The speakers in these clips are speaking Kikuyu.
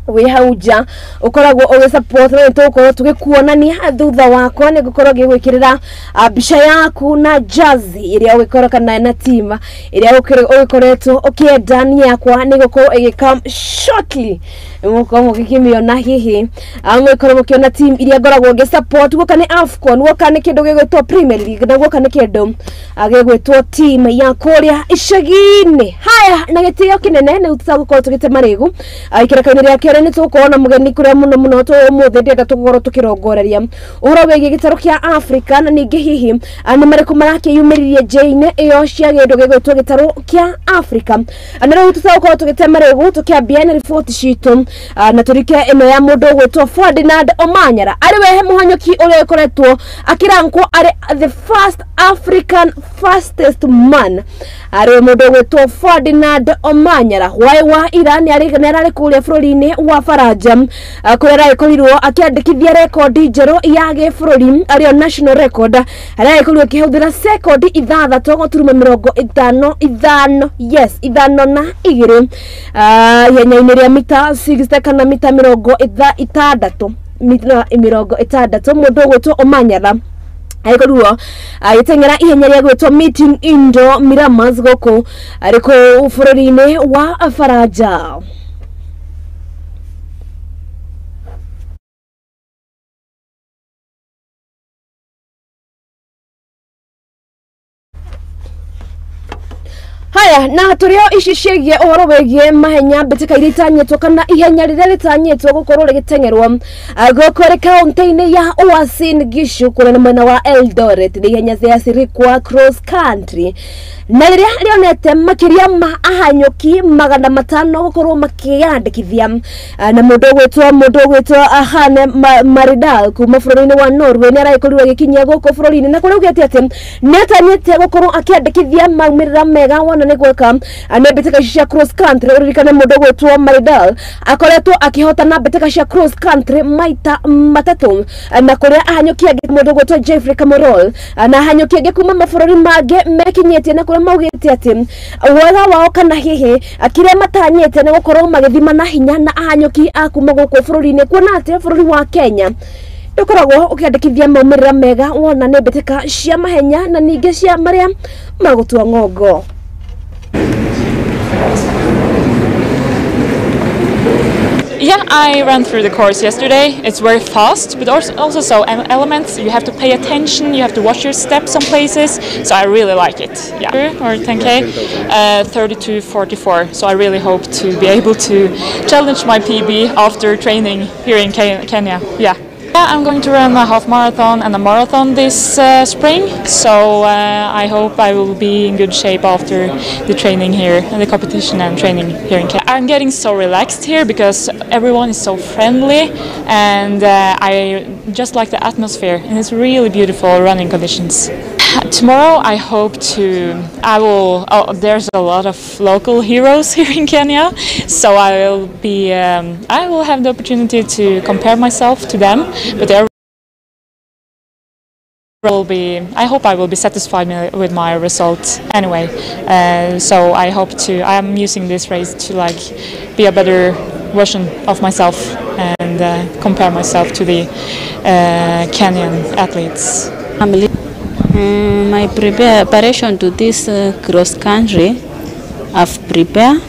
Wĩ hau nja ũkoragwo ũgĩ support na nĩtũgũkorwo tũgĩkuonania thutha wakwa. Nĩ ngũkorwo ngĩgwĩkĩrĩra mbica yaku na jazi ĩrĩa ũgĩkorwo kana na team ĩrĩa ũgĩkoretwo ũkĩenda. Niĩ yakwa nĩ gũkorwo ĩgĩka shortly, mũgũkorwo mũgĩkĩmĩona. Hihi mũgĩkorwo mũkĩona team iria ngoragwo ngĩ support. Guoka nĩ AFCON, guoka nĩ kĩndũ gĩgwĩtwo Premier League, na guoka nĩ kĩndũ gĩgwĩtwo team ya kũrĩa icagi-inĩ. Haya, na gĩtĩo kĩnene nĩ tũtagũkorwo tũgĩte marĩgu ikĩreka-inĩ rĩa kerĩ. Nĩ tũgũkorwo na mũgeni kũrĩa mũno mũno ũmũthĩ ndĩrenda tũgũkorwo tũkĩrongoreria ũhoro wĩgiĩ gĩtarũ kĩa Africa, na ningĩ hihi nĩ marĩkũ marakĩyumĩririe njĩ-inĩ ĩyo cia kĩndũ gĩgwĩtwo gĩtarũ kĩa Africa. Na rĩu tũtagũkorwo tũgĩte marĩgu, tũkĩambia na riboti citũ, na tũrike ĩno ya mũndũ ũgwĩtwo Ferdinand Omanyala, arĩ we mũhanyũki ũrĩa ũkoretwo akĩrankwo arĩ the first African fastest man. Arĩ mũndũ ũgwĩtwo Ferdinand Omanyala hwaĩ wa ira nĩ ararĩ kũrĩa bũrũri-inĩ wa Faranja, kũrĩa aragĩkorirwo akĩandĩkithia rekondi njerũ ya gĩbũrũri, arĩyo national record, harĩa aragĩkorirwo akĩhũthĩra sekondi 6.55, yes, 52, ihenya-inĩ rĩa mita 60 kana mita 60, mita 60. Mũndũ ũgwĩtwo Omanyala agĩkorirwo agĩteng'era ihenya rĩa gwĩtwo Meeting Indo Miramas gũkũ arĩ kũu bũrũri-inĩ wa Faranja. Haya, na tũrĩo ici ciĩgiĩ ũhoro wĩgiĩ mahenya, mbĩtĩka iria itanyĩtwo kana ihenya rĩrĩa rĩtanyĩtwo gũkorwo rĩgĩteng'erwo gũkũ rĩ kaunti-inĩ ya Uasin Gishu, kũrĩa nĩ mwena wa Eldoret, nĩ ihenya rĩa Sirikwa Cross Country, na rĩrĩa rĩonete makĩria ma ahanyũki 500 gũkorwo makĩyandĩkithia. Na mũndũ ũgwĩtwo Hane Maridal kuma bũrũri-inĩ wa Norway nĩ aragĩkorirwo agĩkinyia gũkũ bũrũri-inĩ, na kũrĩa augĩte atĩ nĩ atanyĩte gũkorwo akĩandĩkithia maumĩrĩra mega wona nĩ gwĩka nĩ mbĩtĩka ici cia cross country. Ũririkane mũndũ ũgwĩtwo Maridal akoretwo akĩhotana mbĩtĩka cia cross country maita matatũ, na kũrĩa ahanyũki angĩ, mũndũ ũgwĩtwo Jeffrey Kamorol na ahanyũki angĩ kuma mabũrũri mangĩ mekinyĩtie, na kũrĩa maugĩte atĩ wega wao kana hihi kĩrĩa matanyĩte nĩ gũkorwo magĩthima na hinya na ahanyũki a kuma gũkũ bũrũri-inĩ, kuona atĩ bũrũri wa Kenya ndũkoragwo ũkĩandĩkithia maumĩrĩra mega wona nĩ mbĩtĩka cia mahenya na ningĩ cia marĩa magũtua ng'ongo. Yeah, I ran through the course yesterday. It's very fast, but also so elements. You have to pay attention. You have to watch your steps some places. So I really like it. Yeah, or 10K, 32:44. So I really hope to be able to challenge my PB after training here in Kenya. Yeah. Yeah, I'm going to run a half marathon and a marathon this spring, so I hope I will be in good shape after the training here and the competition and training here in Kenya. I'm getting so relaxed here because everyone is so friendly, and I just like the atmosphere, and it's really beautiful running conditions. Tomorrow I hope to, I will, oh, there's a lot of local heroes here in Kenya, so I will have the opportunity to compare myself to them, but there will be, I hope I will be satisfied with my result anyway. So I hope to, I am using this race to like be a better version of myself and compare myself to the Kenyan athletes. My preparation to this cross country, I've prepared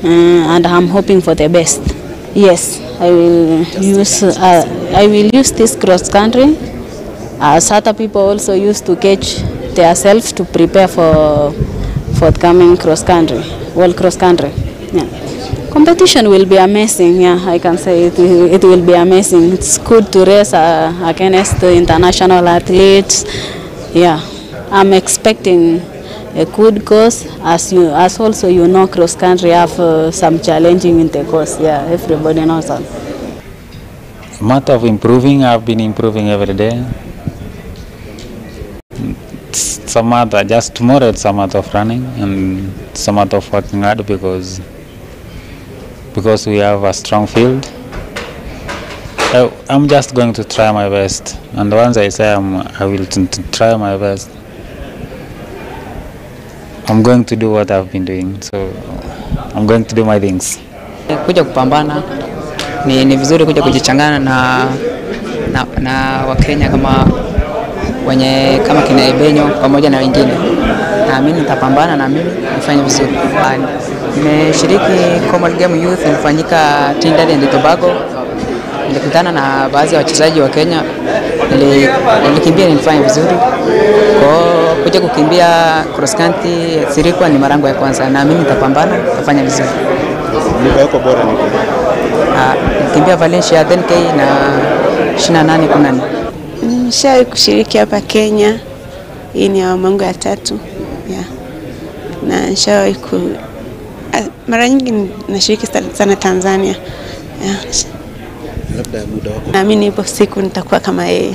and I'm hoping for the best. Yes, I will use this cross country as other people also used to catch themselves to prepare for forthcoming cross country, world cross country. Yeah. Competition will be amazing. Yeah, I can say it will be amazing. It's good to race against the international athletes. Yeah, I'm expecting a good course, as also you know, cross country have some challenging in the course. Yeah, everybody knows that. Matter of improving, I've been improving every day. It's a matter, just tomorrow it's a matter of running and it's a matter of working hard because we have a strong field. I'm just going to try my best, and once I say I will try my best, I'm going to do what I've been doing, so I'm going to do my things. Kuja kupambana, Ni vizuri kuja kujichangana na Wakenya kama wenye kama kina Ebenyo pamoja na wengine. Naamini nitapambana na mimi nifanye vizuri. Nimeshiriki Commonwealth Game Youth ilifanyika Trinidad and Tobago. Nilikutana na baadhi ya wachezaji wa Kenya. Nilikimbia, nilifanya vizuri. Kwa kuja kukimbia cross country Sirikwa ni mara yangu ya kwanza. Naamini nitapambana, nitafanya vizuri. Muda wako bora ni Nilikimbia Valencia 10K na 28:14. Nimeshawahi kushiriki hapa Kenya. Hii ni awamu yangu ya tatu. Yeah. Na nishawahi mara nyingi nashiriki sana Tanzania. Yeah. Labda muda wako. Naamini ipo siku nitakuwa kama yeye.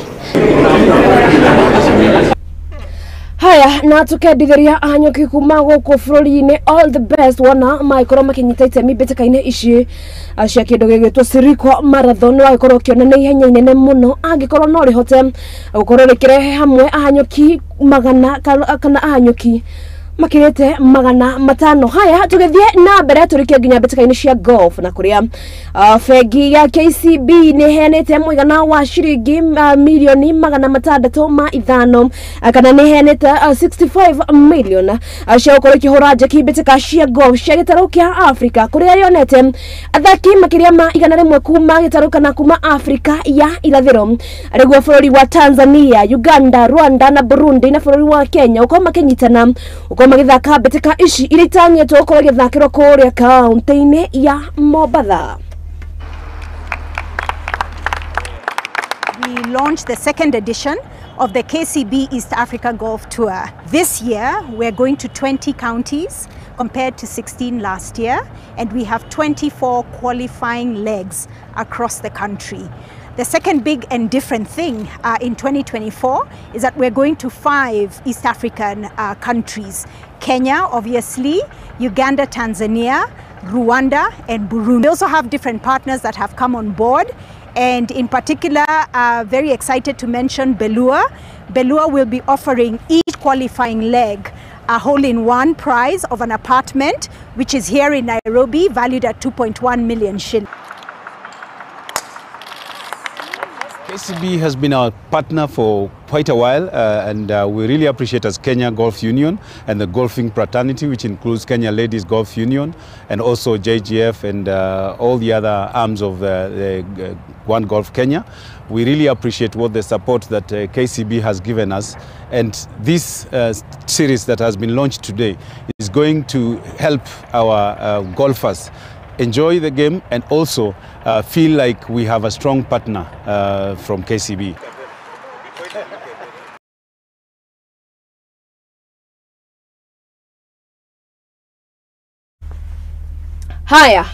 Haya, na tukendithiria ahanyũki kuma gũkũ bũrũri-inĩ all the best wona magĩkorwo makĩnyita itemi mbĩtĩka-inĩ ici cia kĩndũ gĩgwĩtwo Sirikwa Marathon. Wagĩkorwo ũkĩona nĩ ihenya inene mũno angĩkorwo no rĩhote gũkorwo rĩkĩrehe hamwe ahanyũki magana kana ahanyũki makirite 500. Haya, tugithie na mbere turikie nginya mbĩtĩka-inĩ cia golf na kuria bengi ya KCB nĩ heanĩte mũigana wa ciringi milioni 605 kana nĩ heanĩte 65 million cia gũkorwo ikĩhũra njeki mbĩtĩka cia golf cia gĩtarũ kĩa Africa kuria yonete athaki makĩria ma 100 kuma gĩtarũ kana kuma Africa ya irathĩro arĩguo bũrũri wa Tanzania, Uganda, Rwanda na Burundi na bũrũri wa Kenya ukorwo makĩnyitana ukorwo magĩthaka mbĩtĩka ici iria itanyĩtwo gũkorwo igĩthakĩrwo kũrĩa kaunti-inĩ ya Mombatha. We launched the second edition of the KCB East Africa Golf Tour. This year, we're going to 20 counties compared to 16 last year, and we have 24 qualifying legs across the country. The second big and different thing in 2024 is that we're going to 5 East African countries. Kenya, obviously, Uganda, Tanzania, Rwanda, and Burundi. We also have different partners that have come on board, and in particular, very excited to mention Belua. Belua will be offering each qualifying leg a hole-in-one prize of an apartment, which is here in Nairobi, valued at 2.1 million shillings. KCB has been our partner for quite a while, and we really appreciate as Kenya Golf Union and the golfing fraternity, which includes Kenya Ladies Golf Union and also JGF and all the other arms of the One Golf Kenya. We really appreciate what the support that KCB has given us, and this series that has been launched today is going to help our golfers enjoy the game and also feel like we have a strong partner from KCB. Haya,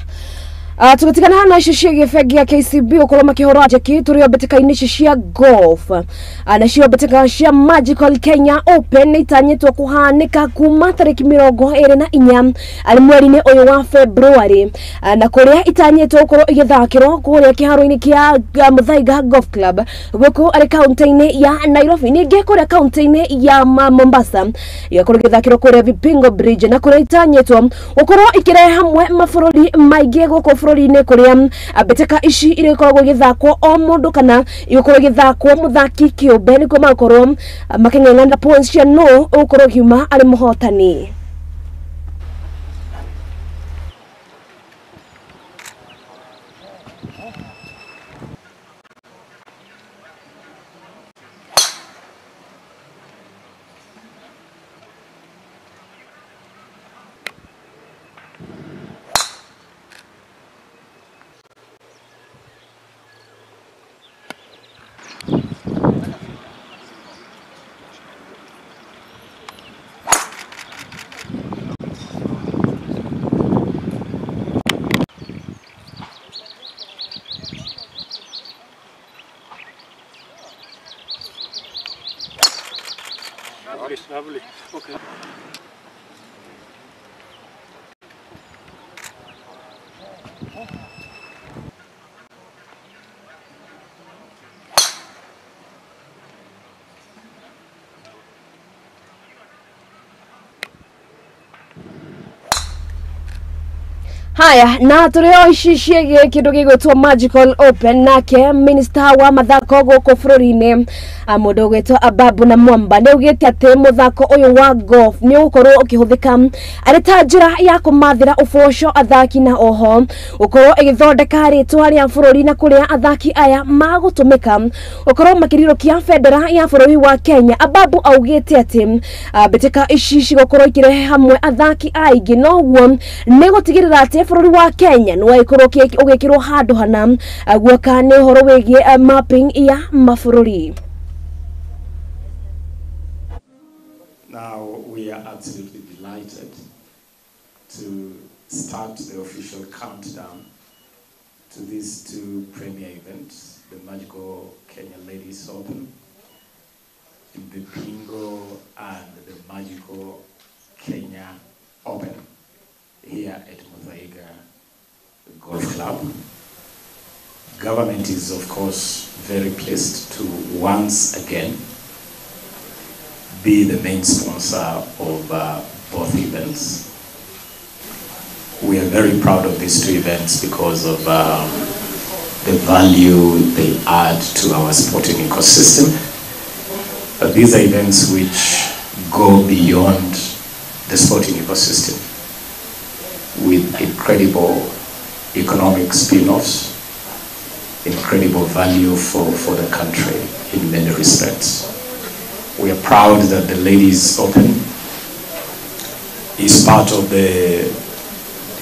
tugatigana hana icio ciĩgiĩ bengi ya KCB gũkorwo makĩhũra njeki tũrĩ o mbĩtĩka-inĩ ici cia golf. Nacio mbĩtĩka cia Magical Kenya Open nĩ itanyĩtwo kũhanĩka kuma tarĩki 24 arĩ mweri-inĩ ũyũ wa February, na kũrĩa itanyĩtwo gũkorwo igĩthakĩrwo kũrĩa kĩharo-inĩ kĩa Muthaiga Golf Club gũkũ arĩ kaunti-inĩ ya Nairobi. Ningĩ kũrĩa kaunti-inĩ ya Mombasa igakorwo igĩthakĩrwo kũrĩa Vipingo Bridge, na kũrĩa itanyĩtwo gũkorwo ikĩrehe hamwe mabũrũri maingĩ gũkũ bũrũri-inĩ kũrĩa mbĩtĩka ici irĩkoragwo igĩthakwo o mũndũ kana igũkorwo igĩthakwo mũthaki kĩũmbe nĩguo magakorwo makĩng'eng'ana points cia nũ ũgũkorwo ũkiuma arĩ mũhotani. Haya, na tũrĩ o ici ciĩgiĩ kĩndũ gĩgwĩtwo Magical Open, nake minister wa mathako gũkũ bũrũri-inĩ, mũndũ ũgwĩtwo Ababu na Mwamba, nĩ augĩte atĩ mũthako ũyũ wa golf nĩ ũgũkorwo ũkĩhũthĩka arĩ ta njĩra ya kũmathĩra ũboco athaki, na oho gũkorwo ĩgĩthondeka rĩtwa rĩa bũrũri, na kũrĩa athaki aya magũtũmĩka gũkorwo makĩrirũkia bendera ya bũrũri wa Kenya. Ababu augĩte atĩ mbĩtĩka ici cigũkorwo ikĩrehe hamwe athaki aingĩ, noguo nĩ gũtigĩrĩra atĩ bũrũri wa Kenya nĩ wagĩkorwo ũgĩkĩrwo handũ hana guoka nĩ ũhoro wĩgiĩ mapping ya mabũrũri. Now we are absolutely delighted to start the official countdown to these two premier events, the Magical Kenya Ladies Open in Vipingo and the Magical Kenya Open here at Muthaiga Golf Club. Government is, of course, very pleased to once again be the main sponsor of both events. We are very proud of these two events because of the value they add to our sporting ecosystem. But these are events which go beyond the sporting ecosystem with incredible economic spin-offs, incredible value for the country in many respects. We are proud that the Ladies Open is part of the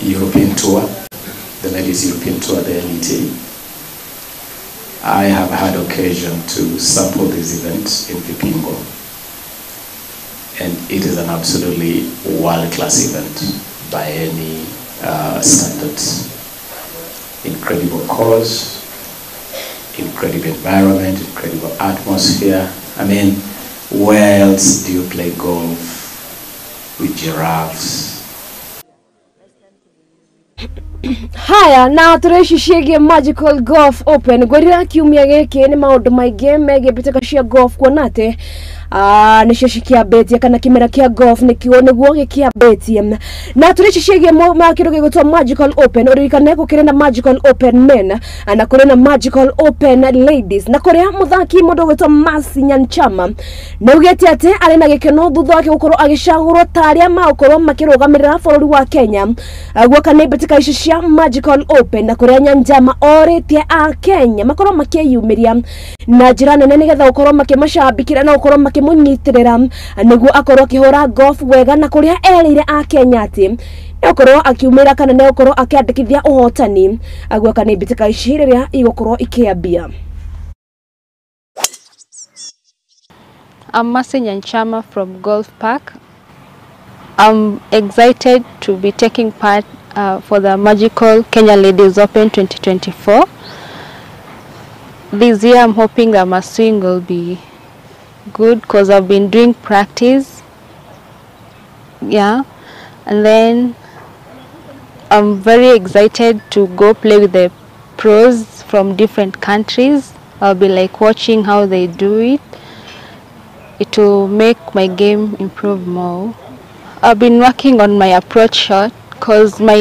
European Tour, the Ladies European Tour, the LET. I have had occasion to sample this event in Vipingo, and it is an absolutely world-class event by any standards. Incredible course, incredible environment, incredible atmosphere. I mean, where else do you play golf with giraffes? Haya, na tũrĩ ici ciĩgiĩ Magical Golf Open, ngwĩrire kiumia gĩkĩ nĩ maũndũ maingĩ megiĩ mbĩtĩka cia golf, kuona atĩ nĩcio cikĩambĩtie kana kĩmera kĩa golf nĩkĩo nĩguo gĩkĩambĩtie. Na tũrĩ ici ciĩgiĩ kĩndũ gĩgwĩtwo Magical Open, ũririkane gũkĩrĩ na Magical Open Men na kũrĩ na Magical Open Ladies, na kũrĩa mũthaki mũndũ ũgwĩtwo Mercy Nyanchama nĩ augĩte atĩ arĩ na gĩkeno thutha wake gũkorwo agĩcagũrwo ta arĩa magũkorwo makĩrũgamĩrĩra bũrũri wa Kenya guoka nĩ mbĩtĩka ici cia Magical Open, na kũrĩa Nyanchama orĩtie a Kenya makorwo makĩyumĩria na njĩra nene nĩgetha gũkorwo makĩmacambikĩra na gũkorwo makĩmũnyitĩrĩra nĩguo akorwo akĩhũra golf wega, na kũrĩa erĩire a Kenya atĩ nĩgũkorwo akiumĩra kana nĩgũkorwo akĩandĩkithia ũhotani guoka nĩ mbĩtĩka ici rĩrĩa igũkorwo ikĩambia. I'm Mercy Nyanchama from Golf Park. I'm excited to be taking part for the Magical Kenya Ladies Open 2024. This year I'm hoping that my swing will be good because I've been doing practice. Yeah, and then I'm very excited to go play with the pros from different countries. I'll be like watching how they do it. It will make my game improve more. I've been working on my approach shot because my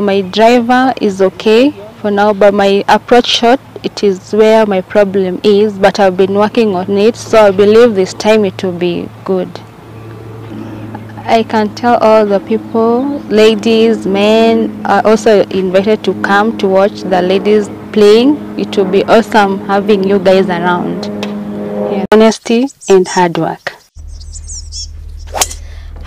my driver is okay for now, but my approach shot, it is where my problem is, but I've been working on it, so I believe this time it will be good. I can tell all the people, ladies, men, are also invited to come to watch the ladies playing. It will be awesome having you guys around. Yeah. Honesty and hard work.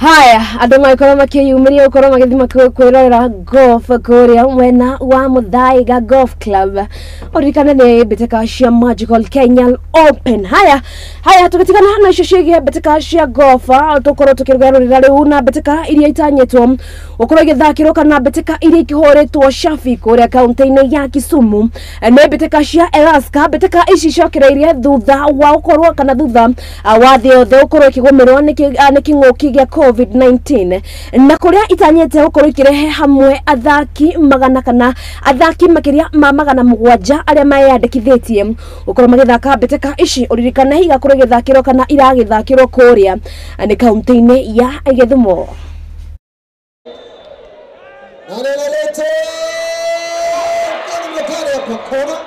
Haya, andũ magĩkorwo makĩyumĩria gũkorwo magĩthiĩ kwĩrorera golf kũrĩa mwena wa Muthaiga Golf Club. Ũririkane nĩ mbĩtĩka cia Magical Kenya Open. Haya, haya tũgĩtigana na icio ciĩgiĩ mbĩtĩka cia golf, tũkorwo tũkĩgarũrĩra rĩu na mbĩtĩka iria itanyĩtwo gũkorwo igĩthakĩrwo kana mbĩtĩka iria ikĩhũrĩtwo cabi kũrĩa kaunti-inĩ ya Kisumu. Nĩ mbĩtĩka cia Alaska. Mbĩtĩka ici icokereirie thutha wa gũkorwo kana thutha wa thĩ yothe gũkorwo ĩkĩgũmĩrwo nĩ kĩng'ũki gĩa COVID-19, na kũrĩa itanyĩte gũkorwo ikĩrehe hamwe athaki magana kana athaki makĩria ma 700 arĩa meyandĩkithĩtie gũkorwo magĩthaka mbĩtĩka ici. Ũririkane igakorwo igĩthakĩrwo kana iragĩthakĩrwo kũrĩa nĩ kaunti-inĩ ya Gĩthumo. Nani analete kwa kona,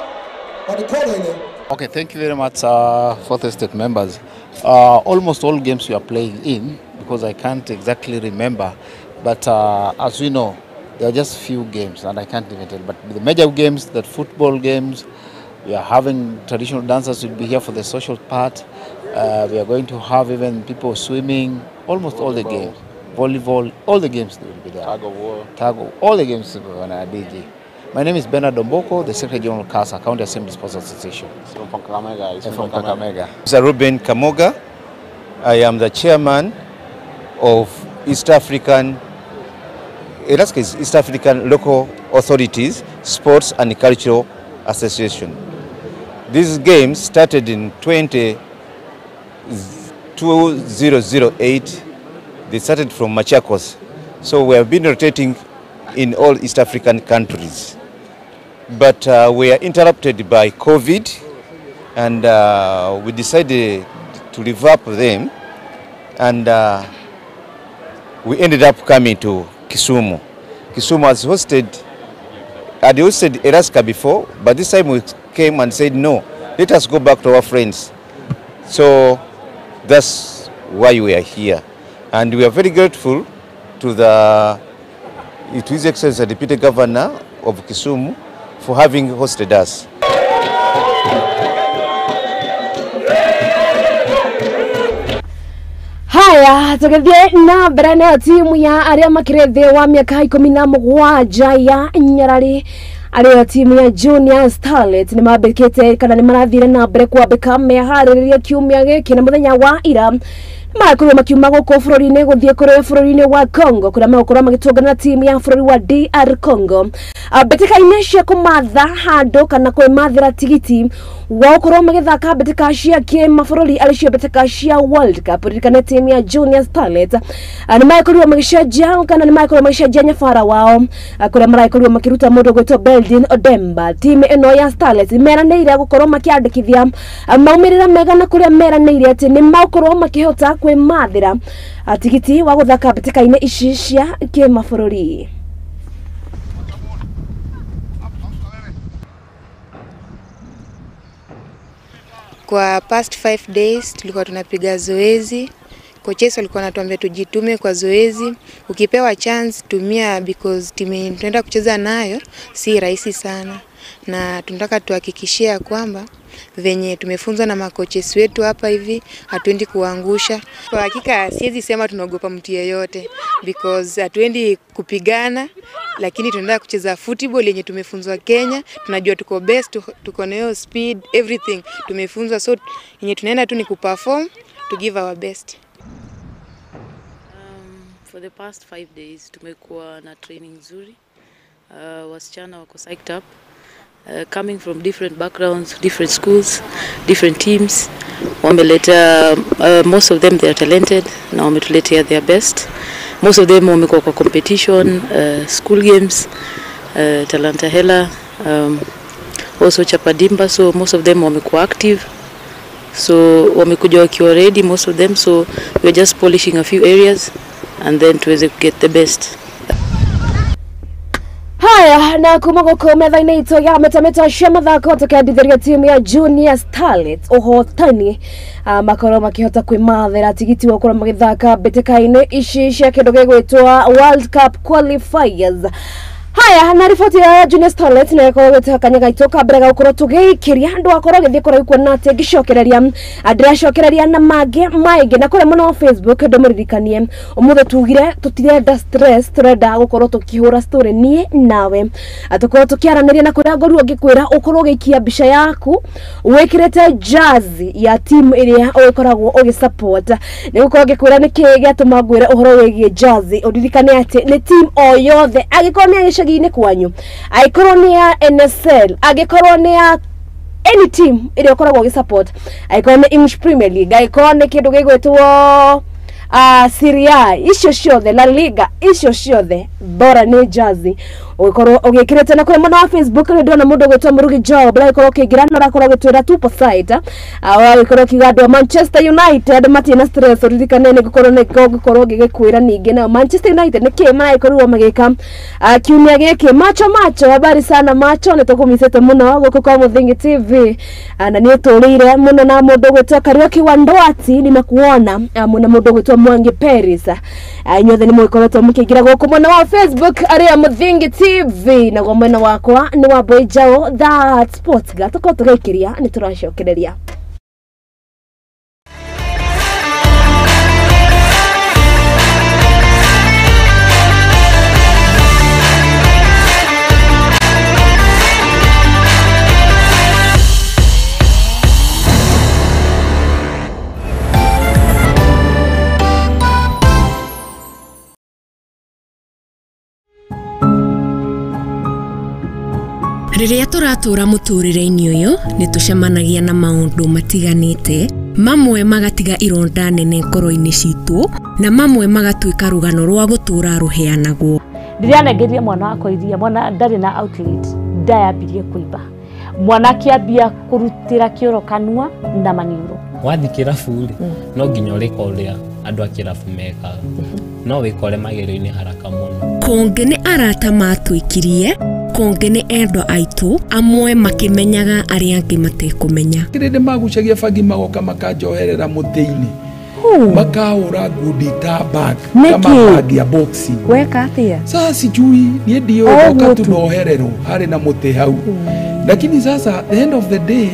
kwa kona ile. Okay, thank you very much, Fourth Estate members. Almost all games we are playing in, because I can't exactly remember, but as we know, there are just few games, and I can't even tell. But the major games, the football games, we are having traditional dancers will be here for the social part. We are going to have even people swimming, almost all the games. Volleyball, all the games will be there. Tug of war. Tug of, all the games will be on our DG. My name is Bernard Domboko, the Secretary General of CASA, County Assembly Sports Association. From Kakamega. From Kakamega. Mr. Ruben Kamoga. I am the chairman of East African, in that case, East African Local Authorities Sports and Cultural Association. These games started in 2008. They started from Machakos. So we have been rotating in all East African countries. But we are interrupted by COVID, and we decided to revamp them, and we ended up coming to Kisumu. Kisumu has hosted, had hosted Erasca before, but this time we came and said, no, let us go back to our friends. So that's why we are here. And we are very grateful to the to His Excellency the Deputy Governor of Kisumu for having hosted us. Haya, tugithie na mbere nayo timu ya aria makire thi wa miaka 17 ya Nyarari aria timu ya Junior Starlet ni mambĩkĩte kana nĩ marathire na mbere kwambĩka meharĩrĩria kiumia gĩkĩ na mũthenya wa ira makorwo makiuma gũkũ bũrũri-inĩ gũthiĩ kũrĩ bũrũri-inĩ wa Congo kũrĩa megũkorwo magĩtũngana na timu ya bũrũri wa DR Congo mbĩtĩka-inĩ cia kũmatha handũ kana kwĩmathĩra tigiti wa gũkorwo magĩthaka mbĩtĩka cia kĩmabũrũri arĩ cio mbĩtĩka cia World Cup. Ririkane timu ya Junior Starlet nĩ magĩkorirwo magĩcenjia kana nĩ magĩkorirwo magĩcenjia nyabara wao kũrĩa maragĩkorirwo makĩruta mũndũ ũgwĩtwo Beldin Odemba. Timu ĩno ya Starlet meranĩire gũkorwo makĩandĩkithia maumĩrĩra mega na kũrĩa meranĩire atĩ nĩ magũkorwo makĩhota kwĩmathĩra tigiti wa gũthaka mbĩtĩka-inĩ ici cia kĩmabũrũri. Kwa past 5 days tulikuwa tunapiga zoezi. Coaches walikuwa wanatuambia tujitume kwa zoezi. Ukipewa chance tumia, because timu tunaenda kucheza nayo si rahisi sana. Na tunataka tuhakikishie kwamba venye tumefunzwa na makoches wetu hapa hivi hatuendi kuangusha. Kwa hakika siwezi sema tunaogopa mtu yeyote because hatuendi kupigana, lakini tunaenda kucheza football yenye tumefunzwa Kenya. Tunajua tuko best, tuko na hiyo speed, everything tumefunzwa, so yenye tunaenda tu ni kuperform, to give our best. For the past 5 days tumekuwa na training nzuri. Wasichana wako psyched up. Coming from different backgrounds, different schools, different teams. Wameleta, most of them they are talented na wametuletea their best. Most of them wamekuwa kwa competition, school games, Talanta Hela, also Chapadimba, so most of them wamekuwa active. So wamekuja wakiwa ready, most of them, so we are just polishing a few areas and then tuweze get the best. Haya, na kuma gũkũ metha-inĩ itũ ya metameta cia mathako tũkendithĩria timu ya Junior Starlet ũhotani makorwo makĩhota kwĩmathĩra tigiti wa gũkorwo magĩthaka mbĩtĩka-inĩ ici cia kĩndũ gĩgwĩtwo World Cup qualifiers. Haya, na riboti ya Junior Starlet na ĩkorwo gwĩta kanya gaitũ ka mbere ga gũkorwo tũgĩikĩria andũ akorwo gĩthiĩ kũraihu kuona atĩ ngĩcokereria ndĩracokereria na mangĩ maingĩ na kũrĩa mũno Facebook ndũmũririkanie ũmũthĩ tugire tũtirenda stress, tũrenda gũkorwo tũkĩhũra story niĩ nawe tũkorwo tũkĩaranĩria na kũrĩa ngorwo ngĩkwĩra ũkorwo ũgĩikia mbica yaku wĩkĩrĩte jersey ya team ĩrĩa ũgĩkoragwo ũgĩsupport. Nĩ gũkorwo ngĩkwĩra nĩkĩĩ gĩatũma ngwĩre ũhoro wĩgiĩ jersey, ũririkane atĩ nĩ team o yothe angĩkorwo nĩ ya gĩcagi-inĩ kwanyu, angĩkorwo nĩ ya NSL, angĩkorwo nĩ ya any team ĩrĩa ũkoragwo ũgĩsupport, angĩkorwo nĩ English Premier League, angĩkorwo nĩ kĩndũ gĩgwĩtwo Serie A, icio ciothe, La Liga, icio ciothe, bora nĩ jersey. Ũgĩkorwo ũgĩkĩrĩte na kũrĩa mwena wa Facebook nĩ ndĩrona mũndũ ũgwĩtwo Mũrugi Job ũragĩkorwo ũkĩingĩra na ũrakorwo ũgĩtwĩra 2%. Ũragĩkorwo ũkiuga andũ a Manchester United matirĩ na stress, ũririkane nĩ ngũkorwo nĩ ngũkorwo ngĩgĩkwĩra ningĩ nao Manchester United nĩkĩ maragĩkorirwo magĩka kiumia gĩkĩ. Macho macho, habari sana macho, nĩ tũkũmicĩte mũno gũkũ kwa Mũthingi TV, na nĩ ũtũrĩire mũno na mũndũ ũgwĩtwo Kariũki wa Ndwati nimekuona, na mũndũ ũgwĩtwo Mwangi Paris. Inyuothe nĩ mũgĩkoretwo mũkĩingĩra gũkũ mwena wa Facebook arĩa Mũthingi TV, naguo mwena wakwa nĩ wa Boy Jao that sports girl. Tũkorwo tũgĩikĩria nĩ tũracokereria. Rĩrĩa tũratũra mũtũrĩre-inĩ ũyũ nĩ tũcemanagia na maũndũ matiganĩte, mamwe magatiga ironda nene ngoro-inĩ citũ na mamwe magatuĩka rũgano rwa gũtũra rũheanagwo. Ndĩranengeria mwana wakwa iria, mwana ndarĩ na outlet, ndayambirie kũimba, mwana akĩambia kũrutĩra kĩoro kanua na maniũrũ. Wathiĩ kĩrabu rĩ, no nginya ũrĩka ũrĩa andũ a kĩrabu mekaga, no wĩkore magerio-inĩ haraka mũno. Kũngĩ nĩ arata matwĩkirie, kũngĩ nĩ endwa aitũ, amwe makĩmenyaga arĩa angĩ matekũmenya. Kĩrĩndĩ magucagia bangi magoka makanjoherera mũtĩ-inĩ, makahũra ngundi ta bag kama bag ya boxing. Weka atia? Sasa sijui niĩ ndiũĩ, ndoka tu ndohererwo harĩ na mũtĩ hau, lakini sasa the end of the day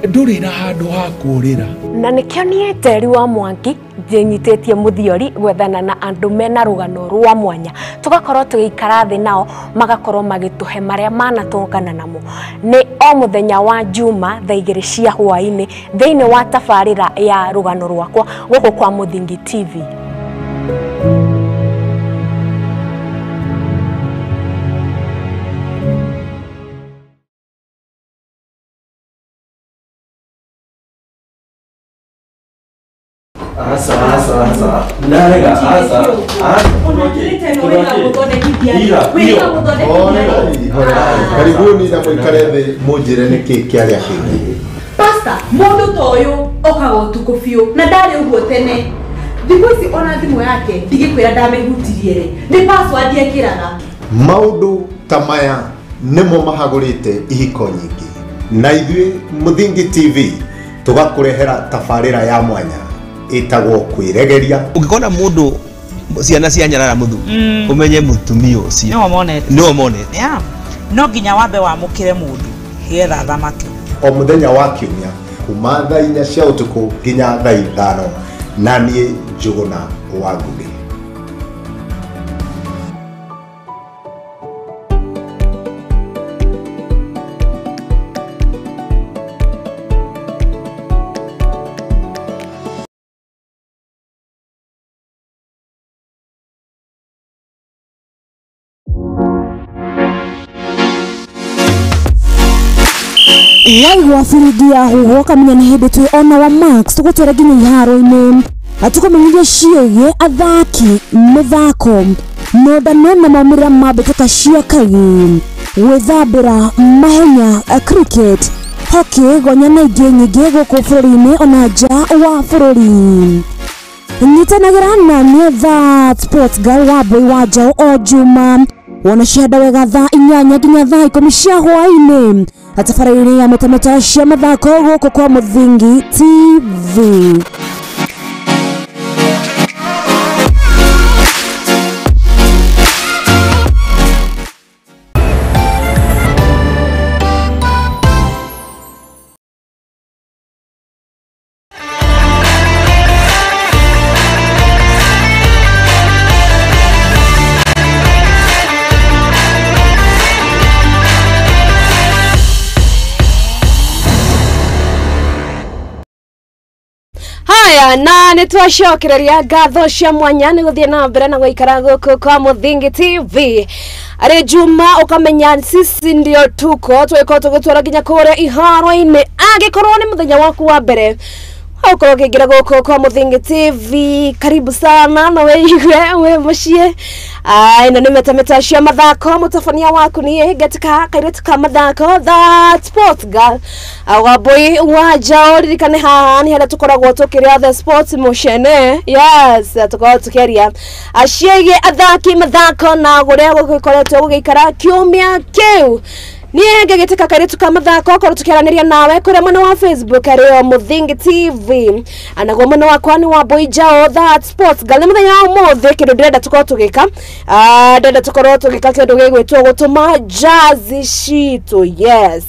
ndũrĩ na handũ ha kũũrĩra. Na nĩkĩo niĩ Njeri wa Mwangi ndĩnyitĩtie mũthiori gwethana na andũ mena rũgano rwa mwanya, tũgakorwo tũgĩikara thĩ nao magakorwo magĩtũhe marĩa manatũngana namo. Nĩ o mũthenya wa Juma thaa 2 cia hwaĩ-inĩ thĩinĩ wa tabarĩra ya rũgano rwakwa gũkũ kwa Mũthingi TV. Asa, asa, asa. Ndarega, asa. Karibuni na mũikare thĩ mũnjĩre nĩkĩ kĩarĩa kĩngĩ. Pastor, mũndũ ta ũyũ okaga ũtukũ biũ na ndarĩ ũguo tene. Thikũ ici ona thimũ yake ndigĩkwĩra ndamĩhutirie rĩ, nĩ password ekĩraga. Maũndũ ta maya nĩmo mahagũrĩte ihiko nyingĩ, na ithuĩ Mũthingi TV tũgakũrehera tabarĩra ya mwanya ĩtagwo kwĩregeria. Ũngĩkona mũndũ ciana cia nyarara mũthuri, ũmenye mũtumia ũcio nĩwe monete. No nginya wambe wamũkĩre mũndũ getha thamaki. O mũthenya wa kiumia kuma thaa 4 cia ũtukũ nginya thaa 5, na niĩ Njũgũna wa Ngũgĩ. Waigua biringi ya huho ũkamenya nĩ hĩndĩ twĩ ona wa Max tũgũtwara nginya iharo-inĩ, tũkũmenyithia ciĩgiĩ athaki, mĩthako, mendano na maumĩrĩra ma mbĩtĩka cia kagi, gwĩthambĩra, mahenya, cricket, hockey, gonya na ingĩ nyingĩ gũkũ bũrũri-inĩ ona nja wa bũrũri. Nyitanagĩra na niĩ That Sports Girl wa Boy wa Njaũ o Juma wona cihanda wega thaa 8 nginya thaa 10 cia hwaĩ-inĩ tabarĩra-inĩ ya metameta cia mathako gũkũ kwa Mũthingi TV. Haya, na nĩ twacokereria ngatho cia mwanya nĩ gũthiĩ na mbere na gũikara gũkũ kwa Mũthingi TV. Arĩ Juma ũkamenya sisi ndio tuko tũgĩkorwo tũgĩtwara nginya kũrĩa iharo-inĩ. Angĩkorwo nĩ mũthenya waku wa mbere Ukorwo ũkĩingĩra gũkũ kwa Mũthingi TV, karibu sana na wĩigue wĩ mũciĩ. Ĩno nĩ metameta cia mathako, mũtabania waku niĩ ngetika kairĩtu ka mathako, that sports girl Wambui wa Njaũ. Ririkane haha nĩ harĩa tũkoragwo tũkĩrĩa the sports mũcene. Yes, tũkoragwo tũkĩaria ciĩgiĩ athaki, mathako na ũrĩa gũgĩkoretwo gũgĩikara kiumia kĩu. Niĩ ngĩgĩtĩka kairĩtu ka mathako, korwo tũkĩaranĩria nawe kũrĩa mwena wa Facebook arĩo Mũthingi TV, naguo mwena wakwa nĩ Wambui Njaũ, that sports girl. Nĩ mũthenya wa ũmũthĩ kĩndũ ndĩrenda tũkorwo tũgĩka, ndĩrenda tũkorwo tũgĩka kĩndũ gĩgwĩtwo gũtũma jazi citũ. Yes,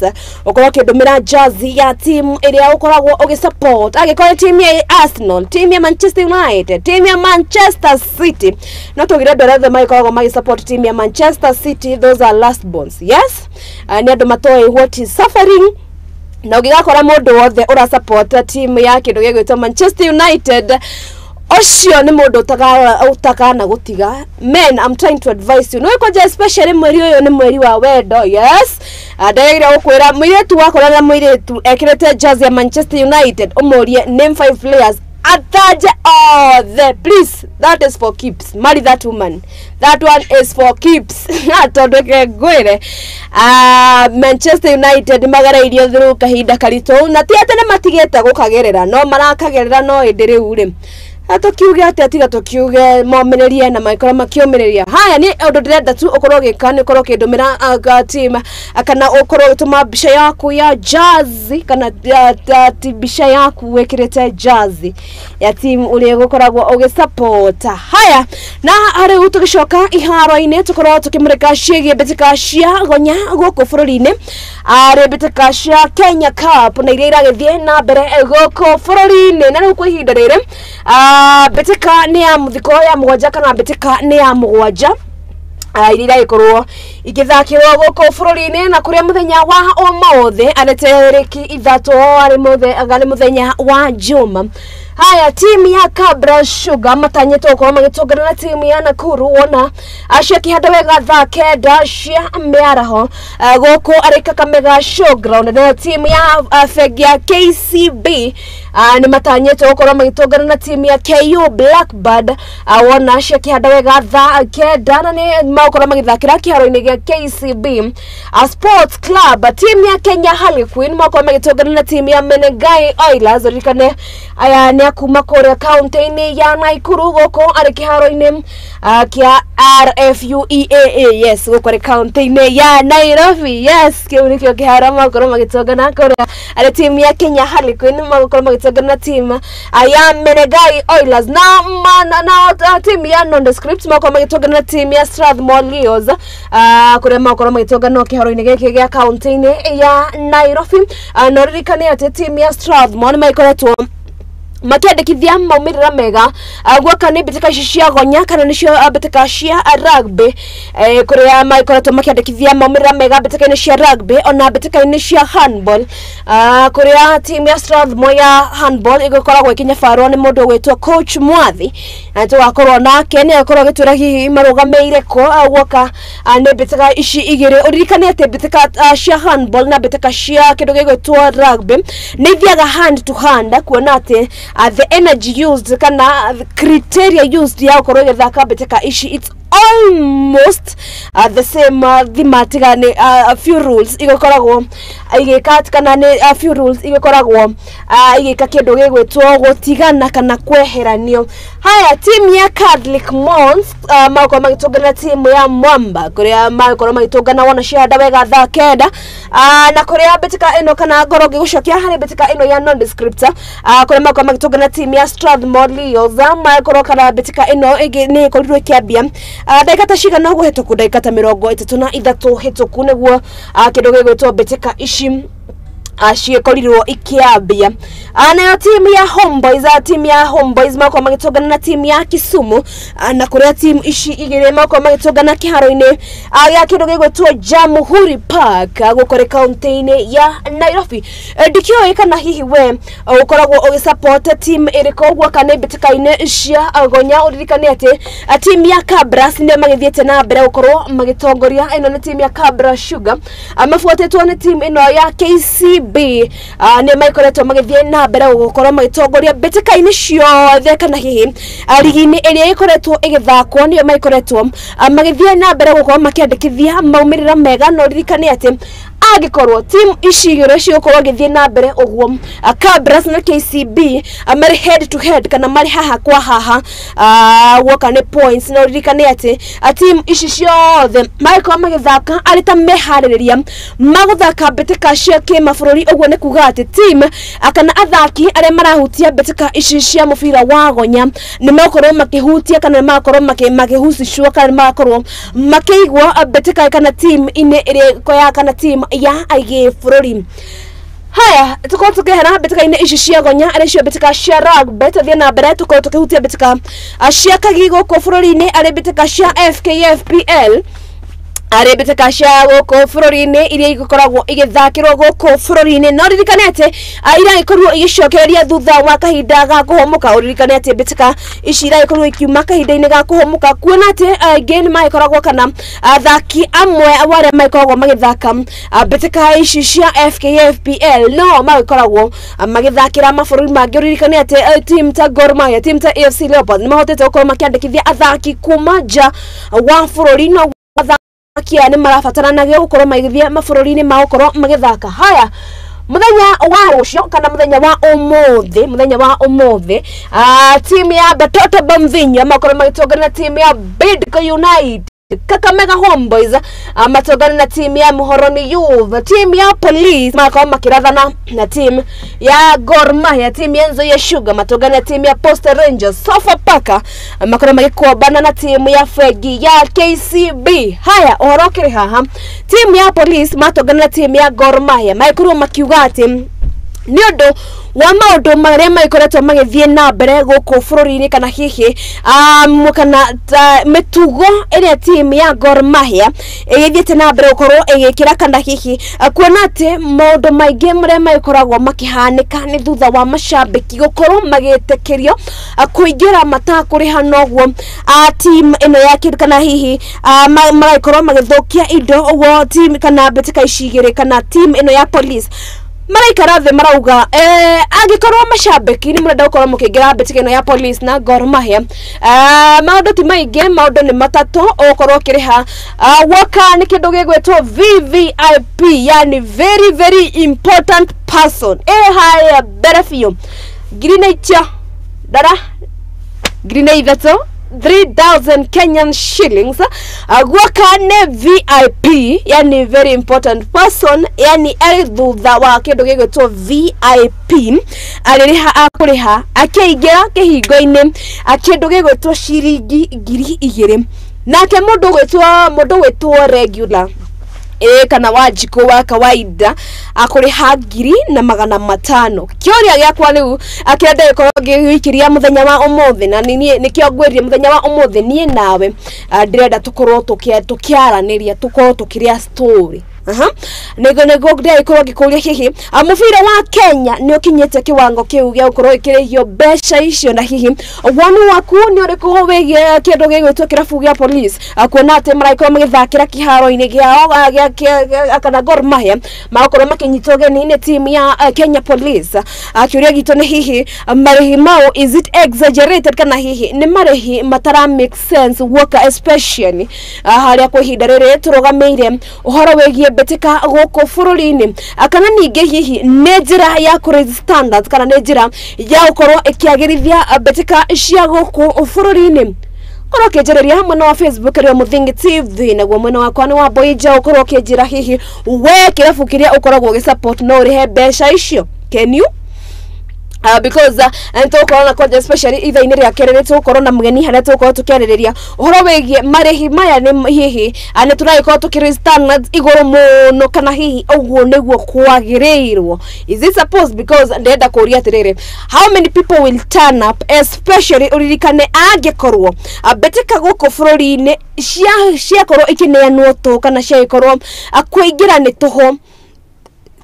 ũkorwo ũkĩndũmĩra jazi ya team ĩrĩa ũkoragwo ũgĩsupport, angĩkorwo team ya Arsenal, team ya Manchester United, team ya Manchester City. No tũgire andũ arĩa othe magĩkoragwo magĩsupport team ya Manchester City, those are last borns. Yes, nĩ andũ matoĩ what is suffering, na ũngĩgakora mũndũ wothe ũrasupport team ya kĩndũ gĩgwĩtwo Manchester United, ũcio nĩ mũndũ ũtakana gũtiga. Men, I'm trying to advise you, no kwanja especially mweri ũyũ nĩ mweri wa wendo. Yes, ndagĩrĩire gũkwĩra mũirĩtu wakora na mũirĩtu ekĩrĩte jersey ya Manchester United, ũmũrie name 5 players, ataje othe, please. That is for keeps. Marry that woman, that one is for keeps. Tondũ ke ngwĩre, Manchester United magereirio through kahinda karitũ, na ti atĩ nĩ matigĩte gũkagerera, no marakagerera, no ĩndĩ rĩu rĩ tũkiuge atĩa, tiga tũkiuge momĩrĩrie na magĩkorwo makĩũmĩrĩria. Haya, nĩ ũndũ ndĩrenda tu ũkorwo ũgĩka nĩ ũkorwo ũkĩndũmĩra team, kana ũkorwo ũgĩtũma mbica yaku ya jazi, kana mbica yaku wĩkĩrĩte jazi ya team ũrĩa gũkoragwo ũgĩsupport. Haya, na rĩu tũgĩcoka iharo-inĩ tũkorwo tũkĩmũrĩka ciĩgiĩ mbĩtĩka cia gonya gũkũ bũrũri-inĩ, arĩ mbĩtĩka cia Kenya Cup na iria iragĩthiĩ na mbere gũkũ bũrũri-inĩ. Na rĩu kwa ihinda rĩrĩ, mbĩtĩka nĩ ya mũthiko ya mũgwanja, kana mbĩtĩka nĩ ya mũgwanja iria iragĩkorwo igĩthakĩrwo gũkũ bũrũri-inĩ, na kũrĩa mũthenya wa ũmũthĩ arĩ tarĩki 3 arĩ mũthenya wa Juma. Haya, timu ya Kabra Sugar matanyĩtwo gũkorwo magĩtũngana na timu ya Nakuru, wona acio akĩhanda wega thaa 9 cia mĩaraho gũkũ arĩ Kakamega Showground. Nayo timu ya bengi ya KCB nĩ matanyĩtwo gũkorwo magĩtũngana na timu ya KU Blackbird, wona acio akĩhanda wega thaa 9, na nĩ magũkorwo magĩthakĩra kĩharo-inĩ gĩa KCB Sports Club. Timu ya Kenya Harlequin magũkorwo magĩtũngana na timu ya Menengai Oilers. Ririkane aya nĩ kuma kũrĩa kaunti-inĩ ya Nakuru gũkũ arĩ kĩharo-inĩ kĩa RFUEAA. Yes, gũkũ arĩ kaunti-inĩ ya Nairobi. Yes, kĩu nĩkĩo kĩharo magũkorwo magĩtũngana kũrĩa arĩ timu ya Kenya Harlequin magũkorwo magĩtũngana na timu ya Menengai Oilers, na timu ya Nondescript magũkorwo magĩtũngana na timu ya Strathmore Leos, kũrĩa magũkorwo magĩtũngana kĩharo-inĩ gĩkĩ gĩa kaunti-inĩ ya Nairobi. Na ũririkane atĩ timu ya Strathmore nĩ magĩkoretwo makĩandĩkithia maumĩrĩra mega guoka nĩ mbĩtĩka ici cia gonya, kana nĩcio mbĩtĩka cia rugby, kũrĩa magĩkoretwo makĩandĩkithia maumĩrĩra mega mbĩtĩka-inĩ cia rugby ona mbĩtĩka-inĩ cia handball, kũrĩa timu ya Strathmore ya handball ĩgĩkoragwo ĩkĩnyabarwo nĩ mũndũ ũgwĩtwo coach Mwathi, na tũgakorwo nake nĩ akorwo agĩtwĩra hihi marũgamĩire kũ guoka nĩ mbĩtĩka ici igĩrĩ. Ũririkane atĩ mbĩtĩka cia handball na mbĩtĩka cia kĩndũ gĩgwĩtwo rugby nĩ ithiaga hand to hand, kuona atĩ the energy used kana the criteria used ya gũkorwo ĩgĩthaka mbĩtĩka ici, it's almost the same. Thima tiga nĩ a few rules igĩkoragwo igĩka, kana nĩ a few rules igĩkoragwo igĩka kĩndũ gĩgwĩtwo gũtigana kana kweheranio. Haya, timu ya Catholic Mons magũkorwo magĩtũngana na timu ya Mwamba, kũrĩa magũkorwo magĩtũngana wona ciahanda wega thaa 9, na kũrĩa mbĩtĩka ĩno, kana ngorwo ngĩgũcokia harĩ mbĩtĩka ĩno ya Nondescript, kũrĩa magũkorwo magĩtũngana na timu ya Strathmore Leos, magũkorwo kana mbĩtĩka ĩno ĩngĩ nĩ ĩkorirwo ĩkĩambia ndagĩka ta cigana ũguo hĩtũku, ndagĩka ta 33 hĩtũku, nĩguo kĩndũ gĩgwĩtwo mbĩtĩka ici ciĩkorirwo ikĩambia. Nayo timu ya Homeboys, timu ya Homeboys makorwo magĩtũngana na timu ya Kisumu, na kũrĩa timu ici igĩrĩ makorwo magĩtũngana kĩharo-inĩ gĩa kĩndũ gĩgwĩtwo Jamhuri Park gũkũ rĩ kaunti-inĩ ya Nairobi. Ndikĩũĩ kana hihi we ũkoragwo ũgĩsupport team ĩrĩkũ guoka nĩ mbĩtĩka-inĩ cia gonya. Ũririkane atĩ timu ya Kabras nĩo magĩthiĩte na mbere gũkorwo magĩtongoria. Ĩno nĩ timu ya Kabras Sugar, mabuatĩtwo nĩ timu ĩno ya KCB KCB nĩ maikoretwo magĩthiĩ na mbere gũkorwo magĩtongoria mbĩtĩka-inĩ ciothe kana hihi rigi-inĩ ĩrĩa ĩkoretwo ĩgĩthakwo, nĩyo maikoretwo magĩthiĩ na mbere gũkorwo makĩandĩkithia maumĩrĩra mega. No ririkane atĩ angĩkorwo team ici igĩrĩ cigũkorwo igĩthiĩ na mbere ũguo, Kabras na KCB marĩ head to head kana marĩ haha kwa haha guoka nĩ points. No ririkane atĩ team ici ciothe magĩkorwo magĩthaka arĩ ta meharĩrĩria magũthaka mbĩtĩka cia kĩmabũrũri. Ũguo nĩ kuga atĩ team kana athaki arĩa marahutia mbĩtĩka ici cia mũbira wa gonya nĩ megũkorwo makĩhutia kana nĩ magakorwo makĩhusishwo kana nĩ magakorwo makĩigwo mbĩtĩka kana team inĩ ĩrĩa ya kana team ya gĩbũrũri. Haya, tukorwo tukĩhera mbĩtĩka-inĩ ici cia gonya arĩ cio mbĩtĩka cia rugby, tũthiĩ na mbere tukorwo tũkĩhutia mbĩtĩka cia kagi gũkũ bũrũri-inĩ arĩ mbĩtĩka cia FKFPL, arĩ mbĩtĩka cia gũkũ bũrũri-inĩ iria igĩkoragwo igĩthakĩrwo gũkũ bũrũri-inĩ. No ririkane atĩ iragĩkorirwo igĩcokereria thutha wa kahinda ga kũhũmũka. Ũririkane atĩ mbĩtĩka ici iragĩkorirwo ikiuma kahinda-inĩ ga kũhũmũka, kuona atĩ aingĩ nĩ magĩkoragwo kana athaki amwe arĩa magĩkoragwo magĩthaka mbĩtĩka ici cia FKFPL no magĩkoragwo magĩthakĩra mabũrũri mangĩ. Ũririkane atĩ team ta Gor Mahia, team ta AFC Leopards nĩ mahotete gũkorwo makĩandĩkithia athaki kuma nja wa bũrũri, no athaki aya nĩ marabataranagia gũkorwo magĩthiĩ mabũrũri-inĩ ma gũkorwo magĩthaka. Haya, muthenya wa rũciũ kana muthenya wa ũmũthĩ, muthenya wa ũmũthĩ timu ya Batoto Bamvinyo makorwo magĩtongana na timu ya Bidco United, Kakamega Homeboys matongana na timu ya Muhoroni Youth, timu ya Police makorwo makĩrathana na timu ya Gor Mahia, timu ya Nzoia Sugar matongana na timu ya Posta Rangers, Sofapaka makorwo magĩkombana na timu ya Fegi ya KCB. Haya, ũhoro ũkĩrĩ haha, timu ya Police matongana na timu ya Gor Mahia magĩkorwo makiuga atĩ nĩ ũndũ wa maũndũ marĩa magĩkoretwo magĩthiĩ na mbere gũkũ bũrũri-inĩ kana hihi kana mĩtugo ĩrĩa timu ya Gor Mahia ĩgĩthiĩte na mbere gũkorwo ĩgĩkĩra kana hihi kuona atĩ maũndũ maingĩ marĩa magĩkoragwo makĩhanĩka nĩ thutha wa macambĩki gũkorwo magĩtĩkĩrio kũingĩra matakũrĩha, noguo team ĩno ya kĩndũ kana hihi magĩkorwo magĩthũkia indo, ũguo team kana mbĩtĩka ici igĩrĩ kana team ĩno ya Police maraikara thĩ marauga angĩkorwo macambĩki nĩ mũrenda gũkorwo mũkĩingĩra mbĩtĩka ĩno ya Police na Gor Mahia, maũndũ ti maingĩ, maũndũ nĩ matatũ ũgũkorwo ũkĩrĩha. Woka nĩ kĩndũ gĩgwĩtwo VVIP, yani very very important person, ĩ haya mbere biũ, ngiri na icio ndara ngiri na ithatũ 3000 Kenyan shillings. Guoka nĩ VIP, yani very important person, yani arĩ thutha wa kĩndũ gĩgwĩtwo VIP, arĩrĩha akũrĩha akĩingĩra kĩhingo-inĩ kĩndũ gĩgwĩtwo ciringi 2000. Nake mũndũ gwĩtwo regular kana Wanjikũ wa kawaida akũrĩha 1500. Kĩũria gĩakwa rĩu kĩrĩa ndĩgĩkorwo ngĩgĩikĩria mũthenya wa ũmũthĩ, na niĩ nĩkĩo ngwĩrire mũthenya wa ũmũthĩ niĩ nawe ndĩrenda tũkorwo tũkĩaranĩria, tũkorwo tũkĩrĩa story. Nĩguo ndĩragĩkorwo ngĩkũria hihi mũbira wa Kenya nĩ ũkinyĩte kĩwango kĩu gĩa gũkorwo ĩkĩrĩhio mbeca icio, na hihi woni waku nĩ ũrĩkũ wĩgiĩ kĩndũ gĩgwĩtwo kĩrabu gĩa Police kuona atĩ maragĩkorwo magĩthakĩra kĩharo-inĩ kĩao kana Gor Mahia magakorwo makĩnyitwo ũgeni nĩ timu ya Kenya Police. Kĩũria gitũ nĩ hihi marĩhi mau is it exaggerated kana hihi nĩ marĩhi matara make sense guoka especially harĩa kwa ihinda rĩrĩ tũrũgamĩire ũhoro wĩgiĩ mbĩtĩka gũkũ bũrũri-inĩ, kana ningĩ hihi nĩ njĩra ya kũ raise standards kana nĩ njĩra ya gũkorwo ĩkĩagĩrithia mbĩtĩka cia gũkũ bũrũri-inĩ. Korwo ũkĩnjarĩria mwena wa Facebook rĩo Mũthingi TV, naguo mwena wakwa nĩ wa Mboinja, ũkorwo ũkĩnjĩra hihi we kĩrabu kĩrĩa ũkoragwo ũgĩsupport no ũrĩhe mbeca icio, can you? Because nĩtũgũkorwo na kwanja especially ithaa-inĩ rĩa kerĩ nĩtũgũkorwo na mũgeni harĩa tũgũkorwo tũkĩarĩrĩria ũhoro wĩgiĩ marĩhi maya nĩ hihi nĩtũragĩkorwo tũkĩ raise standards igũrũ mũno kana hihi ũguo nĩguo kwagĩrĩirwo, is it supposed? Because ndĩrenda kũria atĩrĩrĩ, how many people will turn up, especially ũririkane angĩkorwo mbĩtĩka gũkũ bũrũri-inĩ ciakorwo ikĩneanwo tũhũ kana ciagĩkorwo kũingĩra nĩ tũhũ,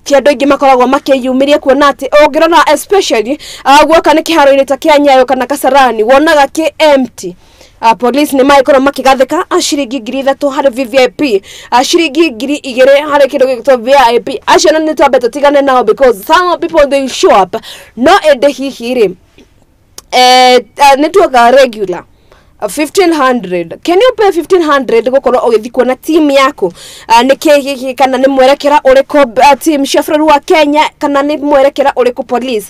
ti andũ aingĩ makoragwo makĩyumĩria kuona atĩ ũngĩrora especially guoka nĩ kĩharo-inĩ ta kĩa Nyayo kana Kasarani wonaga kĩ empty. Police nĩ magĩkorwo makĩgathĩka ciringi 3,000 harĩ VVIP, ciringi 2,000 harĩ kĩndũ gĩgwĩtwo VIP. Acio nĩ twambe tũtigane nao because some people they show up, no ĩndĩ hihi rĩ nĩ tuoka regular 1500, can you pay 1500 gukorwo ũgĩthiĩ kuona team yaku? Nĩ kĩ hihi kana nĩ mwerekera ũrĩkũ team cia bũrũri wa Kenya kana nĩ mwerekera ũrĩkũ police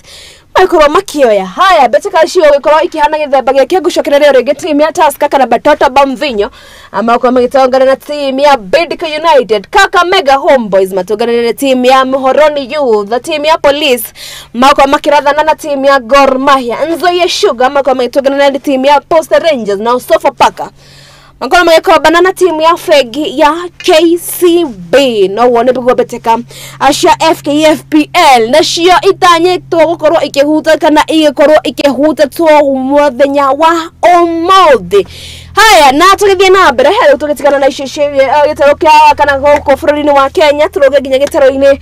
magĩkorwo makĩoya? Haya, mbĩtĩka icio gũgĩkorwo ikĩhana gĩthemba gĩkĩ. Ngũcokereria rĩngĩ team ya Tusker kana Batoto ba Mvinyo magakorwo magĩtongana na team ya Bidco United. Kakamega Homeboys matũnganĩre na team ya Muhoroni Youth. Team ya Police magakorwo makĩrathana na team ya Gor Mahia. Nzoia Sugar magakorwo magĩtũngana na team ya Posta Rangers, na Sofapaka makorwo magĩkombana na timu ya bengi ya KCB. No wone biguo mbĩtĩka cia FKFPL nacio itanyĩtwo gũkorwo ikĩhuta kana igĩkorwo ikĩhutatwo mũthenya wa ũmũthĩ. Haya, na tũgĩthiĩ na mbere rĩu tũgĩtigana na icio gĩtarũ kĩa kana gũkũ bũrũri-inĩ wa Kenya, tũrũge nginya gĩtarũ-inĩ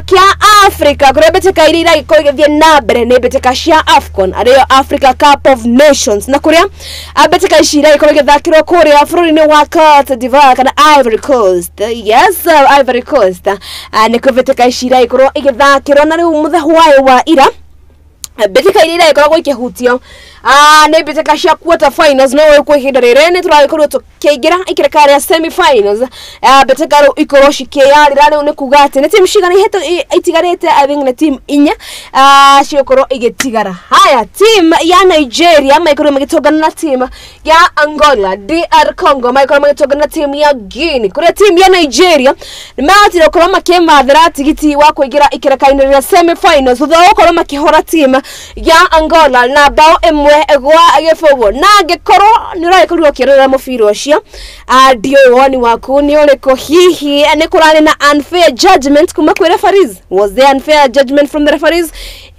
kĩa Africa kũrĩa mbĩtĩka iria iragĩkorwo igĩthiĩ na mbere nĩ mbĩtĩka cia AFCON, arĩyo Africa Cup of Nations, na kũrĩa mbĩtĩka ici iragĩkorwo igĩthakĩrwo kũrĩa bũrũri-inĩ wa Cote d'Ivoire kana Ivory Coast. Yes, Ivory Coast nĩkuo mbĩtĩka ici iragĩkorwo igĩthakĩrwo. Na rĩu mũthenya wayo wa ira, mbĩtĩka iria iragĩkoragwo ikĩhutio nĩ mbĩtĩka cia quarter finals, no kwa ihinda rĩrĩ nĩ tũragĩkorwo tũkĩingĩra ikĩreka rĩa semi finals. Mbĩtĩka rĩu ikorwo cikĩyarĩra. Rĩu nĩ kuga atĩ nĩ timu cigana itigarĩte? I think nĩ timu 4 cigũkorwo igĩtigara. Haya, team ya Nigeria magĩkorwo magĩtũngana na team ya Angola. DR Congo magĩkorwo magĩtũngana na team ya Guinea, kũrĩa team ya Nigeria nĩ mahotire gũkorwo makĩmathĩra tigiti wa kũingĩra ikĩreka-inĩ rĩa semi finals thutha wa gũkorwo makĩhũra team ya Angola na bao 1-0. Na angĩkorwo nĩ ũragĩkorirwo ũkĩrorera mũbira ũcio, ndiũĩ woni waku nĩ ũrĩkũ. Hihi nĩ kũrarĩ na unfair judgment kuma kwĩ referees? Was there unfair judgment from the referees?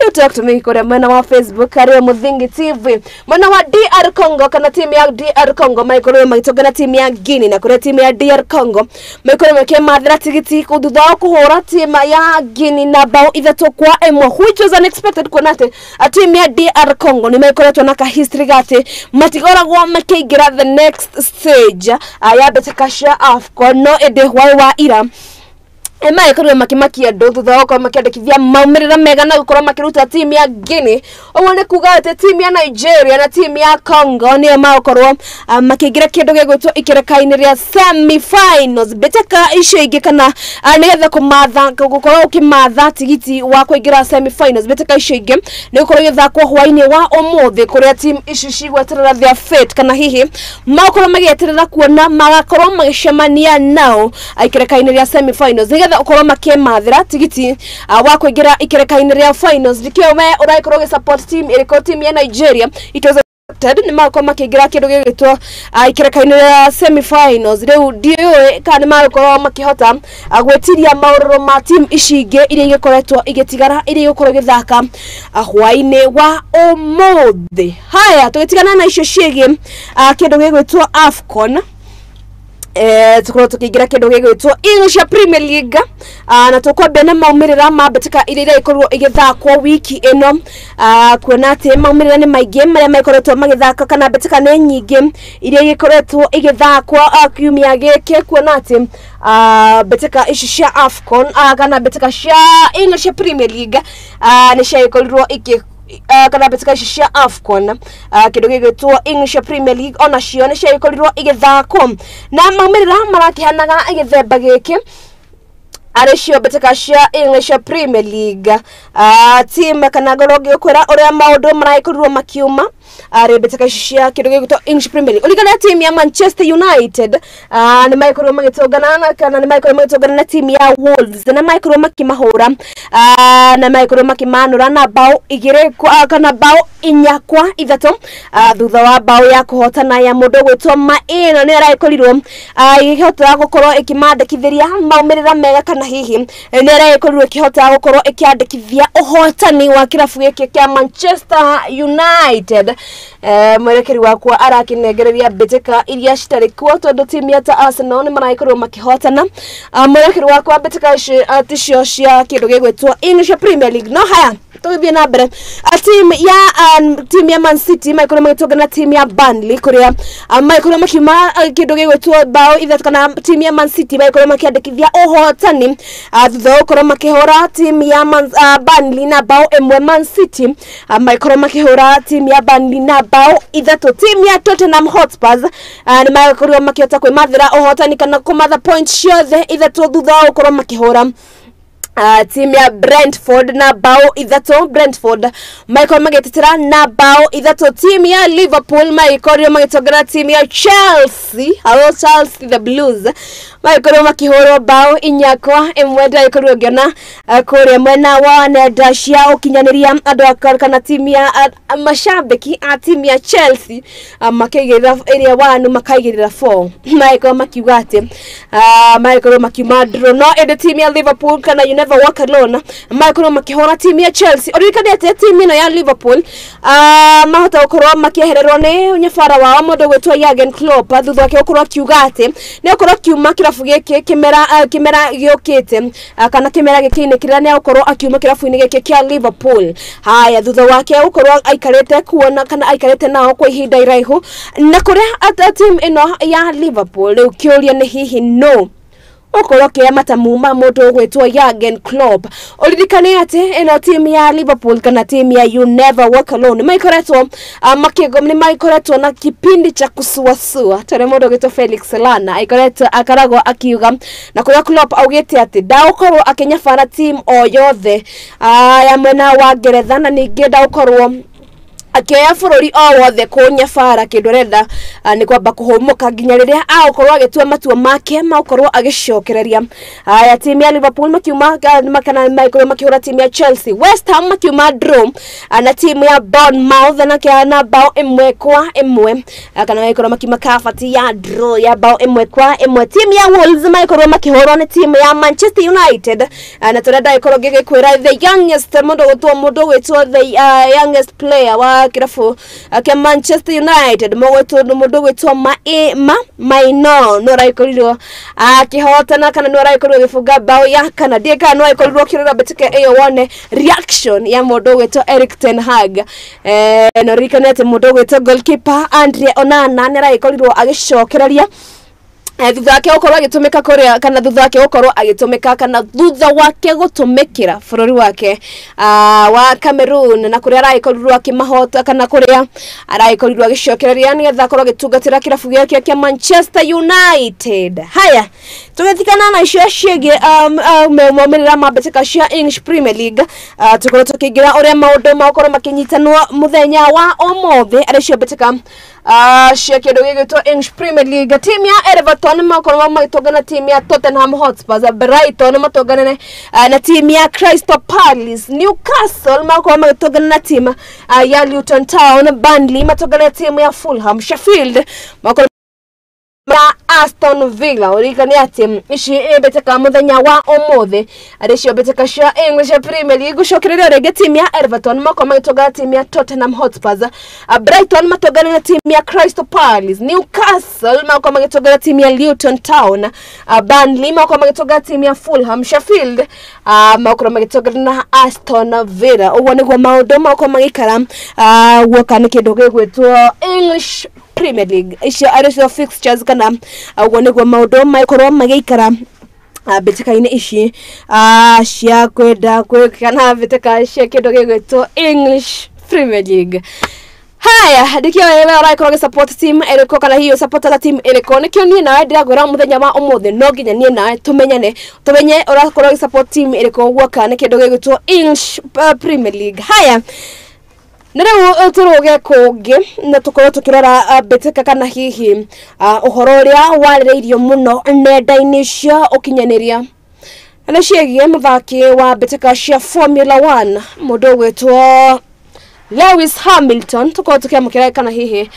You talk to me kũrĩa mwena wa Facebook harĩa Mũthingi TV. Mwena wa DR Congo kana timu ya DR Congo magĩkorwo magĩtũngana timu ya Guinea, na kũrĩa timu ya DR Congo magĩkorwo makĩmathĩra tigiti thutha wa kũhũra timu ya Guinea na bao 3-1, which was unexpected, kuona atĩ timu ya DR Congo nĩ makoretwo na ka history gati matikoragwo makĩingĩra the next stage ya mbĩtĩka cia AFCON. No ĩndĩ hwaĩ wa ira magĩkorirwo makĩmakia andũ thutha wa gũkorwo makĩandĩkithia maumĩrĩra mega na gũkorwo makĩruta timu ya Guinea. Ũguo nĩ kuga atĩ timu ya Nigeria na timu ya Congo nĩo magũkorwo makĩingĩra kĩndũ gĩgwĩtwo ikĩreka-inĩ rĩa semi finals. Mbĩtĩka icio ingĩ kana nĩgetha kũmatha gũkorwo ũkĩmatha tigiti wa kũingĩra semi finals, mbĩtĩka icio ingĩ nĩ gũkorwo igĩthakwo hwaĩ-inĩ wa ũmũthĩ, kũrĩa timu ici cigweterera their fate kana hihi magũkorwo magĩeterera kuona magakorwo magĩcemania nao ikĩreka-inĩ rĩa semi finals nĩgetha ũkorwo makĩmathĩra tigiti wa kũingĩra ikĩreka-inĩ rĩa finals. Ndikĩũĩ we ũragĩkorwo ũgĩ support team ĩrĩkũ? Team ya Nigeria, it was expected nĩ magakorwo makĩingĩra kĩndũ gĩgwĩtwo ikĩreka-inĩ rĩa semi finals. Rĩu ndiũĩ kana nĩ magũkorwo makĩhota gwĩtiria maũrũrũ ma team ici ingĩ iria igĩkoretwo igĩtigara, iria igũkorwo igĩthaka hwaĩ-inĩ wa ũmũthĩ. Haya, tũgĩtigana na icio ciĩgiĩ kĩndũ gĩgwĩtwo AFCON, tukorwo tukiingira kindu gigwitwo English Premier League, na tukwambia na maumirira ma mbitika iria iragĩkorwo igĩthakwo wiki ĩno, kuona atĩ maumĩrĩra nĩ maingĩ marĩa makoretwo magĩthaka kana mbĩtĩka nĩ nyingĩ iria igĩkoretwo igĩthakwo kiumia gĩkĩ, kuona atĩ mbĩtĩka ici cia AFCON kana mbĩtĩka cia English Premier League nĩ ciagĩkorirwo ikĩ kana mbĩtĩka ici cia AFCON, kĩndũ gĩgwĩtwo English Premier League, onacio nĩ ciagĩkorirwo igĩthakwo na maumĩrĩra marakĩhanaga gĩthemba gĩkĩ arĩ cio mbĩtĩka cia English Premier League. Team kana ngorwo ngĩkwĩra ũrĩa maũndũ maragĩkorirwo makiuma arĩ mbĩtĩka ici cia kĩndũ gĩgwĩtwo English Premier League. Ũringana team ya Manchester United nĩ magĩkorirwo magĩtũngana na kana nĩ magĩkorirwo magĩtũngana na team ya Wolves na magĩkorirwo makĩmahũra na magĩkorirwo makĩmanũra na bao 2 kana bao 4-3, thutha wa bao ya kũhotana ya mũndũ ũgwĩtwo Maina nĩ aragĩkorirwo ĩkĩhota gũkorwo ĩkĩmandĩkithĩria maumĩrĩra mega kana hihi nĩ aragĩkorirwo ĩkĩhota gũkorwo ĩkĩandĩkithia ũhotani wa kĩrabu gĩkĩ kĩa Manchester United. Mwerekeri wakwa arakinengereria mbĩtĩka iria citarĩ kuo tondũ timu ya ta Arsenal nĩ maragĩkorirwo makĩhotana. Mwerekeri wakwa, mbĩtĩka ici ticio cia kĩndũ gĩgwĩtwo English Premier League. No haya, Tũgĩthiĩ na mbere, team ya Man City magĩkorwo magĩtũngana na team ya Burnley, kũrĩa magĩkorwo makiuma kĩndũ gĩgwĩtwo bao 3, kana team ya Man City magĩkorwo makĩandĩkithia ũhotani thutha wa gũkorwo makĩhũra team ya Burnley na bao 1. Man City magĩkorwo makĩhũra team ya Burnley na bao 3. Team ya Tottenham Hotspurs nĩ magĩkorirwo makĩhota kwĩmathĩra ũhotani kana kũmatha point ciothe 3 thutha wa gũkorwo makĩhũra timu ya Brentford na bao 3. Brentford magĩkorwo magĩtetera na bao 3. Timu ya Liverpool magĩkorirwo magĩtongora timu ya Chelsea, hello Chelsea, the Blues, magĩkorwo makĩhũrwo bao 4-1. Ndagĩkorirwo ngĩona kũrĩa mwena wa nenda cia ũkinyanĩria andũ kana timu ya mashabiki a timu ya Chelsea makĩigĩrĩra ĩrĩa 1, makaigĩrĩra 4, magĩkorwo makiuga atĩ magĩkorwo makiuma draw. No ĩndĩ timu ya Liverpool, kana you never walk alone, magĩkorwo makĩhũra timu ya Chelsea. Ũririkane atĩ timu ĩno ya Liverpool mahota gũkorwo makĩehererwo nĩ nyabara wao, mũndũ gwĩtwo Jurgen Klopp, thutha wake gũkorwo akiuga atĩ nĩ gũkorwo akiuma kĩrabu gĩkĩ kĩmera gĩũkĩte, kana kĩmera gĩkĩ-inĩ kĩrĩa nĩ egũkorwo akiuma kĩrabu-inĩ gĩkĩ kĩa Liverpool. Haya, thutha wake gũkorwo aikarĩte kuona kana aikarĩte nao kwa ihinda iraihu, na kũrĩa team ĩno ya Liverpool rĩu kĩũria nĩ hihi no ũkorwo kĩoya matamu ma mũndũ ũgwĩtwo Jurgen Klopp. Ũririkane atĩ ĩno team ya Liverpool, kana team ya You Never Walk Alone, nĩ maikoretwo na kipindi cha kusuasua tondũ mũndũ ũgwĩtwo Felix Lana aikoretwo akoragwo akiuga, na kũrĩa Klopp augĩte atĩ ndagũkorwo akĩnyabara team o yothe ya mwena wa Ngeretha, na ningĩ ndagũkorwo akĩoya bũrũri o wothe kũnyabara. Kĩndũ arenda nĩ kwamba kũhũmũka nginya rĩrĩa agũkorwo agĩtua matua make ma gũkorwo agĩcokereria. Aya, timu ya Liverpool makiuma kana magĩkorwo makĩhũra timu ya Chelsea. West Ham makiuma draw na timu ya Bournemouth na bao 1-1, kana magĩkorwo makiuma kabati ya draw ya bao 1-1. Timu ya Wolves magĩkorwo makĩhũrwo nĩ timu ya Manchester United, na tũrenda gĩkorwo gĩgĩkwĩra the youngest mũndũ gwĩtwo the youngest player wa kĩrabu kĩa Manchester United, mũndũ gwĩtwo Maino, no aragĩkorirwo akĩhotana kana no aragĩkorirwo agĩbunga bao ya kana. Ndiĩ kana no agĩkorirwo ũkĩrora mbĩtĩka ĩyo wone reaction ya mũndũ gwĩtwo Erik ten Hag. No ririkane atĩ mũndũ gwĩtwo goalkeeper Andre Onana nĩ aragĩkorirwo agĩcokereria thutha wake gũkorwo agĩtũmĩka kũrĩa, kana thutha wake gũkorwo agĩtũmĩka, kana thutha wake gũtũmĩkĩra bũrũri wake wa Cameroon, na kũrĩa aragĩkorirwo akĩmahota, kana kũrĩa aragĩkorirwo agĩcokereria nĩgetha akorwo agĩtungatĩra kĩrabu gĩake kĩa Manchester United. Haya, tũgĩthikana na icio ciĩgiĩ maumĩrĩra ma mbĩtĩka cia English Premier League, tũkorwo tũkĩingĩra ũrĩa maũndũ magũkorwo makĩnyitanwo mũthenya wa ũmũthĩ, arĩ cio mbĩtĩka cia kĩndũ gĩgwĩtwo English Premier League. Timu ya Everton makorwo magĩtũngana timu ya Tottenham Hotspur, Brighton matũngane na timu ya Crystal Palace, Newcastle makorwo magĩtũngana na timu ya Luton Town, Burnley matũngane na timu ya Fulham, Sheffield makorwo na Aston Villa. Ũririkane atĩ ici mbĩtĩka mũthenya wa ũmũthĩ, arĩ cio mbĩtĩka cia English Premier League. Gũcokereria rĩngĩ, timu ya Everton makorwo magĩtũngana timu ya Tottenham Hotspur, Brighton matũngana na timu ya Crystal Palace, Newcastle makorwo magĩtũngana timu ya Luton Town, Burnley makorwo magĩtũngana timu ya Fulham, Sheffield makorwo magĩtũngana na Aston Villa. Ũguo nĩguo maũndũ makorwo magĩikara guoka nĩ kĩndũ gĩgwĩtwo English Premier League. Icio arĩ cio fixtures, kana ũguo nĩguo maũndũ magĩkorwo magĩikara mbĩtĩka-inĩ ici cia kwenda kana mbĩtĩka cia kĩndũ gĩgwĩtwo English Premier League. Haya, ndikio wewe ũragĩkorwo ũgĩ support team ĩrĩkũ, kana hihi ũsupportaga team ĩrĩkũ? Nĩkĩo niĩ nawe ndĩrakwĩra mũthenya wa ũmũthĩ no nginya niĩ nawe tũmenyane, tũmenye ũrakorwo ũgĩ support team ĩrĩkũ guoka nĩ kĩndũ gĩgwĩtwo English Premier League. Haya, na rĩu tũrũge kũngĩ na tũkorwo tũkĩrora mbĩtĩka, kana hihi ũhoro ũrĩa warĩrĩirio mũno nenda-inĩ cia ũkinyanĩria, na ciĩgiĩ mũthaki wa mbĩtĩka cia Formula 1, mũndũ ũgwĩtwo Lewis Hamilton. Tũkorwo tũkĩamũkĩra kana hihi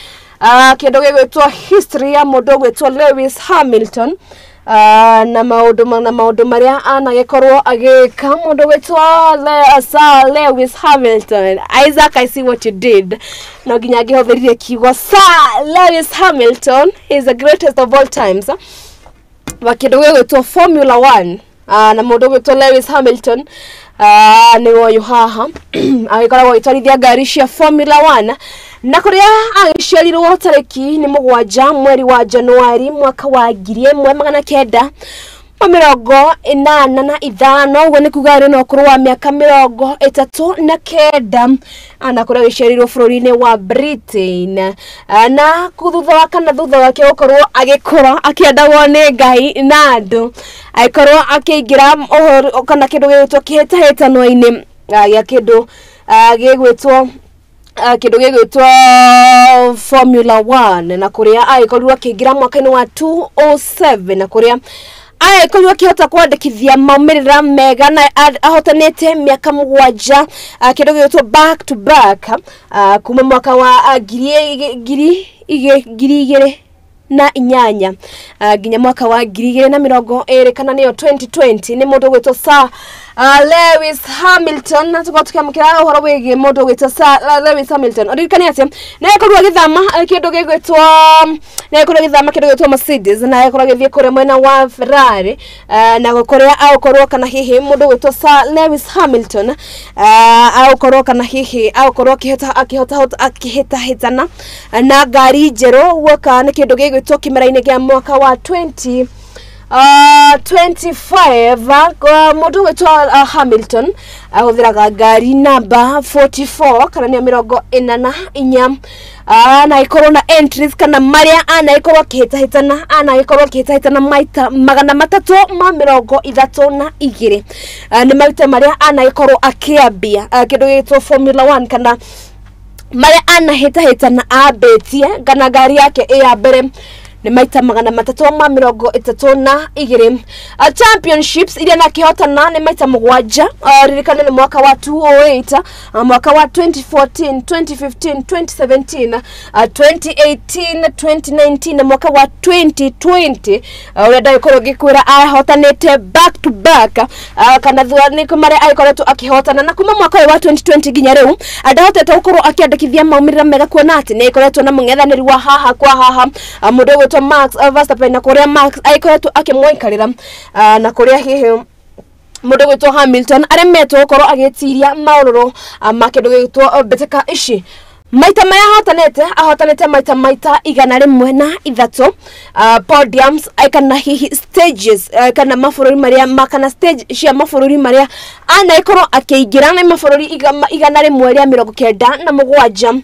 kĩndũ gĩgwĩtwo history ya mũndũ ũgwĩtwo Lewis Hamilton na maũndũ marĩa anagĩkorwo agĩka mũndũ gwĩtwo Sir Lewis Hamilton. Isaac, I see what you did. No nginya ngĩhũthĩrire kiugo Sir Lewis Hamilton. He is the greatest of all times wa kĩndũ gĩgwĩtwo Formula 1, na mũndũ gwĩtwo Lewis Hamilton. Nĩ ũyũ haha agĩkoragwo agĩtwarithia ngari cia Formula 1 na kũrĩa agĩciarirwo tarĩki nĩ 7 mweri wa Januari mwaka wa 1985, ũguo nĩ kuga arĩ na ũkũrũ wa mĩaka 39, na kũrĩa agĩciarirwo bũrũri-inĩ wa Britain. Na thutha wa kana thutha wake gũkorwo agĩkũra akĩendagwo nĩ Ngai na andũ, agĩkorwo akĩingĩra ũhoro kana kĩndũ gĩgwĩtwo kĩhĩtahĩtano-inĩ gĩa kĩndũ gĩgwĩtwo kĩndũ gĩgwĩtwo Formula 1, na kũrĩa agĩkorirwo akĩingĩra mwaka-inĩ wa 2007, na kũrĩa agĩkorirwo akĩhota kwandĩkithia maumĩrĩra mega na ahotanĩte mĩaka 7 kĩndũ gĩgwĩtwo back to back kuma mwaka wa 2008 nginya mwaka wa 2020 kana nĩyo 2020. Nĩ mũndũ ũgwĩtwo Sir Lewis Hamilton, na tũkorwo tũkĩamũkĩra ũhoro wĩgiĩ mũndũ ũgwĩtwo Sir Lewis Hamilton. Ũririkane atĩ nĩ agĩkorirwo agĩthama kĩndũ gĩgwĩtwo nĩ agĩkorirwo agĩthama kĩndũ gĩgwĩtwo Mercedes, na agĩkorwo agĩthiĩ kũrĩa mwena wa Ferrari, na kũrĩa agũkorwo kana hihi mũndũ ũgwĩtwo Sir Lewis Hamilton agũkorwo kana hihi agũkorwo akĩhĩtahĩtana na ngari njerũ guoka nĩ kĩndũ gĩgwĩtwo kĩmera-inĩ kĩa mwaka wa 2025. Mũndũ ũgwĩtwo Hamilton ahũthĩraga ngari namba 44 kana nĩyo 44, na ĩkorwo na entries kana marĩa anagĩkorwo akĩhĩtahĩtana anagĩkorwo akĩhĩtahĩtana maita 332 nĩ maita marĩa anagĩkorwo akĩambia kĩndũ gĩgwĩtwo Formula 1 kana marĩa anahĩtahĩtana ambĩtie kana ngari yake ĩ ya mbere nĩ maita 332. Championships iria nakĩhotana nĩ maita 7, ririkane nĩ mwaka wa 2008, mwaka wa 2014, 2015, 2017, 2018, 2019 na mwaka wa 2020, ũrĩa ndagĩkorwo ngĩkwĩra ahotanĩte back to back, kana thutha nĩ marĩa agĩkoretwo akĩhotana na kuma mwaka ũyũ wa 2020 nginya rĩu ndahotete gũkorwo akĩandĩkithia maumĩrĩra mega, kuona atĩ nĩ agĩkoretwo na mũng'ethanĩri wa haha kwa haha mũndũ ũgwĩtwo Max Verstappen, na kũrĩa Max agĩkoretwo akĩmũikarĩra, na kũrĩa hihi mũndũ ũgwĩtwo Hamilton aremetwo gũkorwo agĩtiria maũrũrũ ma kĩndũ gĩgwĩtwo mbĩtĩka ici. Maita marĩa ahotanĩte maita 103 podiums kana hihi stages kana mabũrũri marĩa kana stage cia mabũrũri marĩa anagĩkorwo akĩingĩra nĩ mabũrũri 197.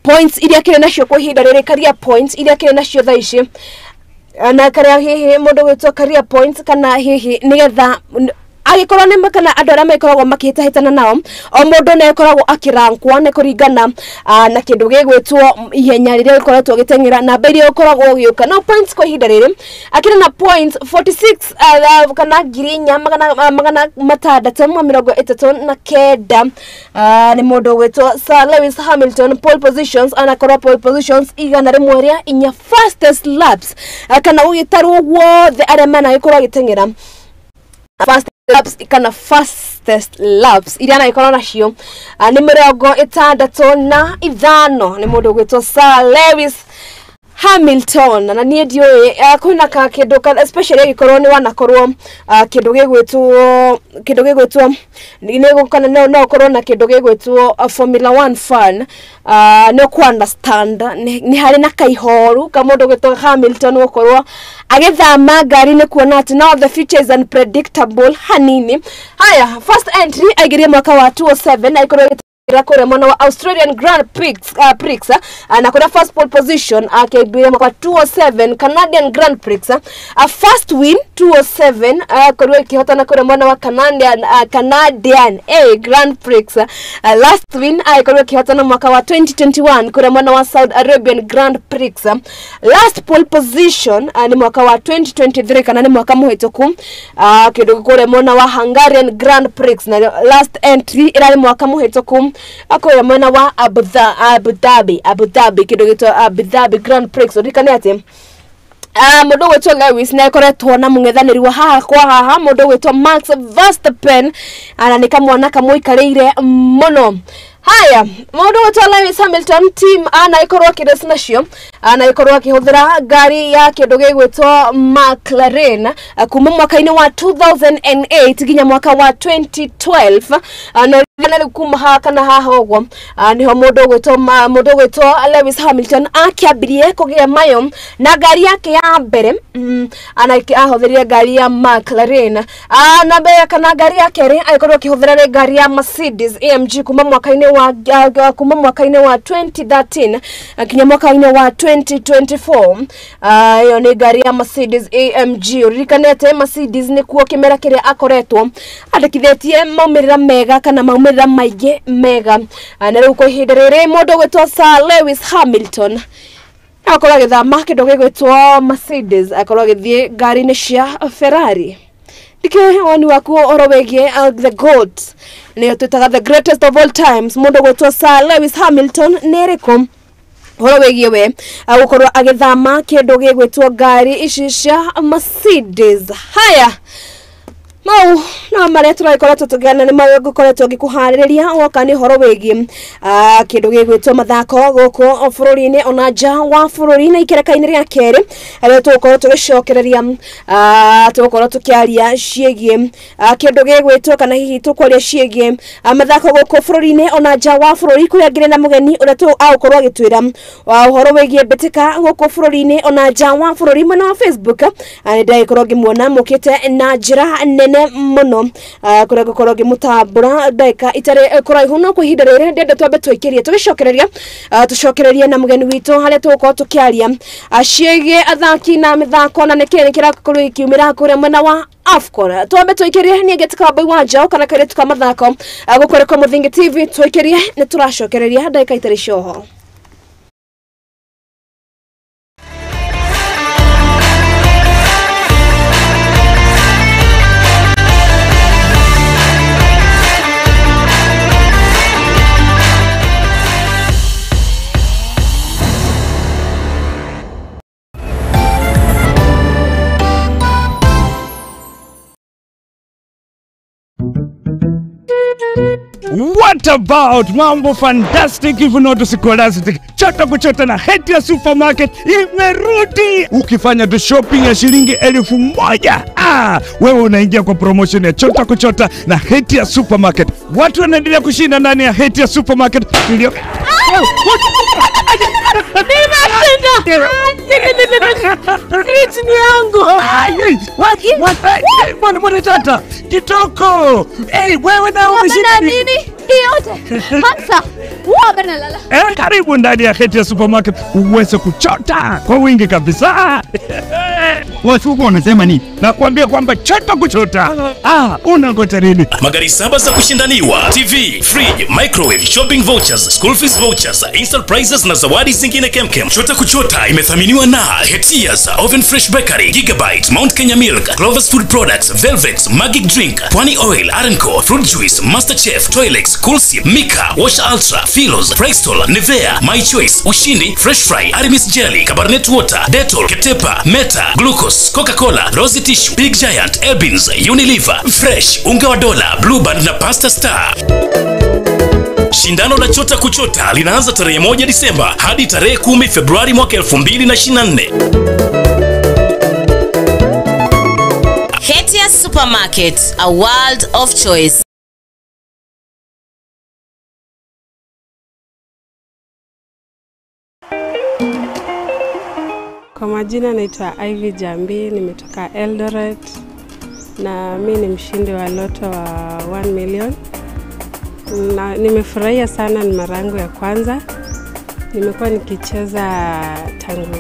Points iria kĩrĩ nacio kwa ihinda rĩrĩ, career points iria kĩrĩ nacio thaa ici, na karĩa hihi mũndũ ũgwĩtwo career points kana hihi nĩgetha agĩkorwo nĩ kana andũ arĩa magĩkoragwo makĩhĩtahĩtana nao o mũndũ nĩ akoragwo akĩrankwo nĩ kũringana na kĩndũ gĩgwĩtwo ihenya rĩrĩa gĩkoretwo gĩteng'era namba iria ũkoragwo ũgĩũka no points kwa ihinda rĩrĩ akĩrĩ na points 46 kana 4639 nĩ mũndũ ũgwĩtwo Sir Lewis Hamilton. Pole positions anakorwo pole positions 104 fastest laps kana ũgĩtarwo wothe arĩa managĩkorwo agĩteng'era fast laps kana fastest laps iria anagĩkorwo nacio nĩ 65 nĩ mũndũ ũgwĩtwo Sir Lewis Hamilton. Na niĩ ndiũĩ kwĩna ka kĩndũ especially agĩkorwo nĩ wanakorwo kĩndũ gĩgwĩtwo kana no ũkorwo na kĩndũ gĩgwĩtwo Formula 1 fan, nĩ ũkũ understand nĩ harĩ na kaihoru ka mũndũ ũgwĩtwo Hamilton gũkorwo agĩthama ngari nĩ kuona atĩ now the future is unpredictable hanini. Haya, first entry aingĩrie mwaka wa 2007 agĩkorwo kũrĩa mwena wa Australian Grand Prix na kũrĩa first pole position akĩingĩria mwaka wa 2007 Canadian Grand Prix, a first win 2007 kũrĩa ĩkĩhotana kũrĩa mwena wa Canadian Grand Prix, last win agĩkorwo ĩkĩhotana mwaka wa 2021 kũrĩa mwena wa Saudi Arabian Grand Prix, last pole position ni mwaka wa 2023 kana ni mwaka mũhĩtũku kĩndũ kũrĩa mwena wa Hungarian Grand Prix, na last entry ĩrarĩ mwaka mũhĩtũku akoya mwena wa Abu Dhabi kĩndũ gĩtwo Abu Dhabi Grand Prix. Ũririkane atĩ mũndũ ũgwĩtwo Lewis nĩ akoretwo na mũng'ethanĩri wa haha kwa haha mũndũ ũgwĩtwo Max Verstappen, na nĩ kamwana kamũikarĩire mũno. Haya, mũndũ gwĩtwo Lewis Hamilton team anaikorwo akĩrace nacio, anaikorwo akĩhũthĩra ngari ya kĩndũ gĩgwĩtwo McLaren kuma mwaka-inĩ wa 2008 nginya mwaka wa 2012. Na rĩu kuma haha kana haha ũguo nĩho mũndũ gwĩtwo Lewis Hamilton akĩambirie kũgĩa mayo na ngari yake ya mbere. Ahũthĩrire ngari ya McLaren. Na mbere kana ngari ya kerĩ agĩkorwo akĩhũthĩra ngari ya Mercedes AMG kuma mwaka-inĩ wa 2013 nginya mwaka-inĩ wa 2024. Iyo nĩ ngari ya Mercedes AMG. Ũririkanĩte Mercedes nĩkuo kĩmera kĩrĩa akoretwo andĩkithĩtie maumĩrĩra mega kana maumĩrĩra maingĩ mega. Na rĩu kwa ihinda rĩrĩ mũndũ ũgwĩtwo Sir Lewis Hamilton akorwo agĩthama kĩndũ gĩgwĩtwo Mercedes, akorwo agĩthiĩ ngari-inĩ cia Ferrari. Ndike woni waku ũhoro wĩgiĩ the GOAT, nĩyo twĩtaga the greatest of all times, mũndũ gwĩtwo Sir Lewis Hamilton nĩ ĩrĩkũ ũhoro wĩgiĩ we gũkorwo agĩthama kĩndũ gĩgwĩtwo ngari ici cia Mercedes. Haya, mau no marĩa tũragĩkoretwo tũkĩgana nĩ marĩa ngũkoretwo ngĩkũharĩrĩria woka nĩ ũhoro wĩgiĩ kĩndũ gĩgwĩtwo mathako gũkũ bũrũri-inĩ ona nja wa bũrũri. Na ikereka-inĩ rĩa kerĩ arĩa tũgũkorwo tũgĩcokereria, tũgũkorwo tũkĩaria ciĩgiĩ kĩndũ gĩgwĩtwo kana hihi tũkwaria ciĩgiĩ mathako gũkũ bũrũri-inĩ ona nja wa bũrũri, kũrĩa ngĩrĩ na mũgeni ũrĩa agũkorwo agĩtwĩra ũhoro wĩgiĩ mbĩtĩka gũkũ bũrũri-inĩ ona nja wa bũrũri. Mwena wa Facebook nĩ ndagĩkorwo ngĩmuona mũkĩte na njĩra nene mũno, kũrĩa ngũkorwo ngĩmũtambũra ndagĩka itarĩ kũraihu. No kwa ihinda rĩrĩ ndĩrenda twambe tũikĩrie tũgĩcokereria, tũcokererie na mũgeni witũ harĩa tũgũkorwo tũkĩaria ciĩgiĩ athaki na mĩthako na nĩkĩĩ kĩrakorwo gĩkiumĩra kũrĩa mwena wa AFCON. Twambe tũikĩrie niĩ ngĩtuĩka Wambui wa Njaũ kana kairĩtu ka mathako gũkũ kwa Mũthingi TV. Tũikĩrie nĩ tũracokereria ndagĩka itarĩ cioho. What about mambo fantastic if not scholastic? Chota kuchota na Hetia Supermarket imerudi. Ukifanya tu shopping ya shilingi 1000, wewe unaingia kwa promotion ya Chota kuchota na Hetia Supermarket. Watu wanaendelea kushinda ndani ya Hetia Supermarket. Fridge ni yangu. Mwana tata kitoko. Hey, wewe na umeshinda nini? Hii yote. Hamsa. Karibu ndani ya Hetia Supermarket uweze kuchota kwa wingi kabisa. Wasuku wanasema nini? Nakwambia kwamba chota kuchota. Unangoja nini? Magari 7 za kushindaniwa, TV, fridge, microwave, shopping vouchers, school fees vouchers, instant prizes na zawadi zingine kemkem. Chota kuchota imethaminiwa na Hetia's Oven Fresh Bakery, Gigabyte, Mount Kenya Milk, Clover's Food Products, Velvex, Magic Drink, Pwani Oil, Arenco, Fruit Juice, Master Chef, Toilex, Coolsip, Mika, Wash Ultra, Philos, Prestol, Nivea, My Choice, Ushindi, Fresh Fry, Aramis Jelly, Cabernet Water, Dettol, Ketepa, Meta, Glucose, Coca-Cola, Rosy Tissue, Big Giant, Ebins, Unilever, Fresh, Unga wa Dola, Blue Band na Pasta Star. Shindano la Chota Kuchota linaanza tarehe 1 Disemba hadi tarehe 10 Februari mwaka 2024. Hetia Supermarket, a world of choice. Kwa majina naitwa Ivy Jambi, nimetoka Eldoret na mimi ni mshindi wa loto wa 1 million. Na nimefurahia sana, ni mara yangu ya kwanza. Nimekuwa nikicheza tangu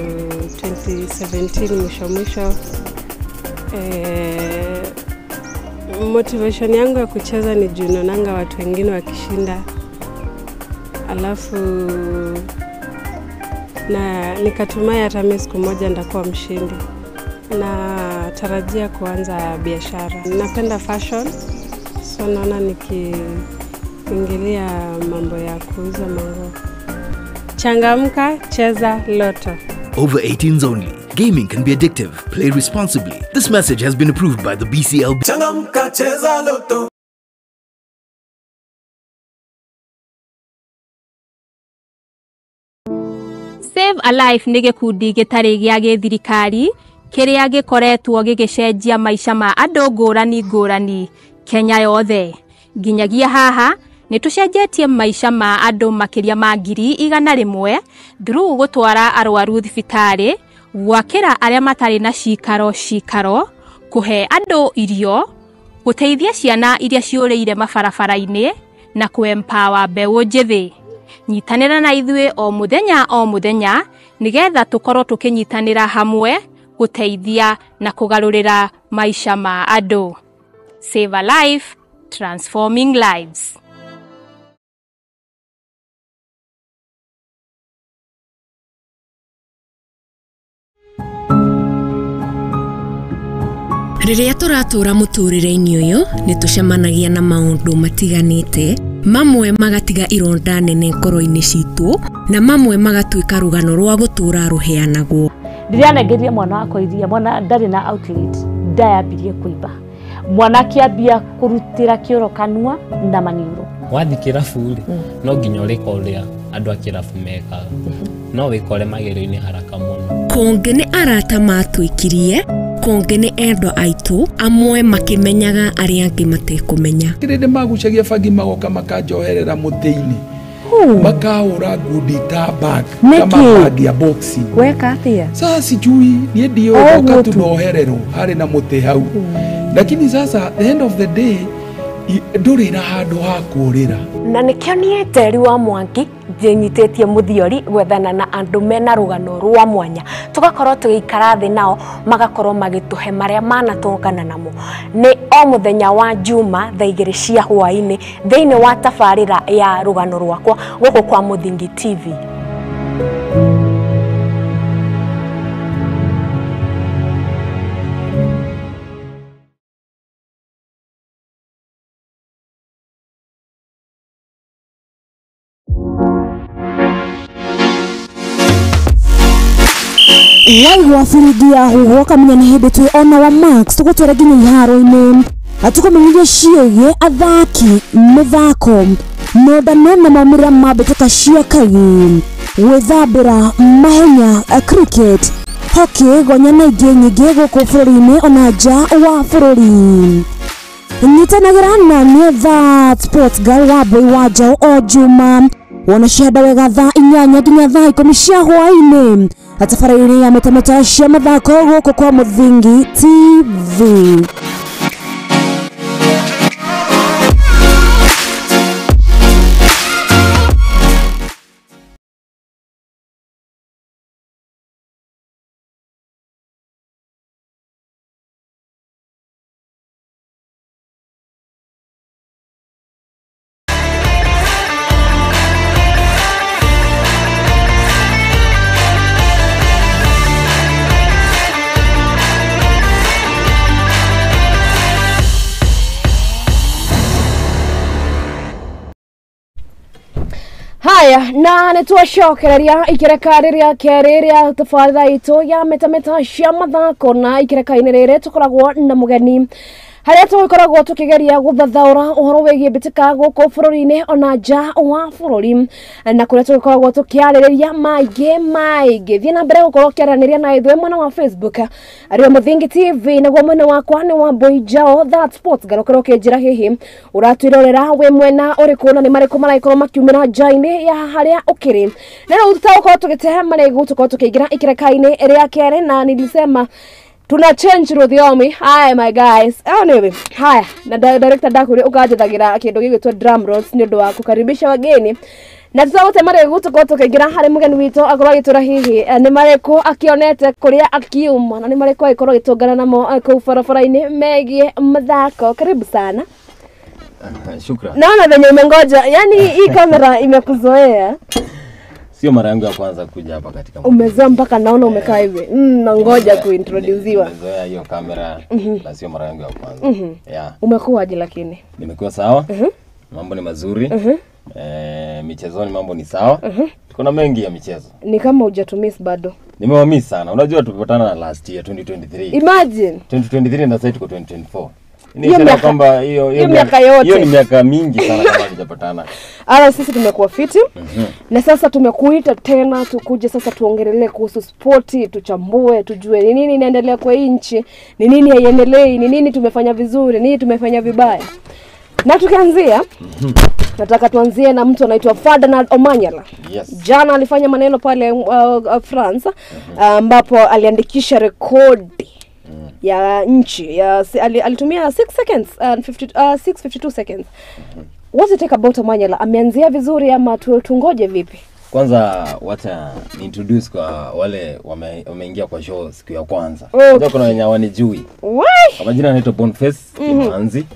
2017 mwisho. Motivation yangu ya kucheza ni juu naonanga watu wengine wakishinda. Alafu na nikatumai hata mimi siku moja nitakuwa mshindi. Na tarajia kuanza biashara. Napenda fashion, so naona nikiingilia mambo ya kuuza manguo. Changamka, cheza loto. Over 18s only. Gaming can be addictive. Play responsibly. This message has been approved by the BCLB. Changamka, cheza loto. Save a Life nĩ gĩkundi gĩtarĩ gĩa gĩthirikari kĩrĩa gĩkoretwo gĩgĩcenjia maica ma andũ ngũrani ngũrani Kenya yothe. Nginyagia haha nĩ tũcenjetie maica ma andũ makĩria ma 100,000 through gũtwara arwaru thibitarĩ, gwakĩra arĩa matarĩ na cikaro cikaro, kũhe andũ irio, gũteithia ciana iria ciũrĩire mabarabara-inĩ na kũ-empower mbeũ njĩthĩ. Nyitanĩra na ithuĩ o mũthenya o mũthenya nĩgetha tũkorwo tũkĩnyitanĩra hamwe gũteithia na kũgarũrĩra maica ma andũ. Save a Life, transforming lives. Rĩrĩa tũratũra mũtũrĩre-inĩ ũyũ nĩ tũcemanagia na maũndũ matiganĩte, mamwe magatiga ironda nene ngoro-inĩ citũ na mamwe magatuĩka rũgano rwa gũtũra rũheanagwo. Rĩrĩa anengerie mwana wakwa iria, mwana ndarĩ na outlet, ndayambirie kũimba. Mwana akĩambia kũrutĩra kĩoro kanua na maniũrũ. Wathiĩ kĩrabu rĩ, no nginya ũrĩka ũrĩa andũ a kĩrabu mekaga. No wĩkore magerio-inĩ haraka mũno. Kũngĩ nĩ arata matwĩkirie, kũngĩ nĩ endwa aitũ, amwe makĩmenyaga arĩa angĩ matekũmenya. Kĩrĩndĩ magucagia bangi magoka makanjoherera mũtĩ-inĩ. Makahũra ngundi ta bag, kama bag ya boxing. Weka atĩa? Sasa sijui niĩ ndiũĩ ndoka tu nohererwo harĩ na mũtĩ hau. Lakini sasa the end of the day ndũrĩ na handũ ha kũũrĩra. Na nĩkĩo niĩ Njeri wa Mwangi ndĩnyitĩtie mũthiori gwethana na andũ mena rũgano rwa mwanya, tũgakorwo tũgĩikara thĩ nao magakorwo magĩtũhe marĩa manatũngana namo. Nĩ o mũthenya wa Juma thaa 2 cia hwaĩ-inĩ thĩinĩ wa tabarĩra ya rũgano rwakwa gũkũ kwa Mũthingi TV. Waigua biringi ya huhwo kamenya nĩ hĩndĩ twĩ ona wa Max tũgũtwara nginya iharo-inĩ tũkũmenyithia ciĩgiĩ athaki, mĩthako, mendano na maumĩrĩra ma mbĩtĩka cia kagi, gwĩthambĩra, mahenya, cricket, hockey, gonya na ingĩ nyingĩ gũkũ bũrũri-inĩ ona nja wa bũrũri. Nyitanagĩra na niĩ That Sports Girl wa Boy wa Njaũ o Juma wona cianda wega thaa 8 nginya thaa 10 cia hwaĩ-inĩ tabarĩra-inĩ ya metameta cia mathako gũkũ kwa Mũthingi TV. Haya, na nĩ twacokereria ikereka rĩrĩa kerĩ rĩa tabarĩra itũ ya metameta cia mathako, na ikereka-inĩ rĩrĩ tũkoragwo na mũgeni harĩa tũgĩkoragwo tũkĩgeria gũthathaũra ũhoro wĩgiĩ mbĩtĩka gũkũ bũrũri-inĩ ona nja wa bũrũri, na kũrĩa tũgĩkoragwo tũkĩarĩrĩria maingĩ maingĩ. Thiĩ na mbere gũkorwo ũkĩaranĩria na ithuĩ mwena wa Facebook arĩ Mũthingi TV, naguo mwena wakwa nĩ wa Boy Jao That Sports Girl. Ũkorwo ũkĩnjĩra hihi ũratwĩrorera wĩ mwena ũrĩkũ na nĩ marĩkũ maragĩkorwo makiumĩra nja-inĩ ya harĩa ũkĩrĩ. Na rĩu tũtagũkorwo tũgĩte marĩgu tũkorwo tũkĩingĩra ikereka-inĩ rĩa kerĩ, na nilisema tuna change rũthiomi. Hi my guys. Anyway, haya na director ndakuri ukanjithagira kindu gigwitwo drum rolls ni undu wa kukaribisha wageni. Na tũtagũte marĩgu tũkorwo tũkĩingĩra harĩ mũgeni witũ akorwo agĩtwĩra hihi nĩ marĩkũ akĩonete kũrĩa akiuma na nĩ marĩkũ agĩkorwo agĩtũngana namo kũu barabara-inĩ megiĩ mathako. Karibu sana. Shukran. Naona venye umengoja, yani hii kamera imekuzoea. Sio mara yangu ya kwanza kuja hapa katika. Umezoea mpaka naona umekaa hivi. Nangoja kuintroduciwa. Nimezoea hiyo kamera na sio mara yangu ya kwanza. Yeah. Umekuwaje lakini? Nimekuwa sawa. Mambo ni mazuri. Michezoni mambo ni sawa. Tuko na mengi ya michezo. Ni kama hujatumiss bado. Nimewamiss sana. Unajua tulipatana na last year 2023. Imagine. 2023 na sasa tuko 2024. Ni ishara kwamba hiyo miaka yote. Hiyo ni miaka mingi sana kama hatujapatana. Ala, sisi tumekuwa fiti. Na sasa tumekuita tena tukuje sasa tuongelee kuhusu sporti, tuchambue, tujue ni nini inaendelea kwa hii nchi, ni nini haiendelei, ni nini tumefanya vizuri, nini tumefanya vibaya. Na tukianzia, nataka tuanzie na mtu anaitwa Ferdinand Omanyala. Yes. Jana alifanya maneno pale France, ambapo aliandikisha rekodi ya nchi ya alitumia 6 seconds and 6:52 seconds. What's it take about Omanyala? Ameanzia vizuri ama tungoje vipi? Kwanza wacha ni introduce kwa wale wameingia kwa show siku ya kwanza. Okay. Kuna wenye hawanijui. Kwa majina anaitwa Boniface Kimanzi.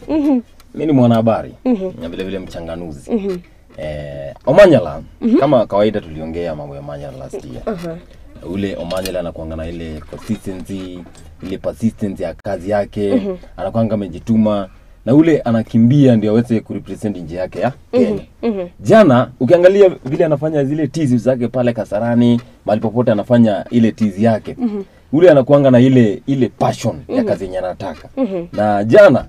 Mimi ni mwanahabari na vile vile mchanganuzi. Omanyala kama kawaida tuliongea mambo ya Omanyala last year. Ule Omanyala anakuanga na ile consistency, ile persistence ya kazi yake, anakuanga amejituma na ule anakimbia ndio aweze kurepresent nchi yake ya Kenya. Jana ukiangalia vile anafanya zile tizi zake pale Kasarani, mahali popote anafanya ile tizi yake. Ule anakuanga na ile passion ya kazi yenye anataka. Na jana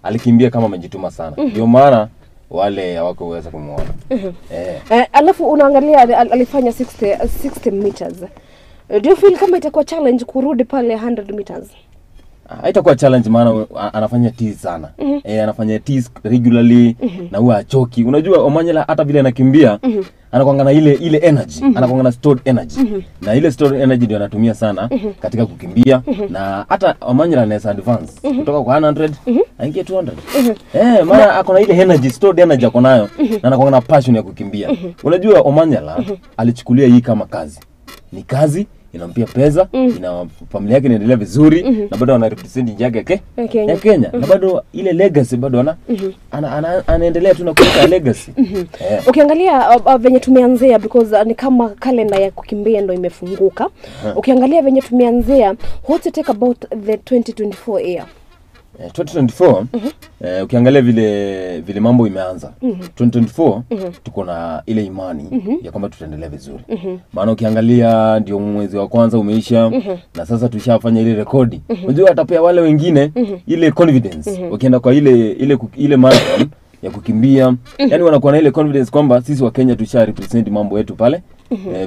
alikimbia kama amejituma sana. Ndio maana wale hawakoweza kumuona. Alafu unaangalia alifanya 60 meters. Do you feel kama itakuwa challenge kurudi pale 100 meters? Haitakuwa challenge maana anafanya tizi sana. Anafanya tizi regularly na huwa achoki. Unajua Omanyala hata vile anakimbia anakuanga na ile energy, anakuanga na stored energy. Na ile stored energy ndio anatumia sana katika kukimbia na hata Omanyala anaweza advance kutoka kwa 100 aingie 200. Maana ako na ile energy, stored energy ako nayo na anakuanga na passion ya kukimbia. Unajua Omanyala alichukulia hii kama kazi. Ni kazi inampia pesa, ina familia yake inaendelea vizuri na bado ana represent nchi yake ya Kenya. Na bado ile legacy bado anaendelea tu na kuweka legacy. Ukiangalia venye tumeanzia, because ni kama kalenda ya kukimbia ndo imefunguka. Ukiangalia venye tumeanzia, what you take about the 2024 year? 2024 ukiangalia vile mambo imeanza 2024 tuko na ile imani ya kwamba tutaendelea vizuri. Maana ukiangalia ndio mwezi wa kwanza umeisha na sasa tushafanya ile rekodi. Unajua atapea wale wengine ile confidence. Ukienda kwa ile marathon ya kukimbia, yani wanakuwa na ile confidence kwamba sisi wa Kenya tusha represent mambo yetu pale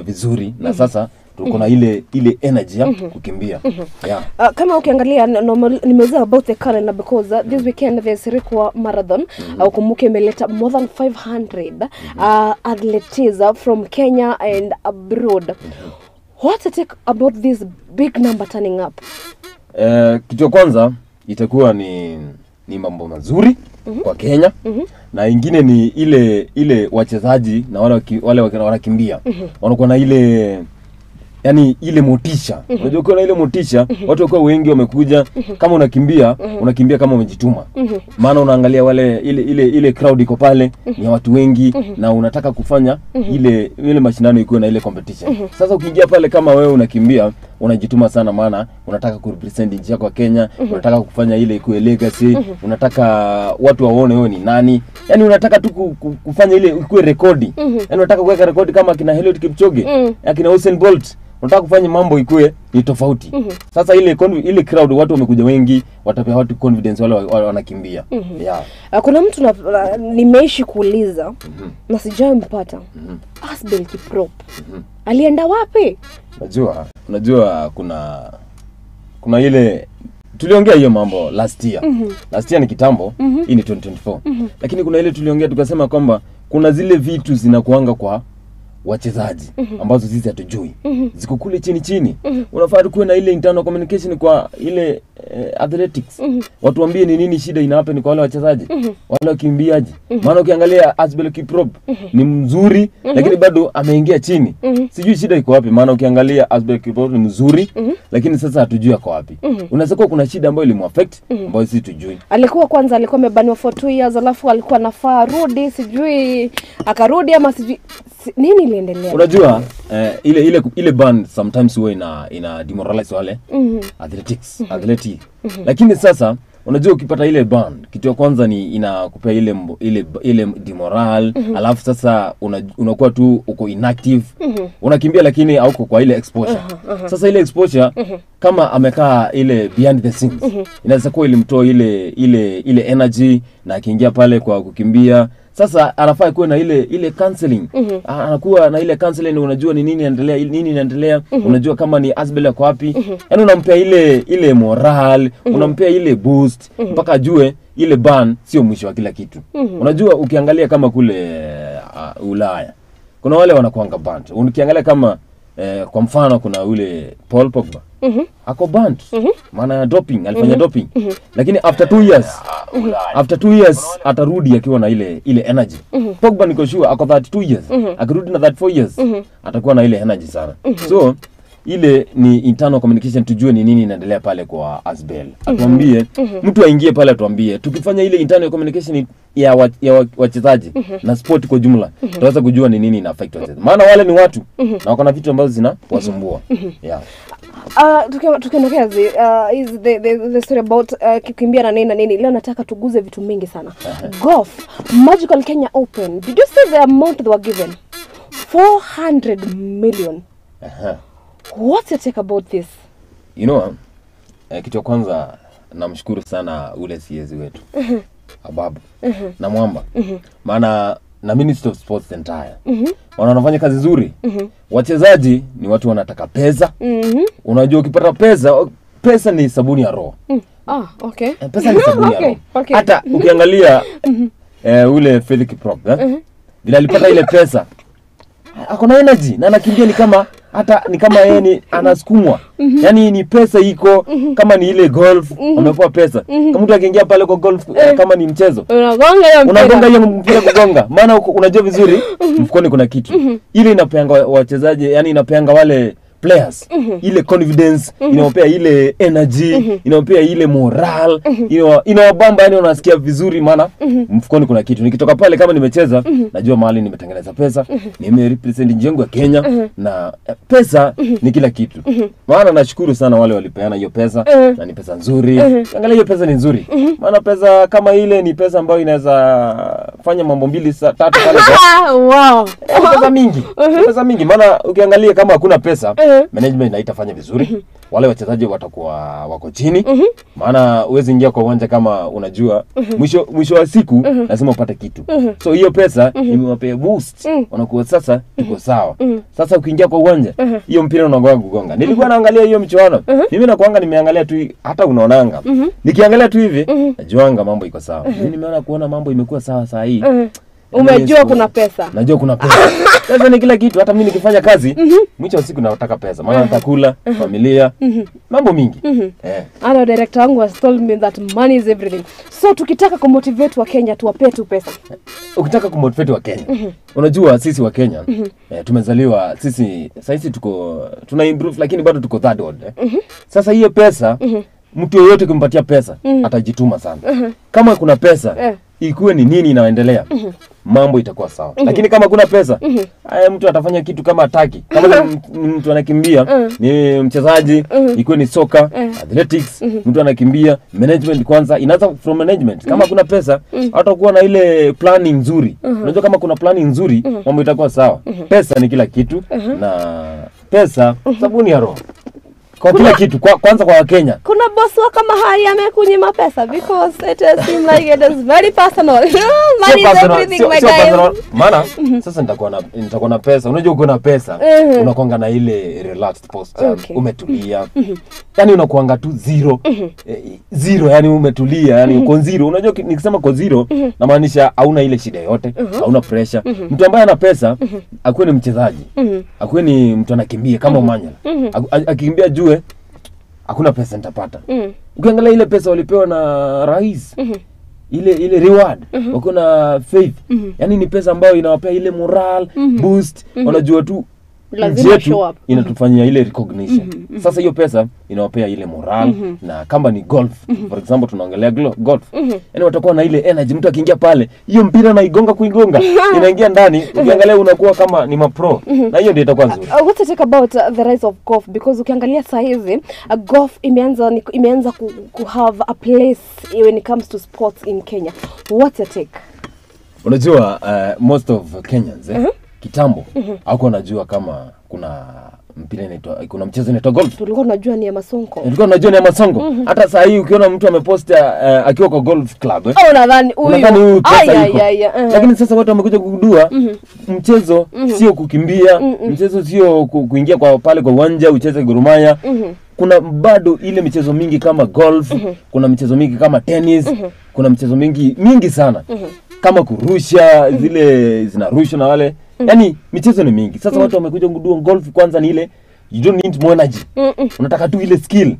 vizuri na sasa tuko na ile energy ya kukimbia. Yeah. Kama ukiangalia nimeuliza about the calendar because this weekend there's Rikwa Marathon. Ukumbuke imeleta more than 500 athletes from Kenya and abroad. What's it take about this big number turning up? Kitu kwanza itakuwa ni mambo mazuri kwa Kenya. Na ingine ni ile wachezaji na wale wanakimbia. Wanakuwa na ile yani ile motisha. Unajua ukiwa na ile motisha, watu wakiwa wengi wamekuja, kama unakimbia, unakimbia kama umejituma. Maana unaangalia wale ile crowd iko pale, ni watu wengi na unataka kufanya ile mashindano ikuwe na ile competition. Sasa ukiingia pale kama wewe unakimbia, unajituma sana maana unataka kurepresent nchi yako ya Kenya, unataka kufanya ile ikuwe legacy, unataka watu waone wewe ni nani. Yani unataka tu kufanya ile ikuwe rekodi. Yani unataka kuweka rekodi kama kina Eliud Kipchoge, akina Usain Bolt. Unataka kufanya mambo ikuwe ni tofauti. Sasa ile crowd watu wamekuja wengi, watapea watu confidence wale wanakimbia. Yeah. Kuna mtu nimeishi kuuliza na sijampata. Asbel Kiprop. Alienda wapi? Unajua kuna ile tuliongea hiyo mambo last year. Last year ni kitambo, hii ni 2024. Lakini kuna ile tuliongea tukasema kwamba kuna zile vitu zinakuanga kwa wachezaji ambazo sisi hatujui. Ziko kule chini chini. Unafaa kuwe na ile internal communication kwa ile athletics. Watu waambie ni nini shida ina happen kwa wale wachezaji, wale wakimbiaji. Maana ukiangalia Asbel Kiprop ni mzuri lakini bado ameingia chini. Sijui shida iko wapi, maana ukiangalia Asbel Kiprop ni mzuri lakini sasa hatujui ako wapi. Unaweza kuwa kuna shida ambayo ilimuaffect ambayo sisi tujui. Alikuwa kwanza alikuwa amebaniwa for 2 years alafu alikuwa anafaa rudi, sijui akarudi ama sijui nini iliendelea. Unajua ile ban sometimes huwa ina demoralize wale athletics, athletic. Lakini sasa Unajua ukipata ile ban, kitu ya kwanza ni inakupea ile demoral, alafu sasa unakuwa tu uko inactive. Unakimbia lakini hauko kwa ile exposure. Sasa ile exposure kama amekaa ile behind the scenes, inaweza kuwa ilimtoa ile energy na akiingia pale kwa kukimbia. Sasa anafaa kuwa na ile counseling. Anakuwa na ile counseling, unajua ni nini inaendelea, nini inaendelea, unajua kama ni Asbel yako wapi. Yaani unampea ile moral, unampea ile boost mpaka ajue ile ban sio mwisho wa kila kitu. Unajua ukiangalia kama kule Ulaya, kuna wale wanakuanga banned. Ukiangalia kama kwa mfano kuna yule Paul Pogba. Ako banned. Maana doping, alifanya doping. Lakini after 2 years, after 2 years atarudi akiwa na ile energy. Pogba niko sure ako 32 years. Akirudi na 34 years atakuwa na ile energy sana. So ile ni internal communication, tujue ni nini inaendelea pale kwa Asbel. Atuambie, mtu aingie pale atuambie. Tukifanya ile internal communication ya wachezaji na sport kwa jumla, tutaweza kujua ni nini ina affect wachezaji. Maana wale ni watu na wako na vitu ambazo zinawasumbua. Yeah. Tukiondokea is the story about kukimbia na nini na nini. Leo nataka tuguze vitu mingi sana. Golf, Magical Kenya Open. Did you see the amount they were given? 400 million. What's your take about this? You know, kitu ya kwanza namshukuru sana ule CS wetu. Ababu. Na Mwamba. Maana na Minister of Sports entire. Wanafanya kazi nzuri. Wachezaji ni watu wanataka pesa. Unajua ukipata pesa, pesa ni sabuni ya roho. Ah, okay. Pesa ni sabuni ya roho. Okay. Hata ukiangalia ule Faith Kiprop, vile alipata ile pesa, ako na energy na anakimbia ni kama hata ni kama yeye ni anasukumwa. Yaani ni pesa iko, kama ni ile golf amepewa pesa. Kama mtu akiingia pale kwa golf kama ni mchezo, unagonga hiyo mpira kugonga. Maana unajua vizuri mfukoni kuna kitu. Ile inapeanga wachezaji, yani inapeanga wale players ile confidence, inawapea ile energy, inawapea ile moral, inawabamba, yani unasikia vizuri maana mfukoni kuna kitu. Nikitoka pale kama nimecheza, najua mahali nimetengeneza pesa, nimerepresent nchi yangu ya Kenya, na pesa ni kila kitu. Maana nashukuru sana wale walipeana hiyo pesa, na ni pesa nzuri. Angalia hiyo pesa ni nzuri. Maana pesa kama ile ni pesa ambayo inaweza fanya mambo 2 3 pale. Wow. Pesa mingi. Pesa mingi. Maana ukiangalia kama hakuna pesa, management haitafanya vizuri. Wale wachezaji watakuwa wako chini. Maana huwezi ingia kwa uwanja kama unajua mwisho wa siku lazima upate kitu. So hiyo pesa imewapea boost. Wanakuwa sasa tuko sawa. Sasa ukiingia kwa uwanja hiyo mpira unagonga kugonga. Nilikuwa naangalia hiyo mchuano. Mimi nakuanga nimeangalia tu, hata unaonanga. Nikiangalia tu hivi najuanga mambo iko sawa. Mimi nimeona kuona mambo imekuwa sawa saa hii. Umejua kuna pesa. Najua kuna pesa. Sasa ni kila kitu, hata mimi nikifanya kazi, mwisho wa siku nataka pesa. Maana nitakula, familia, mambo mingi. Ana director wangu has told me that money is everything. So tukitaka kumotivate wa Kenya tuwape tu pesa. Ukitaka kumotivate wa Kenya, unajua sisi wa Kenya, tumezaliwa sisi sasa tuko tuna improve lakini bado tuko third world. Sasa hiyo pesa, mtu yeyote kumpatia pesa atajituma sana. Kama kuna pesa, ikuwe ni nini inaendelea, mambo itakuwa sawa. Lakini kama kuna pesa, haya mtu atafanya kitu kama hataki. Kama mtu anakimbia, ni mchezaji, ikuwe ni soka, athletics, mtu anakimbia, management kwanza, inaanza from management. Kama kuna pesa, hatakuwa na ile planning nzuri. Unajua kama kuna planning nzuri, mambo itakuwa sawa. Pesa ni kila kitu, na pesa sabuni ya roho. Kwa kila kitu, kwanza kwa Wakenya. Kuna boss wa kama hali amekunyima pesa because it seems like it is very personal. Money is everything, my guy. Maana sasa nitakuwa na pesa. Unajua uko na pesa, unakuanga na ile relaxed posture, umetulia. Yaani unakuanga tu zero. Zero, yani umetulia, yani uko zero. Unajua nikisema uko zero, namaanisha hauna ile shida yote, hauna pressure. Mtu ambaye ana pesa, akuwe ni mchezaji. Akuwe ni mtu anakimbia kama Omanyala. Akikimbia juu hakuna pesa nitapata. Ukiangalia ile pesa walipewa na rais, ile reward, wako na faith. Yaani ni pesa ambayo inawapea ile moral boost. Wanajua tu Lazima show up. Inatufanyia ile recognition. Sasa hiyo pesa inawapea ile moral na kama ni golf, for example tunaongelea golf. Yaani watakuwa na ile energy, mtu akiingia pale, hiyo mpira naigonga kuigonga, inaingia ndani, ukiangalia unakuwa kama ni mapro. Na hiyo ndio itakuwa nzuri. What's your take about the rise of golf? Because ukiangalia saa hizi golf imeanza ku have a place when it comes to sports in Kenya. What's your take? Unajua most of Kenyans kitambo hawakuwa wanajua kama kuna mpira inaitwa, kuna mchezo unaitwa golf. Tulikuwa tunajua ni ya Masonko. Tulikuwa tunajua ni ya Masonko. Hata saa hii ukiona mtu amepost akiwa kwa golf club unadhani huyu. Lakini sasa watu wamekuja kugundua mchezo sio kukimbia, mchezo sio kuingia kwa pale kwa uwanja ucheze Gor Mahia. Kuna bado ile michezo mingi kama golf, kuna michezo mingi kama tennis, kuna michezo mingi sana. Kama kurusha, zile zinarushwa na wale. Yaani michezo ni mingi. Sasa watu wamekuja kugundua golf kwanza ni ile you don't need more energy. Unataka tu ile skill.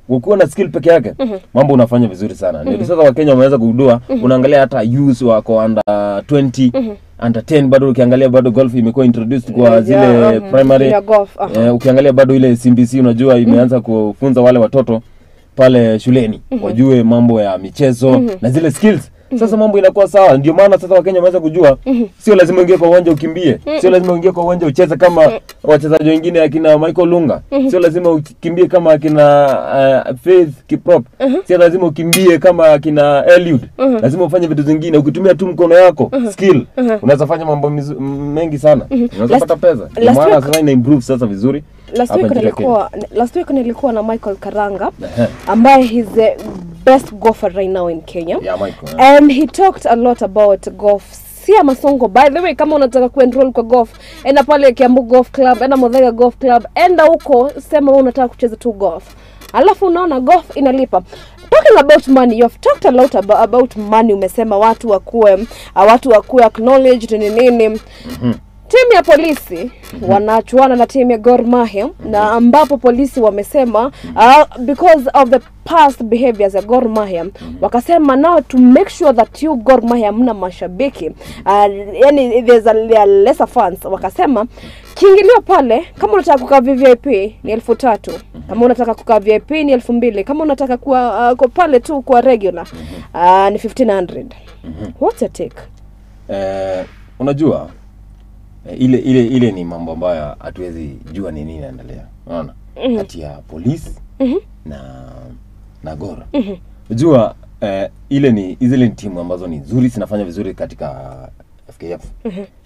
Ukiwa na skill peke yake, mambo unafanya vizuri sana. Ndio sasa Wakenya wameweza kugundua, unaangalia hata youth wako under 20, under 10 bado ukiangalia bado golf imekuwa introduced kwa zile primary. Yeah, golf. Ukiangalia bado ile CBC unajua imeanza kufunza wale watoto pale shuleni wajue mambo ya michezo na zile skills. Sasa mambo inakuwa sawa. Ndio maana sasa Wakenya wameweza kujua sio lazima uingie kwa uwanja ukimbie, sio lazima uingie kwa uwanja ucheze kama wachezaji wengine akina Michael Lunga, sio lazima ukimbie kama akina Faith Kiprop, sio lazima ukimbie kama akina Eliud. Lazima ufanye vitu zingine ukitumia tu mkono yako, skill. Unaweza fanya mambo mengi sana. Unaweza pata pesa. Ndio maana sasa ina improve sasa vizuri. Last week nilikuwa na Michael Karanga ambaye he's the best golfer right now in Kenya. Yeah, Michael. And he talked a lot about golf. Sia Masongo, by the way, kama unataka kuenroll kwa golf, enda pale Kiambu Golf Club, enda Muthaiga Golf Club, enda huko, sema wewe unataka kucheza tu golf. Alafu unaona golf inalipa. Talking about money, you have talked a lot about money. Umesema watu wakuwe acknowledged ni nini. Timu ya polisi wanachuana na timu ya Gor Mahia, na ambapo polisi wamesema because of the past behaviors ya Gor Mahia, wakasema now to make sure that you Gor Mahia mna mashabiki, yani there's a lesser fans, wakasema kiingilio pale kama unataka kukaa VIP ni 3,000, kama unataka kukaa VIP ni 2,000, kama unataka kuwa pale tu kwa regular ni 1,500. What's your take? Unajua ile ni mambo ambayo hatuwezi jua ni nini inaendelea. Unaona? Kati ya polisi na Gor. Unajua ile ni zile timu ambazo ni nzuri, zinafanya vizuri katika FKF.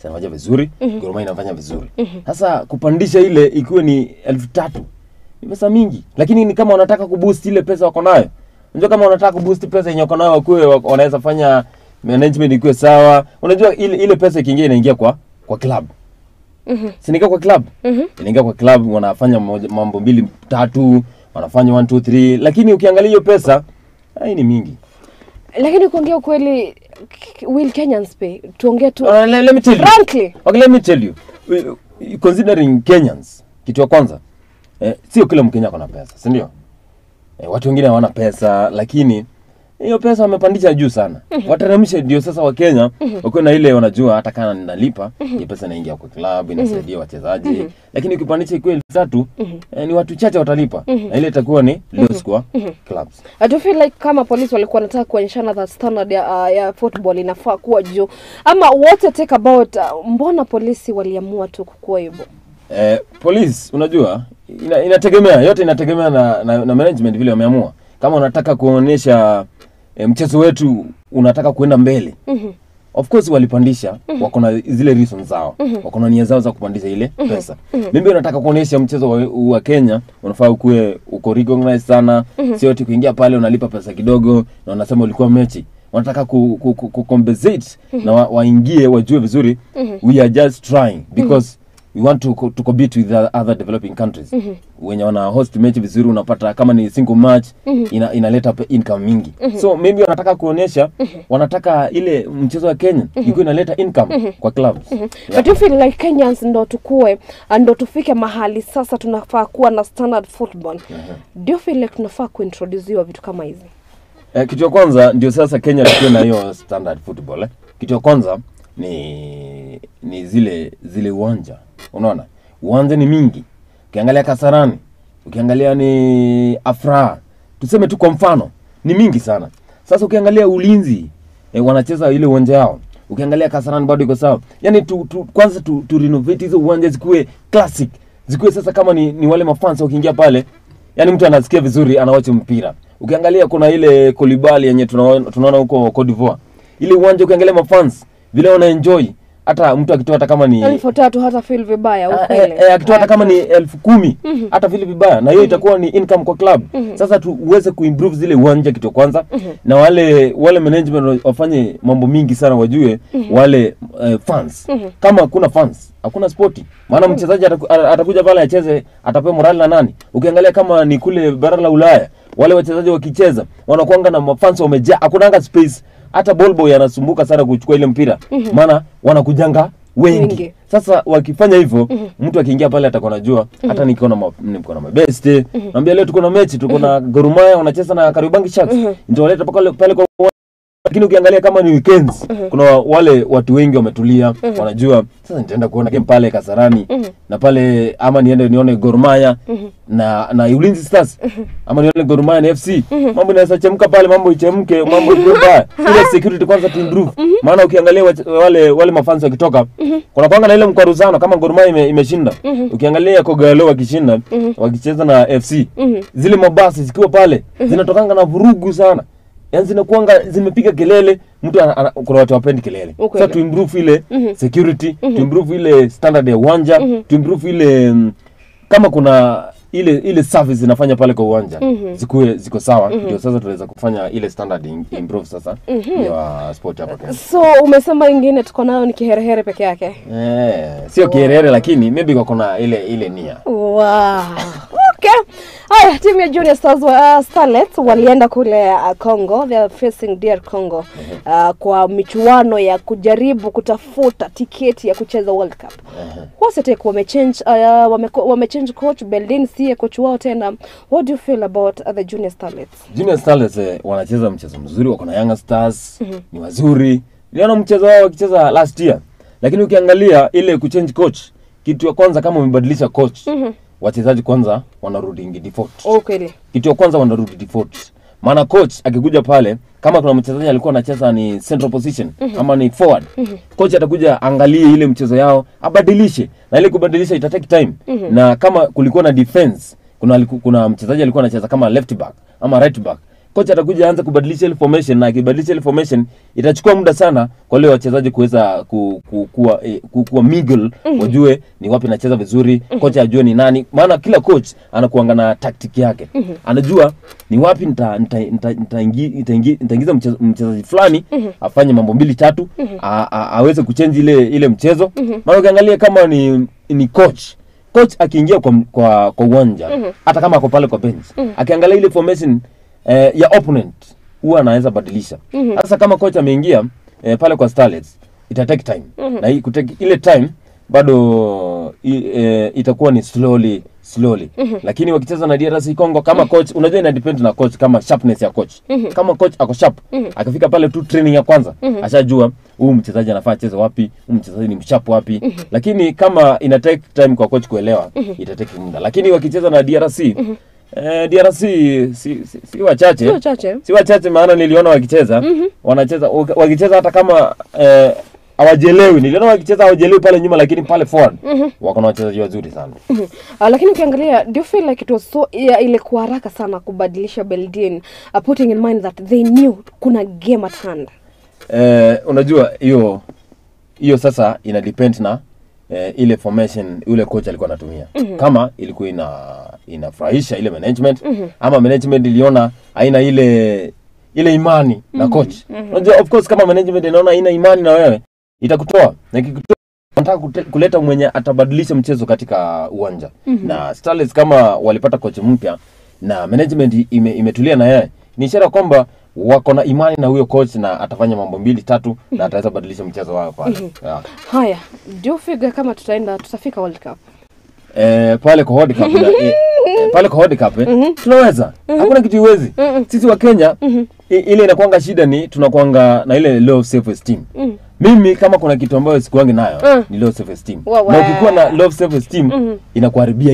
Zinafanya vizuri, Gor Mahia inafanya vizuri. Sasa kupandisha ile ikiwe ni 3,000 ni pesa mingi, lakini ni kama wanataka kuboost ile pesa wako nayo. Unajua kama wanataka kuboost pesa yenye wako nayo wakuwe wanaweza fanya management ikuwe sawa. Unajua ile pesa ikiingia inaingia kwa club. Sinaingia kwa club. Inaingia kwa club, wanafanya mambo 2 3, wanafanya 1 2 3, lakini ukiangalia hiyo pesa hai ni mingi. Lakini kuongea ukweli, will Kenyans pay? Tuongee tu. Let me tell you. Frankly. Okay, let me tell you. Considering Kenyans, kitu ya kwanza, sio kila Mkenya ana pesa, si ndio? Watu wengine hawana pesa, lakini hiyo pesa wamepandisha juu sana. Wateremshe ndio sasa wa Kenya wakiwa na ile wanajua hata kana ninalipa, hiyo pesa inaingia kwa club, inasaidia wachezaji. Lakini ukipandisha ikiwa 3,000, ni watu chache watalipa. Na ile itakuwa ni loss kwa clubs. I do feel like kama polisi walikuwa wanataka kuonyeshana that standard ya football inafaa kuwa juu. Ama what you take about mbona polisi waliamua tu kukua hivyo? Polisi unajua inategemea, yote inategemea na management vile wameamua. Kama unataka kuonyesha mchezo wetu unataka kuenda mbele. Of course walipandisha, wako na zile reasons zao, wako na nia zao za kupandisha ile pesa. Mimi nataka kuonesha mchezo wa Kenya unafaa ukue uko recognized sana, sio eti kuingia pale unalipa pesa kidogo na wanasema ulikuwa mechi. Wanataka ku compensate na waingie wajue vizuri we are just trying because we want to compete with the other developing countries. Wenye wana host mechi vizuri unapata kama ni single match inaleta income mingi. So maybe wanataka kuonesha wanataka ile mchezo wa Kenya iko inaleta income kwa clubs. Yeah. But you feel like Kenyans ndo tukue ndo tufike mahali sasa tunafaa kuwa na standard football. Do you feel like tunafaa kuintroduce vitu kama hizi? Kitu ya kwanza ndio sasa Kenya tukiwa na hiyo standard football. Kitu ya kwanza ni zile uwanja. Unaona? Uwanja ni mingi. Ukiangalia Kasarani, ukiangalia ni Afra, tuseme tu kwa mfano, ni mingi sana. Sasa ukiangalia Ulinzi, wanacheza ile uwanja yao. Ukiangalia Kasarani bado iko sawa. Yaani kwanza tu renovate hizo uwanja zikuwe classic. Zikuwe sasa kama ni wale mafans ukiingia pale, yani mtu anasikia vizuri anawacha mpira. Ukiangalia kuna ile Kolibali yenye tunaona huko Cote d'Ivoire. Ile uwanja ukiangalia mafans vile wana enjoy, hata mtu akitoa hata kama ni 3,000 hata feel vibaya ukweli. Akitoa hata kama ni 10,000 hata feel vibaya, na hiyo itakuwa ni income kwa club. Sasa tuweze kuimprove zile uwanja kitu kwanza, na wale management wafanye mambo mingi sana, wajue wale fans. Kama hakuna fans hakuna sporti. Maana mchezaji atakuja pale acheze, atapewa morali na nani? Ukiangalia kama ni kule bara la Ulaya, wale wachezaji wakicheza wanakuanga na mafans wamejaa, hakunanga space. Hata ball boy anasumbuka sana kuchukua ile mpira, maana wanakujanga wengi. Sasa wakifanya hivyo, mtu akiingia pale atakuwa anajua, hata nikiona niko na mabest, naambia leo tuko na mechi, tuko na Gor Mahia wanacheza na Kariobangi Sharks, nitawaleta pale kwa. Lakini ukiangalia kama ni weekends, kuna wale watu wengi wametulia, wanajua sasa nitaenda kuona game pale Kasarani, na pale ama niende nione Gor Mahia na Ulinzi Stars, ama nione Gor Mahia na FC. Mambo inaweza chemka pale, mambo ichemke, mambo iwe mbaya. Ile security kwanza to improve. Maana ukiangalia wale mafans wakitoka, kuna kwanga na ile mkwaruzano kama Gor Mahia imeshinda. Ukiangalia Kogalo wakishinda, wakicheza na FC, zile mabasi zikiwa pale zinatokanga na vurugu sana. Yaani zinakuanga zimepiga kelele, mtu kuna watu wapendi kelele. Sasa to improve ile security, to improve ile standard ya uwanja, to improve ile kama kuna ile service inafanya pale kwa uwanja, zikuwe ziko sawa, ndio sasa tunaweza kufanya ile standard improve sasa ya sport hapa Kenya. So umesema ingine tuko nayo ni kiherehere peke yake. Sio kiherehere, lakini maybe kwa kuna ile nia. Wow. Okay. Haya, timu ya Junior Stars Starlets walienda kule Congo. They are facing DR Congo kwa michuano ya kujaribu kutafuta tiketi ya kucheza World Cup. What's it take? Wamechange coach, Beldin si coach wao tena. What do you feel about the Junior Starlets? Junior Starlets wanacheza mchezo mzuri, wako na Young Stars, ni wazuri. Niliona mchezo wao wakicheza last year. Lakini ukiangalia ile kuchange coach, kitu ya kwanza kama umebadilisha coach, wachezaji kwanza wanarudi default. Okay. Kitu ya kwanza wanarudi default. Maana coach akikuja pale, kama kuna mchezaji alikuwa anacheza ni central position ama ni forward, coach atakuja angalie ile mchezo yao, abadilishe. Na ile kubadilisha ita take time. Na kama kulikuwa na defense, kuna mchezaji alikuwa anacheza kama left back ama right back, coach atakuja aanze kubadilisha ile formation, na akibadilisha ile formation itachukua muda sana kwa wale wachezaji kuweza kuwa mingle, wajue ni wapi anacheza vizuri, coach ajue ni nani. Maana kila coach anakuanga na tactic yake. Anajua ni wapi nitaingiza mchezaji fulani afanye mambo mbili tatu, aweze kuchange ile mchezo. Maana ukiangalia kama ni coach akiingia kwa uwanja, hata kama ako pale kwa bench, akiangalia ile formation ya opponent huwa anaweza badilisha. Sasa kama coach ameingia pale kwa Starlets, ita take time. Na hii kutake ile time bado itakuwa ni slowly. Lakini wakicheza na DRC Congo, kama coach, unajua ina depend na coach, kama sharpness ya coach. Kama coach ako sharp, akifika pale tu training ya kwanza, ashajua huyu mchezaji anafaa acheze wapi, huyu mchezaji ni msharp wapi. Lakini kama ina take time kwa coach kuelewa, ita take muda. Lakini wakicheza na DRC, DRC si wachache. Si wachache, maana niliona wakicheza, wanacheza wakicheza hata kama hawajelewi. Niliona wakicheza hawajelewi pale nyuma, lakini pale forward wako na wachezaji wazuri sana. Lakini ukiangalia, do you feel like it was so ile kwa haraka sana kubadilisha Beldin, putting in mind that they knew kuna game at hand? Unajua hiyo sasa ina depend na ile formation yule coach alikuwa anatumia. Kama ilikuwa inafurahisha ile management, ama management iliona haina ile imani na coach. Unajua of course kama management inaona haina imani na wewe, itakutoa. Na ikikutoa, wanataka kuleta mwenye atabadilisha mchezo katika uwanja. Na Starlets kama walipata coach mpya na management imetulia na yeye, ni ishara kwamba wako na imani na huyo coach na atafanya mambo mbili tatu na ataweza badilisha mchezo wao pale. Yeah. Haya, do you figure kama tutafika World Cup? Pale kwa World Cup pale kwa World Cup tunaweza. Hakuna kitu iwezi. Sisi wa Kenya ile inakuanga shida ni tunakuanga na ile low self esteem. Mimi kama kuna kitu ambayo sikuangi nayo ni low self esteem. Na ukikuwa na low self esteem inakuharibia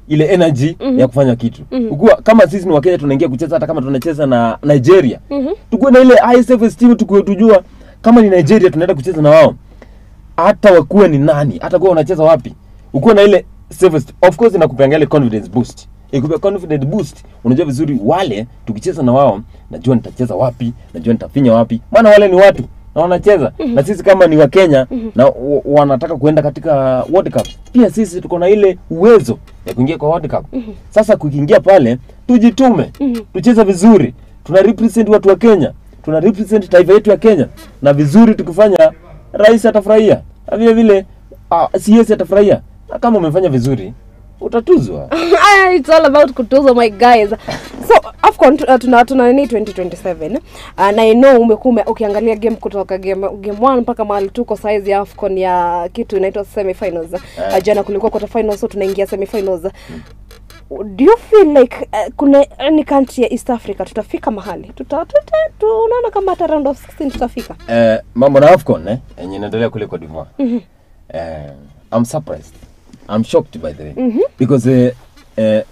ile energy ya kufanya kitu. Ukikuwa kama sisi ni Wakenya tunaingia kucheza, hata kama tunacheza na Nigeria, tukuwe na ile high self esteem, tukuwe tujua kama ni Nigeria tunaenda kucheza na wao, hata wakuwe ni nani, hata kuwa unacheza wapi, ukuwe na ile self esteem. Of course inakupea ile confidence boost. Ikupea confidence boost, unajua vizuri wale tukicheza na wao, najua nitacheza wapi, najua nitafinya wapi. Maana wale ni watu na wanacheza. Na sisi kama ni Wakenya na wanataka kuenda katika World Cup, pia sisi tuko na ile uwezo ya kuingia kwa World Cup. Sasa kuingia pale tujitume, tucheze vizuri. Tuna represent watu wa Kenya, tuna represent taifa yetu ya Kenya, na vizuri tukifanya rais atafurahia. Na vile vile CS atafurahia. Na kama umefanya vizuri utatuzwa. It's all about kutuzwa, my guys. So AFCON tuna nini 2027, na I know umekuwa ukiangalia game kutoka game 1 mpaka mahali tuko size ya AFCON ya kitu inaitwa semi-finals. Jana kulikuwa quarter finals, so tunaingia semi-finals. Do you feel like kuna any country ya East Africa tutafika mahali? Unaona kama hata round of 16 tutafika? Mambo na AFCON yenye inaendelea kule Cote d'Ivoire. I'm surprised. I'm shocked, by the way, because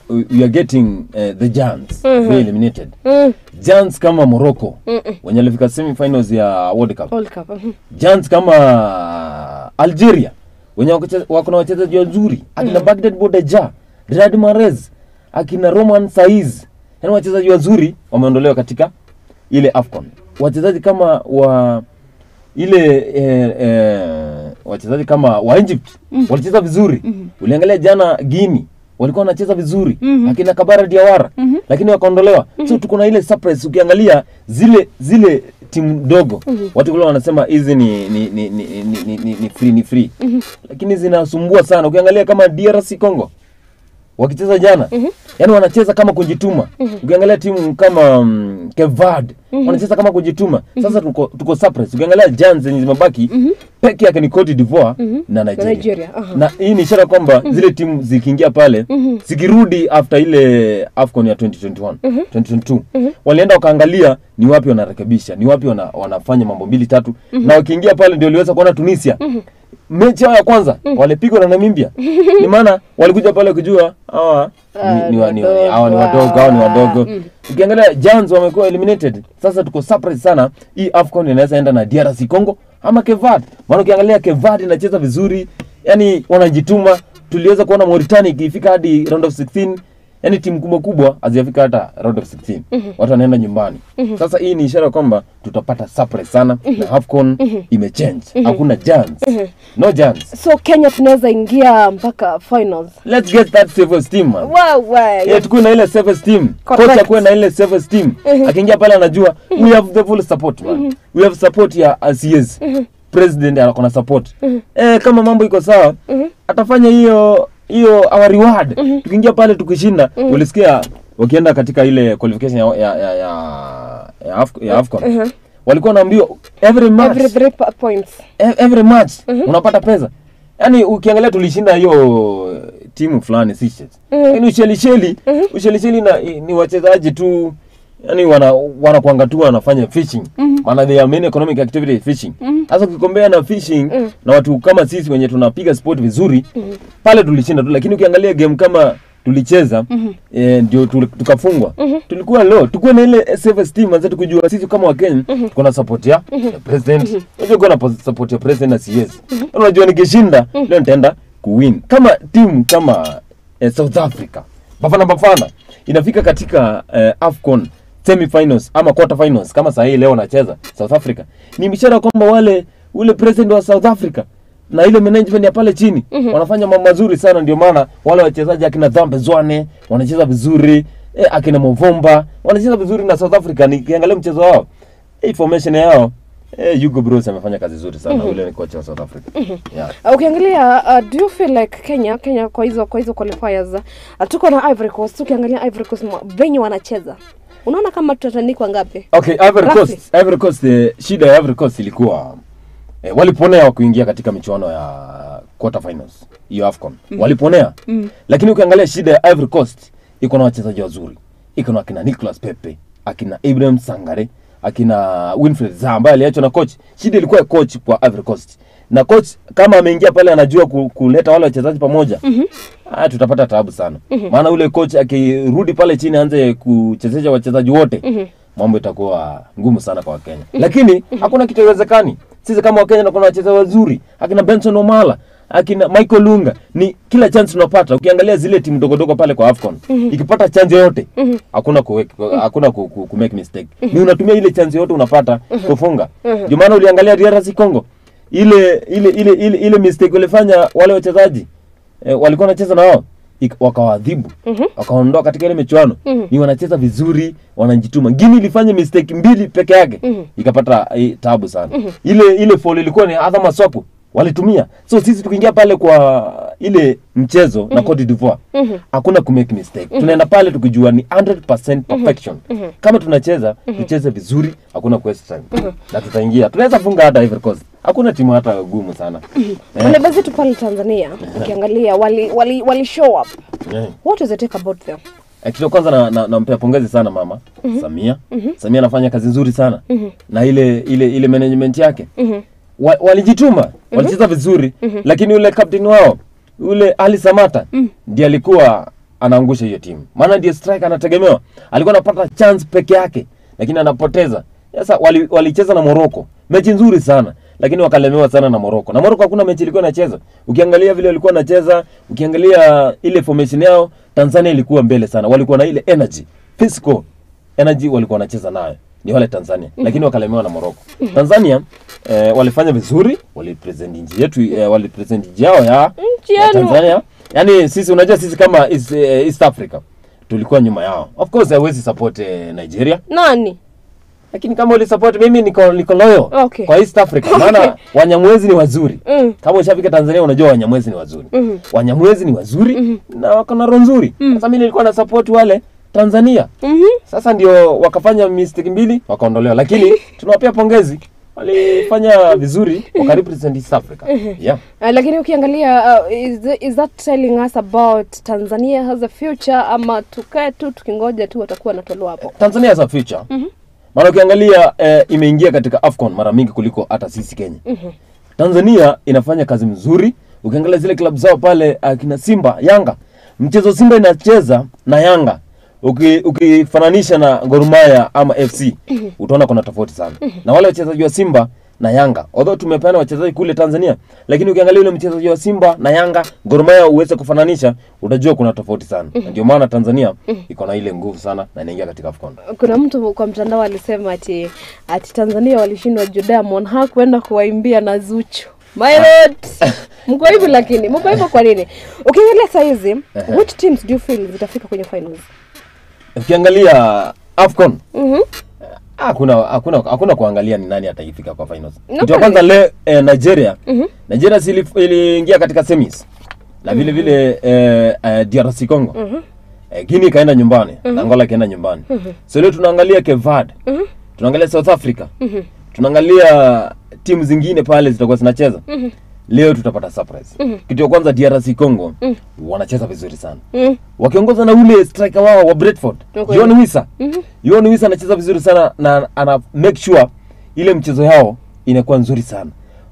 we are getting the giants eliminated. Giants kama Morocco wenye walifika semi-finals ya World Cup. Giants kama Algeria wenye wako na wachezaji wazuri, akina Baghdad Bodaja, Riyad Mahrez, akina Roman Saiz. Yaani wachezaji wazuri wameondolewa katika ile AFCON. Wachezaji kama wa ile wachezaji kama wa Egypt walicheza vizuri. Uliangalia jana Guinea walikuwa wanacheza vizuri, akina Kabara Diawara, lakini wakaondolewa. So tuko na ile surprise. Ukiangalia zile timu ndogo, watu kule wanasema hizi ni free, ni free. Lakini zinasumbua sana. Ukiangalia kama DRC Congo wakicheza jana, yani wanacheza kama kujituma. Ukiangalia timu kama Kevad wanacheza kama kujituma. Sasa tuko surprise. Ukiangalia Giants zenye zimebaki peke yake ni Cote d'Ivoire na Nigeria. Na hii ni ishara kwamba zile timu zikiingia pale, zikirudi after ile AFCON ya 2021, 2022, walienda wakaangalia ni wapi wanarekebisha, ni wapi wanafanya mambo mbili tatu. Na wakiingia pale ndio waliweza kuona Tunisia. Mechi yao ya kwanza walipigwa na Namibia. Ni maana walikuja pale kujua hawa ni wadogo. Ukiangalia Giants wamekuwa eliminated. Sasa tuko surprise sana. Hii AFCON inaweza enda na DRC Congo ama Kevad. Maana ukiangalia Kevad inacheza vizuri, yani wanajituma. Tuliweza kuona Mauritania ikifika hadi round of 16. Yani timu kubwa kubwa hazijafika hata round of 16. Watu wanaenda nyumbani. Sasa hii ni ishara kwamba tutapata surprise sana. Na AFCON imechange. Hakuna Giants. No Giants. So Kenya tunaweza ingia mpaka finals. Let's get that self esteem, man. Wow. Yeah, tukuwe na ile self esteem. Kocha kuwe na ile self esteem. Akiingia pale anajua we have the full support, man. We have support ya CS. President anakona support. Kama mambo iko sawa, atafanya hiyo our reward. Tukiingia pale tukishinda, ulisikia wakienda katika ile qualification ya AFCON. Walikuwa wanaambiwa every match, every 3 points, every match unapata pesa. Yaani ukiangalia tulishinda hiyo timu fulani Seychelles. Yaani Ushelisheli na ni wachezaji tu, yaani wanakuanga tu wanafanya fishing. Maana they are main economic activity fishing. Sasa ukikombea na fishing na watu kama sisi wenye tunapiga sport vizuri, pale tulishinda tu. Lakini ukiangalia game kama tulicheza ndio tukafungwa. Tulikuwa low, tulikuwa na ile self esteem anza tukujua sisi kama wa Kenya tuko na support ya president. Unajua kuna support ya president na CS. Unajua nikishinda leo nitaenda kuwin. Kama timu kama South Africa, Bafana inafika katika AFCON semi-finals ama quarter finals kama saa hii leo wanacheza South Africa. Ni mishara kwamba wale ule president wa South Africa na ile management ya pale chini wanafanya mambo mazuri sana. Ndio maana wale wachezaji akina Dhambe Zwane wanacheza vizuri, akina Movomba wanacheza vizuri na South Africa. Nikiangalia mchezo wao, formation yao, Hugo Broos amefanya kazi nzuri sana. Ule ni kocha wa South Africa. Yeah. Ukiangalia do you feel like Kenya kwa hizo qualifiers tuko na Ivory Coast? Ukiangalia Ivory Coast venye wanacheza, unaona kama tutatanikwa ngapi? Okay, Ivory Coast, shida ya Ivory Coast ilikuwa waliponea kuingia katika michuano ya quarter finals hiyo AFCON. Waliponea. Lakini ukiangalia shida ya Ivory Coast iko na wachezaji wazuri. Iko na akina Nicolas Pepe, akina Ibrahim Sangare, akina Winfred Zaha ambaye aliachwa na coach. Shida ilikuwa ya coach kwa Ivory Coast. Na coach kama ameingia pale anajua kuleta wale wachezaji pamoja. Tutapata taabu sana. Maana ule coach akirudi pale chini aanze kuchezesha wachezaji wote, mambo itakuwa ngumu sana kwa Wakenya. Lakini hakuna kitu haiwezekani. Sisi kama Wakenya tunakuwa na wachezaji wazuri, akina Benson Omala, akina Michael Lunga, ni kila chance tunapata. Ukiangalia zile timu dogo pale kwa AFCON, ikipata chance yote, hakuna hakuna ku make mistake. Ni unatumia ile chance yote unapata kufunga. Ndio maana uliangalia DRC Congo, ile mistake walifanya wale wachezaji walikuwa wanacheza na wao, wakawaadhibu, wakaondoa katika ile michuano. Ni wanacheza vizuri, wanajituma. Guinea ilifanya mistake mbili peke yake, ikapata taabu sana. Ile foul ilikuwa ni Adama Swapo walitumia. So sisi tukiingia pale kwa ile mchezo na Cote d'Ivoire, hakuna ku make mistake. Tunaenda pale tukijua ni 100% perfection. Kama tunacheza, tucheze vizuri, hakuna waste time. Na tutaingia. Tunaweza funga hata Ivory Coast. Hakuna timu hata gumu sana. Wale basi tu pale Tanzania, ukiangalia wali show up. What is the take about them? Kitu kwanza nampea pongezi sana mama Samia. Samia anafanya kazi nzuri sana. Na ile management yake. Walijituma, walicheza vizuri, lakini ule captain wao, ule Ali Samata, ndiye alikuwa anaangusha hiyo timu. Maana ndiye striker anategemewa. Alikuwa anapata chance peke yake, lakini anapoteza. Sasa walicheza na Morocco, mechi nzuri sana, lakini wakalemewa sana na Morocco. Na Morocco hakuna mechi ilikuwa inacheza. Ukiangalia vile walikuwa wanacheza, ukiangalia ile formation yao, Tanzania ilikuwa mbele sana. Walikuwa na ile energy, physical energy walikuwa wanacheza nayo. Ni wale Tanzania, lakini wakalemewa na Morocco. Tanzania walifanya vizuri, walipresent nchi yetu, walipresent nchi yao ya Tanzania. Yaani sisi unajua sisi kama East Africa tulikuwa nyuma yao. Of course haiwezi support Nigeria. Nani? Lakini kama uli support mimi niko loyal kwa East Africa. Maana Wanyamwezi ni wazuri. Kama ushafika Tanzania unajua Wanyamwezi ni wazuri. Wanyamwezi ni wazuri na wako na roho nzuri. Sasa mimi nilikuwa na support wale Tanzania. Sasa ndio wakafanya mistake mbili wakaondolewa, lakini tunawapea pongezi. Walifanya vizuri, wakarepresent East Africa. Yeah. Lakini ukiangalia is that telling us about Tanzania has a future ama tukae tu tukingoja tu watakuwa wanatolewa hapo? Tanzania has a future. Maana ukiangalia imeingia katika AFCON mara mingi kuliko hata sisi Kenya. Tanzania inafanya kazi mzuri. Ukiangalia zile club zao pale akina Simba, Yanga. Mchezo Simba inacheza na Yanga, ukifananisha na Gor Mahia ama FC, utaona kuna tofauti sana. Na wale wachezaji wa Simba na Yanga, although tumepeana wachezaji kule Tanzania, lakini ukiangalia yule mchezaji wa Simba na Yanga, Gor Mahia uweze kufananisha, utajua kuna tofauti sana. Ndio maana Tanzania iko na ile nguvu sana na inaingia katika AFCON. Kuna mtu kwa mtandao alisema ati Tanzania walishindwa juu Diamond hakwenda kuwaimbia na Zuchu. My lord. Mko hivyo lakini, mko hivyo kwa nini? Ukiangalia saa hizi, which teams do you feel zitafika kwenye finals? Ukiangalia AFCON, hakuna kuangalia ni nani ataifika kwa finals. Kitu kwanza le Nigeria. Nigeria iliingia katika semis. Na vile vile DRC Congo. Guinea kaenda nyumbani, na Angola kaenda nyumbani. So leo tunaangalia Cape Verde. Tunaangalia South Africa. Tunaangalia timu zingine pale zitakuwa zinacheza. Leo tutapata surprise. Kitu ya kwanza DRC Congo wanacheza vizuri sana. Wakiongozwa na ule striker wao wa Brentford, Yoane Wissa. Yoane Wissa anacheza vizuri sana na ana make sure ile mchezo yao inakuwa nzuri sana.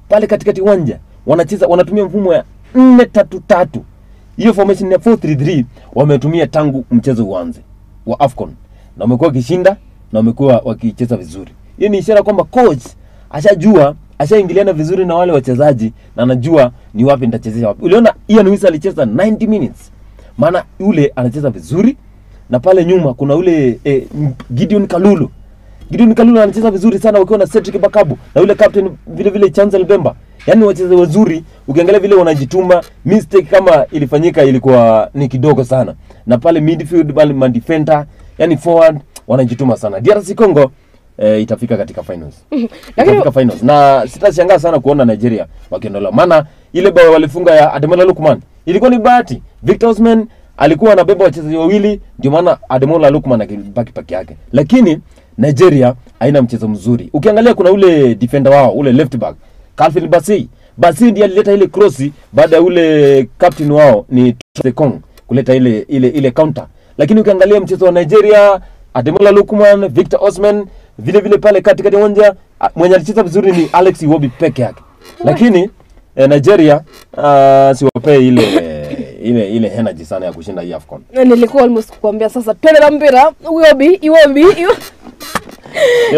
Pale katikati uwanja wanacheza, wanatumia mfumo ya 4-3-3. Hiyo formation ya 4-3-3 wametumia tangu mchezo uanze wa AFCON. Na wamekuwa wakishinda na wamekuwa wakicheza vizuri. Hiyo ni ishara kwamba coach ashajua, ashaingiliana vizuri na wale wachezaji na anajua ni wapi nitachezea wapi. Uliona Ian Wissa alicheza 90 minutes. Maana yule anacheza vizuri na pale nyuma kuna ule Gideon Kalulu. Gideon Kalulu anacheza vizuri sana wakiwa na Cedric Bakabu na yule captain vile vile Chancel Bemba. Yaani wachezaji wazuri, ukiangalia vile wanajituma, mistake kama ilifanyika ilikuwa ni kidogo sana. Na pale midfield, pale man defender, yani forward wanajituma sana. DRC Congo itafika katika finals. Itafika finals. Na sitashangaa sana kuona Nigeria wakiondolewa. Maana ile bao walifunga ya Ademola Lookman ilikuwa ni bahati. Victor Osimhen alikuwa anabeba wachezaji wawili, ndio maana Ademola Lookman akibaki peke yake. Lakini Nigeria haina mchezo mzuri. Ukiangalia kuna ule defender wao, ule left back, Calvin Bassey. Bassey ndiye alileta ile cross baada ya ule captain wao ni Kong kuleta ile counter. Lakini ukiangalia mchezo wa Nigeria, Ademola Lookman, Victor Osimhen Vile vile pale katikati ya uwanja mwenye alicheza vizuri ni Alex Iwobi peke yake. Lakini Nigeria siwapee ile energy sana ya kushinda hii AFCON. Nilikuwa almost kukuambia sasa twende na mpira Iwobi.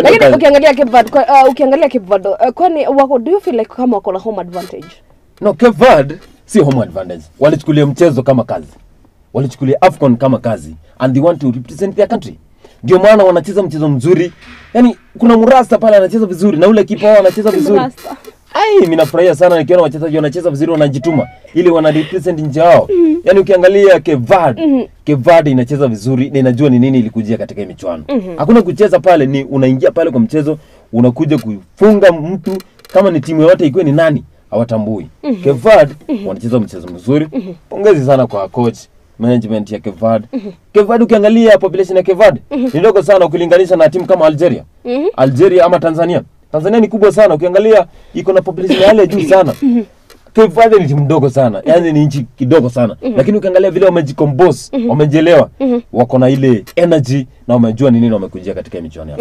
Lakini ukiangalia Cape Verde, kwani wako, do you feel like kama wako na home advantage? No, Cape Verde si home advantage. Walichukulia mchezo kama kazi. Walichukulia AFCON kama kazi and they want to represent their country. Ndio maana wanacheza mchezo mzuri. Yaani kuna Murasta pale anacheza vizuri na ule kipa wao anacheza vizuri. Ai, mimi nafurahia sana nikiona wachezaji wanacheza vizuri, wanajituma ili wana represent nchi yao. Yaani ukiangalia Cape Verde, Cape Verde inacheza vizuri na inajua ni nini ilikujia katika hii michuano. Hakuna kucheza pale, ni unaingia pale kwa mchezo, unakuja kufunga mtu kama ni timu yote ikiwa ni nani hawatambui. Cape Verde wanacheza mchezo mzuri. Pongezi sana kwa coach, management ya Cape Verde. Cape Verde ukiangalia population ya Cape Verde ni ndogo sana ukilinganisha na timu kama Algeria. Algeria ama Tanzania. Tanzania ni kubwa sana, ukiangalia iko na population ya hali ya juu sana. Cape Verde ni timu ndogo sana, yani ni nchi kidogo sana. Lakini ukiangalia vile wamejicompose, wamejielewa, wako na ile energy na wamejua ni nini wamekujia katika michuano ya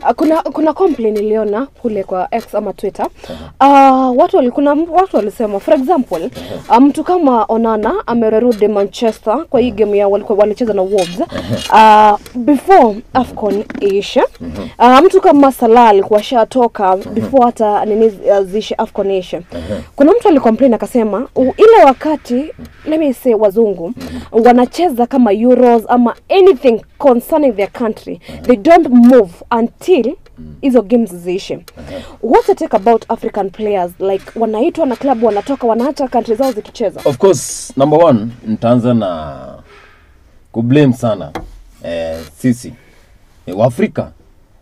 AFCON. Kuna complaint niliona kule kwa X ama Twitter. Watu walisema for example, mtu kama Onana amerudi Manchester kwa hii game ya walicheza na Wolves before AFCON iishe. Mtu kama Salah alikuwa shatoka before hata nini ziishe AFCON iishe. Kuna mtu alicomplain akasema ile wakati, let me say, wazungu wanacheza kama Euros ama anything concerning their country, they don't move until hizo games ziishe. What's the take about African players, like wanaitwa na club wanatoka wanaacha country zao zikicheza? Of course, number one, nitaanza na kublame sana sisi wa Afrika.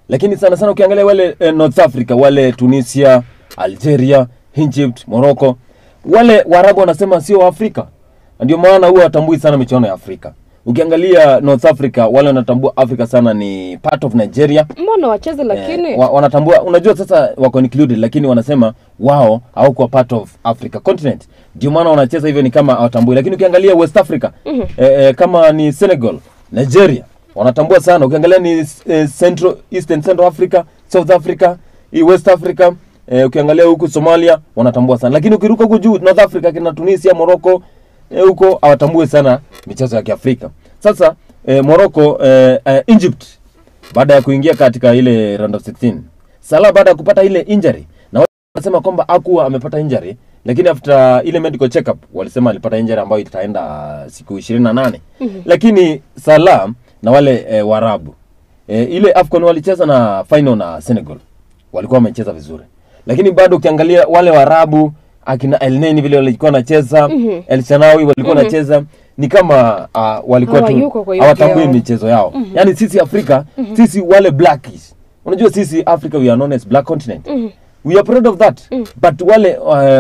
Lakini sana sana ukiangalia wale North Africa, wale Tunisia, Algeria, Egypt, Morocco, wale Waarabu wanasema sio Afrika. Ndio maana huwa watambui sana michuano ya Afrika. Ukiangalia North Africa, wale wanatambua Afrika sana ni part of Nigeria. Mbona wacheze lakini? Wanatambua, unajua sasa wako included, lakini wanasema wao hawakuwa part of Africa continent. Ndio maana wanacheza hivyo ni kama hawatambui. Lakini ukiangalia West Africa, kama ni Senegal, Nigeria, wanatambua sana. Ukiangalia ni Central, Eastern Central Africa, South Africa, West Africa, ukiangalia huku Somalia wanatambua sana. Lakini ukiruka huku juu North Africa kina Tunisia, Morocco, huko hawatambui sana michezo ya Kiafrika. Sasa Morocco, Egypt baada ya kuingia katika ile round of 16, Salah baada ya kupata ile injury, na wanasema kwamba hakuwa amepata injury, lakini after ile medical check up walisema alipata injury ambayo itaenda siku 28. Lakini Salah na wale Waarabu, ile AFCON walicheza na final na Senegal, walikuwa wamecheza vizuri. Lakini bado ukiangalia wale Waarabu akina El Neni vile walikuwa wanacheza, El Shanawi walikuwa wanacheza, ni kama walikuwa tu hawatambui michezo yao. Yaani sisi Afrika, sisi wale blackish. Unajua sisi Africa we are known as black continent. We are proud of that. But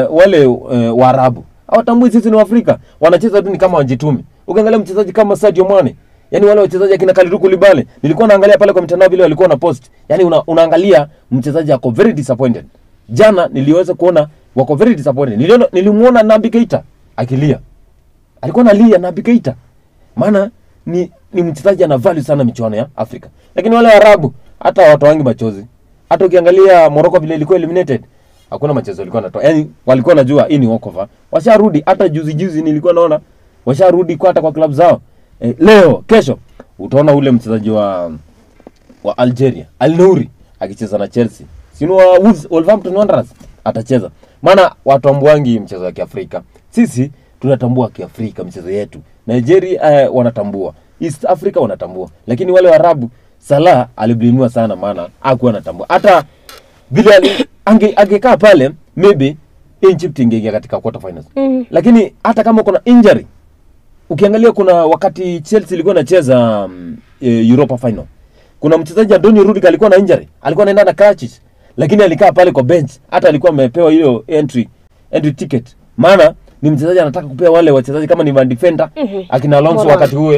wale Waarabu hawatambui sisi ni Afrika. Wanacheza tu ni kama wajitume. Ukiangalia mchezaji kama Sadio Mane, yani wale wachezaji akina Kalidou Koulibaly, nilikuwa naangalia pale kwa mitandao vile walikuwa na post. Yani unaangalia mchezaji ako very disappointed. Jana niliweza kuona wako very disappointed. Nilimuona Naby Keita akilia. Alikuwa analia Naby Keita. Maana ni mchezaji ana value sana michuano ya Afrika. Lakini wale Waarabu hata watoangi machozi. Hata ukiangalia Morocco vile ilikuwa eliminated, hakuna machezo walikuwa wanatoa. Yaani walikuwa wanajua hii ni walkover. Washarudi hata juzi nilikuwa naona washarudi kwa hata kwa club zao. Leo kesho utaona ule mchezaji wa Algeria, Al Nouri akicheza na Chelsea. Sino wa Wolverhampton Wanderers atacheza. Maana watambuangi mchezo wa Kiafrika. Sisi tunatambua Kiafrika mchezo yetu. Nigeria wanatambua, East Africa wanatambua. Lakini wale Waarabu, Salah aliblimiwa sana maana hakuwa anatambua. Hata vile angekaa pale maybe Egypt ingeingia katika quarter finals. Lakini hata kama kuna injury, ukiangalia kuna wakati Chelsea ilikuwa inacheza Europa final, kuna mchezaji Antonio Rudiger alikuwa na injury, alikuwa anaenda na crutches, lakini alikaa pale kwa bench, hata alikuwa amepewa hiyo entry ticket. Maana ni mchezaji anataka kupea wale wachezaji kama ni defender akina Alonso wakati huo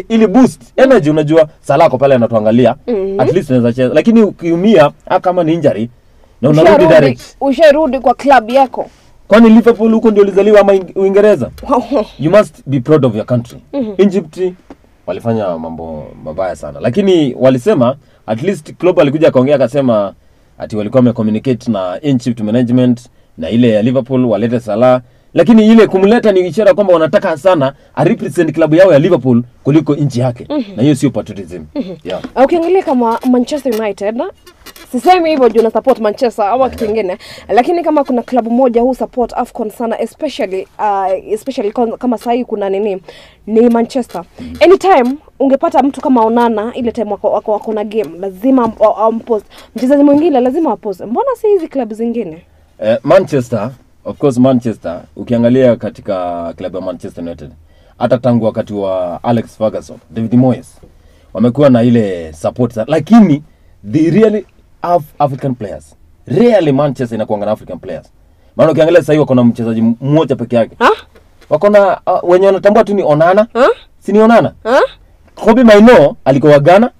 ile boost energy. Unajua Salah pale anatuangalia, at least unaweza cheza. Lakini ukiumia kama ni injury na unarudi direct, usharudi kwa club yako. Kwani Liverpool huko ndio ulizaliwa ama Uingereza? You must be proud of your country. Egypt walifanya mambo mabaya sana, lakini walisema At least Klopp alikuja akaongea akasema ati walikuwa wamecommunicate na Egypt management na ile ya Liverpool walete Salah, lakini ile kumleta ni ishara kwamba wanataka sana a represent klabu yao ya Liverpool kuliko nchi yake. Na hiyo sio patriotism. Yeah. Ukiangalia kama Manchester United, sisemi hivyo juu na support Manchester au kitu kingine, lakini kama kuna klabu moja huu support AFCON sana, especially kama sahi kuna nini, ni Manchester. Anytime ungepata mtu kama Onana ile time wako na game lazima ampost, mchezaji mwingine lazima apost. Mbona si hizi klabu zingine? Manchester, of course Manchester, ukiangalia katika klabu ya Manchester United hata tangu wakati wa Alex Ferguson, David Moyes, wamekuwa na ile support, lakini they really have African players. Really Manchester inakuanga na African players. Maana ukiangalia sasa hivi wako na mchezaji mmoja peke yake. Wako na wenye wanatambua tu ni Onana. Si ni Onana? Kobe Maino alikuwa Ghana.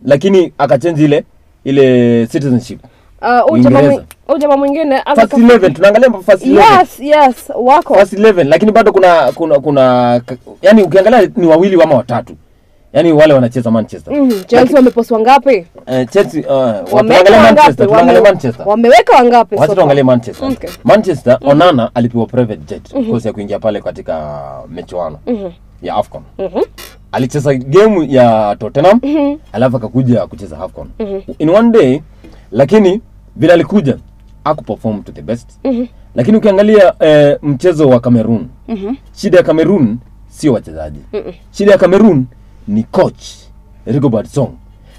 Lakini akachange ile citizenship. Jamaa mwingine first 11 tunaangalia first 11. Yes, wako. First 11 lakini bado kuna yani ukiangalia ni wawili ama watatu. Yani wale wanacheza Manchester. Chelsea wamepostwa ngapi? Chelsea wanaangalia Manchester, tunaangalia Manchester. Wameweka wangapi sasa? Tunaangalia Manchester. Okay. Manchester Onana alipewa private jet of course ya kuingia pale katika michuano ya AFCON. Alicheza game ya Tottenham, alafu akakuja kucheza AFCON. In one day, lakini vile alikuja hakuperform to the best. Lakini ukiangalia mchezo wa Cameroon. Shida ya Cameroon sio wachezaji. Shida ya Cameroon ni coach Rigobert Song.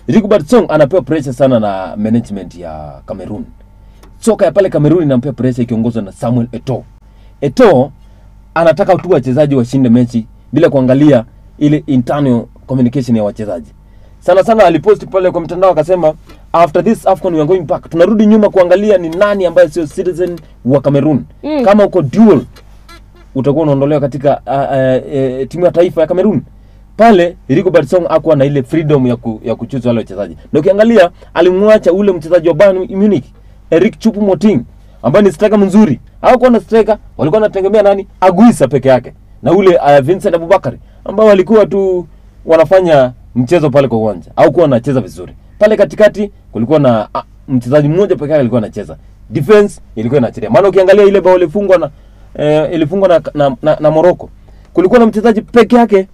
Rigobert Song anapewa pressure sana na management ya Cameroon. Soka ya pale Cameroon inampea pressure ikiongozwa na Samuel Eto'o. Eto'o anataka tu wachezaji washinde mechi bila kuangalia ile internal communication ya wachezaji. Sana sana alipost pale kwa mtandao akasema after this AFCON we are going back. Tunarudi nyuma kuangalia ni nani ambaye sio citizen wa Cameroon. Kama uko dual utakuwa unaondolewa katika timu ya taifa ya Cameroon. Pale Rigobert Song hakuwa na ile freedom ya kuchoose wale wachezaji. Na ukiangalia alimwacha ule mchezaji wa Bayern Munich, Eric Choupo-Moting, ambaye ni striker mzuri. Hawakuwa na striker, walikuwa wanategemea nani? Aguisa peke yake. Na ule Vincent Abubakar ambao walikuwa tu wanafanya mchezo pale kwa uwanja. Hawakuwa wanacheza vizuri. Pale katikati kulikuwa na mchezaji mmoja peke yake alikuwa anacheza. Defense ilikuwa inaachilia. Maana ukiangalia ile bao ilifungwa na na Morocco. Kulikuwa na mchezaji peke yake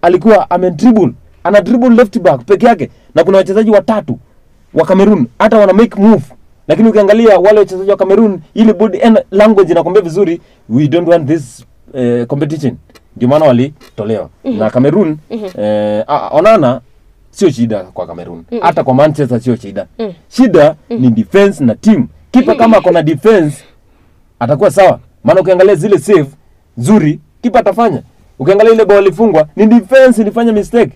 alikuwa amedribble, ana dribble left back peke yake, na kuna wachezaji watatu wa Cameroon hata wana make move. Lakini ukiangalia wale wachezaji wa Cameroon ile body language inakwambia vizuri we don't want this competition. Ndio maana walitolewa. Na Cameroon Onana sio shida kwa Cameroon. Hata kwa Manchester sio shida. Shida ni defense na team. Kipa kama kuna defense atakuwa sawa. Maana ukiangalia zile save nzuri kipa atafanya. Ukiangalia ile bao ilifungwa ni defense ilifanya mistake.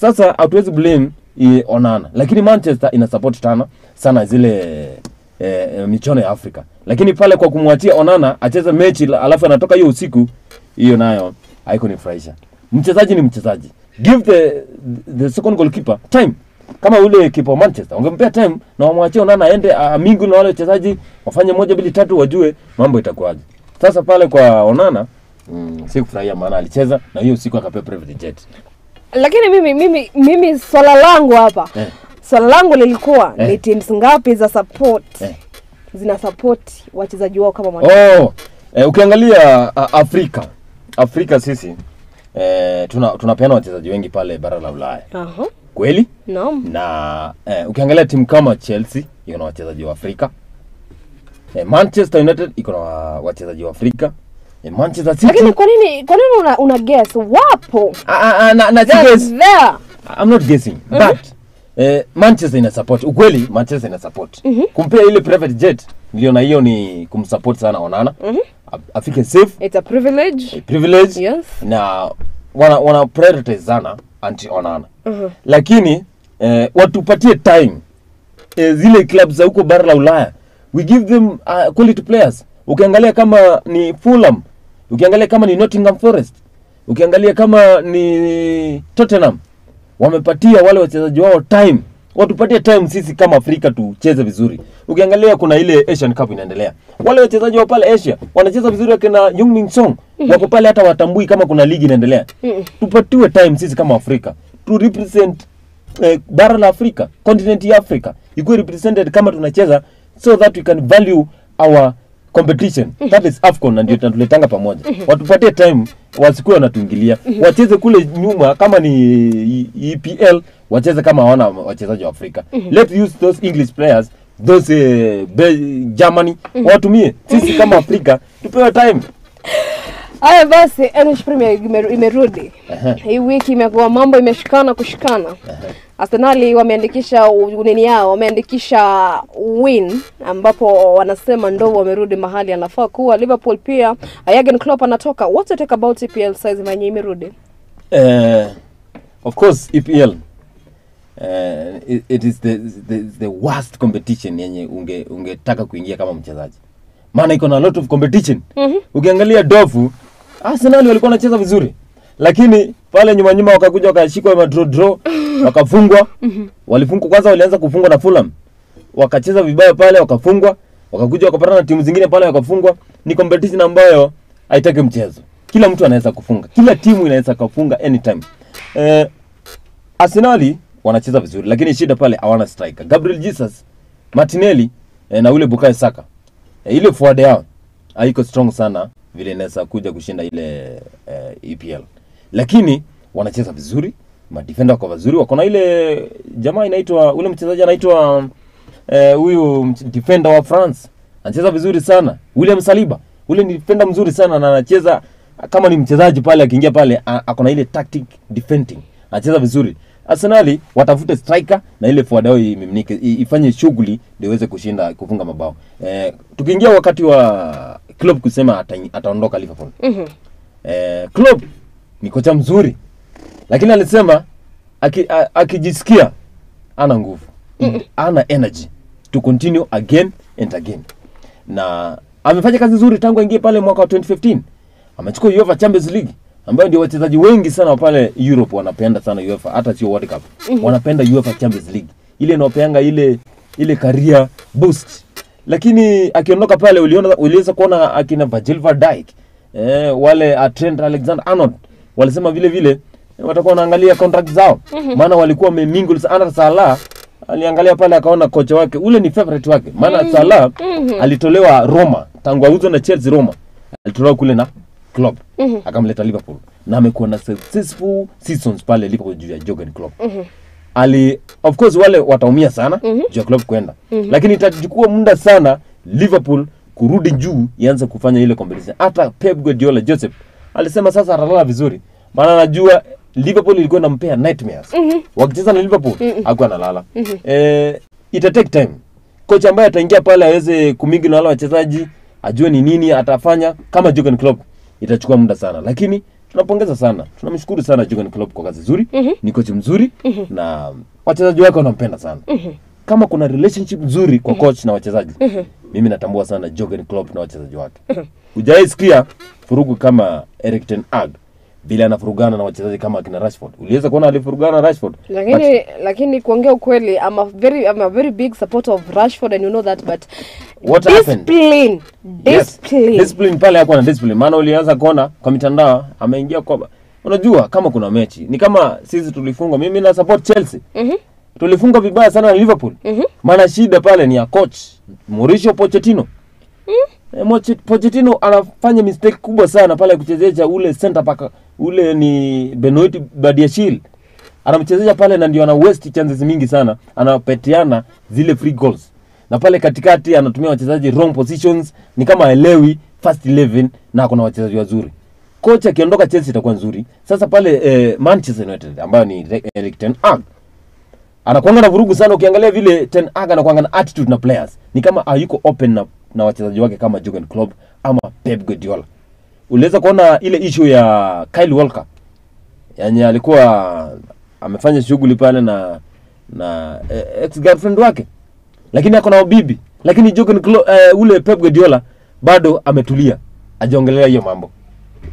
Sasa hatuwezi blame Onana. Lakini Manchester ina support sana zile michuano ya Afrika. Lakini pale kwa kumwachia Onana acheze mechi alafu anatoka hiyo usiku, hiyo nayo haikunifurahisha. Mchezaji ni mchezaji. Give the second goalkeeper time. Kama ule kipa wa Manchester ungempea time na wamwachie Onana aende mingu na wale wachezaji wafanye 1 2 3 wajue mambo itakuwaje. Sasa pale kwa Onana sikufurahia maana alicheza na hiyo siku akapewa private jet. Lakini mimi swala langu hapa. Swala langu lilikuwa ni teams ngapi za support zina support wachezaji wao kama Manchester. Ukiangalia Afrika sisi tunapeana wachezaji wengi pale bara la Ulaya. Kweli? Naam. Na ukiangalia timu kama Chelsea iko na wachezaji wa Afrika. Manchester United iko na wachezaji wa Afrika. Manchester City. Lakini kwa nini una guess wapo? Na guess. I'm not guessing. But Manchester ina support. Ukweli Manchester ina support. Kumpea ile private jet niliona hiyo ni kumsupport sana Onana. Afike safe. It's a privilege. A privilege. Yes. Na wana prioritize sana anti Onana. Lakini watupatie time. Zile clubs za huko bara la Ulaya, we give them quality players. Ukiangalia kama ni Fulham, ukiangalia kama ni Nottingham Forest, ukiangalia kama ni Tottenham, wamepatia wale wachezaji wao time. Watupatie time sisi kama Afrika tucheze vizuri. Ukiangalia kuna ile Asian Cup inaendelea. Wale wachezaji wa pale Asia wanacheza vizuri akina Jung-min Song. Wako pale hata watambui kama kuna ligi inaendelea. Tupatiwe time sisi kama Afrika to represent bara la Afrika, continent ya Afrika ikuwe represented kama tunacheza, so that we can value our competition. That is AFCON, na ndio tunatuletanga pamoja. Watupatie time, wasikuwe wanatuingilia. Wacheze kule nyuma kama ni EPL, wacheze kama hawana wachezaji wa Afrika. Let's use those English players, those Germany, watumie. Sisi kama Afrika tupewe time. Haya basi, English Premier imerudi. Hii wiki imekuwa mambo imeshikana kushikana. Arsenal wameandikisha nini yao, wameandikisha win ambapo wanasema ndo wamerudi mahali anafaa kuwa. Liverpool pia, Jurgen Klopp anatoka. What's your take about EPL size mwenye imerudi? Of course EPL it is the worst competition yenye ungetaka kuingia kama mchezaji. Maana iko na a lot of competition. Ukiangalia Dofu, Arsenal walikuwa wanacheza vizuri. Lakini pale nyuma nyuma wakakuja wakashikwa ma draw wakafungwa. Walifungwa kwanza, walianza kufungwa na Fulham. Wakacheza vibaya pale wakafungwa, wakakuja wakapatana na timu zingine pale wakafungwa. Ni competition ambayo haitaki mchezo. Kila mtu anaweza kufunga. Kila timu inaweza kufunga anytime. Arsenal wanacheza vizuri, lakini shida pale hawana striker. Gabriel Jesus, Martinelli na ule Bukayo Saka. Ile forward yao haiko strong sana vile inaweza kuja kushinda ile EPL. Lakini wanacheza vizuri, ma defender wako vizuri, wako na ile jamaa inaitwa, ule mchezaji anaitwa huyu defender wa France. Anacheza vizuri sana, William Saliba. Ule ni defender mzuri sana na anacheza kama ni mchezaji pale, akiingia pale ako na ile tactic defending. Anacheza vizuri. Arsenal watafute striker na ile forward yao imimnike, ifanye shughuli ndio iweze kushinda kufunga mabao. Tukiingia wakati wa Klopp kusema ataondoka Liverpool. Klopp ni kocha mzuri. Lakini alisema akijisikia ana nguvu, ana energy to continue again and again. Na amefanya kazi nzuri tangu aingie pale mwaka wa 2015. Amechukua UEFA Champions League ambayo ndio wachezaji wengi sana pale Europe wanapenda sana UEFA, hata sio World Cup. Wanapenda UEFA Champions League. Ile inaopeanga ile career boost. Lakini akiondoka pale uliweza kuona akina Virgil van Dijk, wale Trent Alexander-Arnold walisema vile vile watakuwa wanaangalia contract zao. Maana walikuwa wamemingle sana. Salah aliangalia pale akaona kocha wake ule ni favorite wake. Maana Salah alitolewa Roma tangu auzwe na Chelsea Roma. Alitolewa kule na Klopp. Akamleta Liverpool na amekuwa na successful seasons pale Liverpool juu ya Jurgen Klopp. Of course wale wataumia sana juu ya Klopp kwenda. Lakini itachukua muda sana Liverpool kurudi juu ianze kufanya ile competition. Hata Pep Guardiola Joseph alisema sasa atalala vizuri. Maana anajua Liverpool ilikuwa inampea nightmares. Wakicheza na Liverpool hakuwa analala. Ita take time. Kocha ambaye ataingia pale aweze kumingi na wale wachezaji, ajue ni nini atafanya kama Jurgen Klopp. Itachukua muda sana, lakini tunapongeza sana. Tunamshukuru sana Jurgen Klopp kwa kazi nzuri. Ni kocha mzuri na wachezaji wake wanampenda sana. Kama kuna relationship nzuri kwa coach na wachezaji, mimi natambua sana Jurgen Klopp na wachezaji wake. Hujaisikia furugu kama Erik ten Hag bila anafurugana na wachezaji kama akina Rashford. Uliweza kuona alifurugana na Rashford. Lakini kuongea ukweli, I'm a very big supporter of Rashford and you know that, but what discipline happened? Yes. Discipline pale hakuwa na discipline. Maana ulianza kuona kwa mitandao ameingia kwa, unajua kama kuna mechi ni kama sisi tulifungwa, mimi na support Chelsea. Tulifungwa vibaya sana na Liverpool. Maana shida pale ni ya coach Mauricio Pochettino. Pochettino anafanya mistake kubwa sana pale kuchezesha ule center back, ule ni Benoit Badiashile. Anamchezesha pale na ndio ana waste chances mingi sana, anapetiana zile free goals. Na pale katikati anatumia wachezaji wrong positions, ni kama haelewi first 11 na kuna wachezaji wazuri. Kocha akiondoka Chelsea itakuwa nzuri. Sasa pale Manchester United ambayo ni Erik ten Hag anakuanga na vurugu sana. Ukiangalia vile ten Hag anakuanga na attitude na players, ni kama hayuko open na wachezaji wake kama Jurgen Klopp ama Pep Guardiola. Uliweza kuona ile issue ya Kyle Walker. Yaani alikuwa amefanya shughuli pale na ex girlfriend wake. Lakini ako na bibi. Lakini Jurgen Klopp ule Pep Guardiola bado ametulia. Hajaongelea hiyo mambo.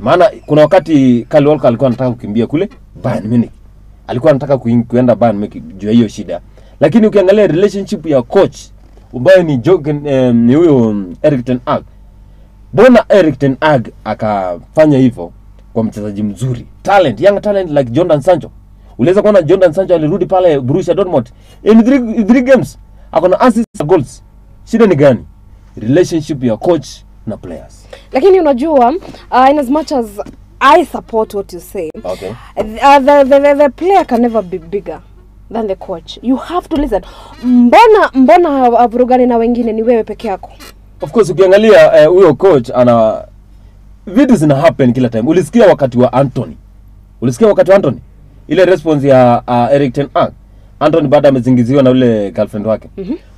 Maana kuna wakati Kyle Walker alikuwa anataka kukimbia kule Bayern Munich. Alikuwa anataka kuenda Bayern Munich juu ya hiyo shida. Lakini ukiangalia relationship ya coach ambaye ni Jurgen ni huyo Erik ten Hag. Bona Erik ten Hag akafanya hivyo kwa mchezaji mzuri, talent, young talent like Jordan Sancho. Uliweza kuona Jordan Sancho alirudi pale Borussia Dortmund in 3 games akona assists na goals. Shida ni gani? Relationship ya coach na players. Lakini unajua, in as much as I support what you say, okay, the player can never be bigger than the coach. You have to listen. Mbona havurugani na wengine, ni wewe peke yako? Of course ukiangalia huyo coach ana vitu zina happen kila time. Ulisikia wakati wa Anthony. Ile response ya Erik ten Hag. Anthony baada amezingiziwa na ule girlfriend wake.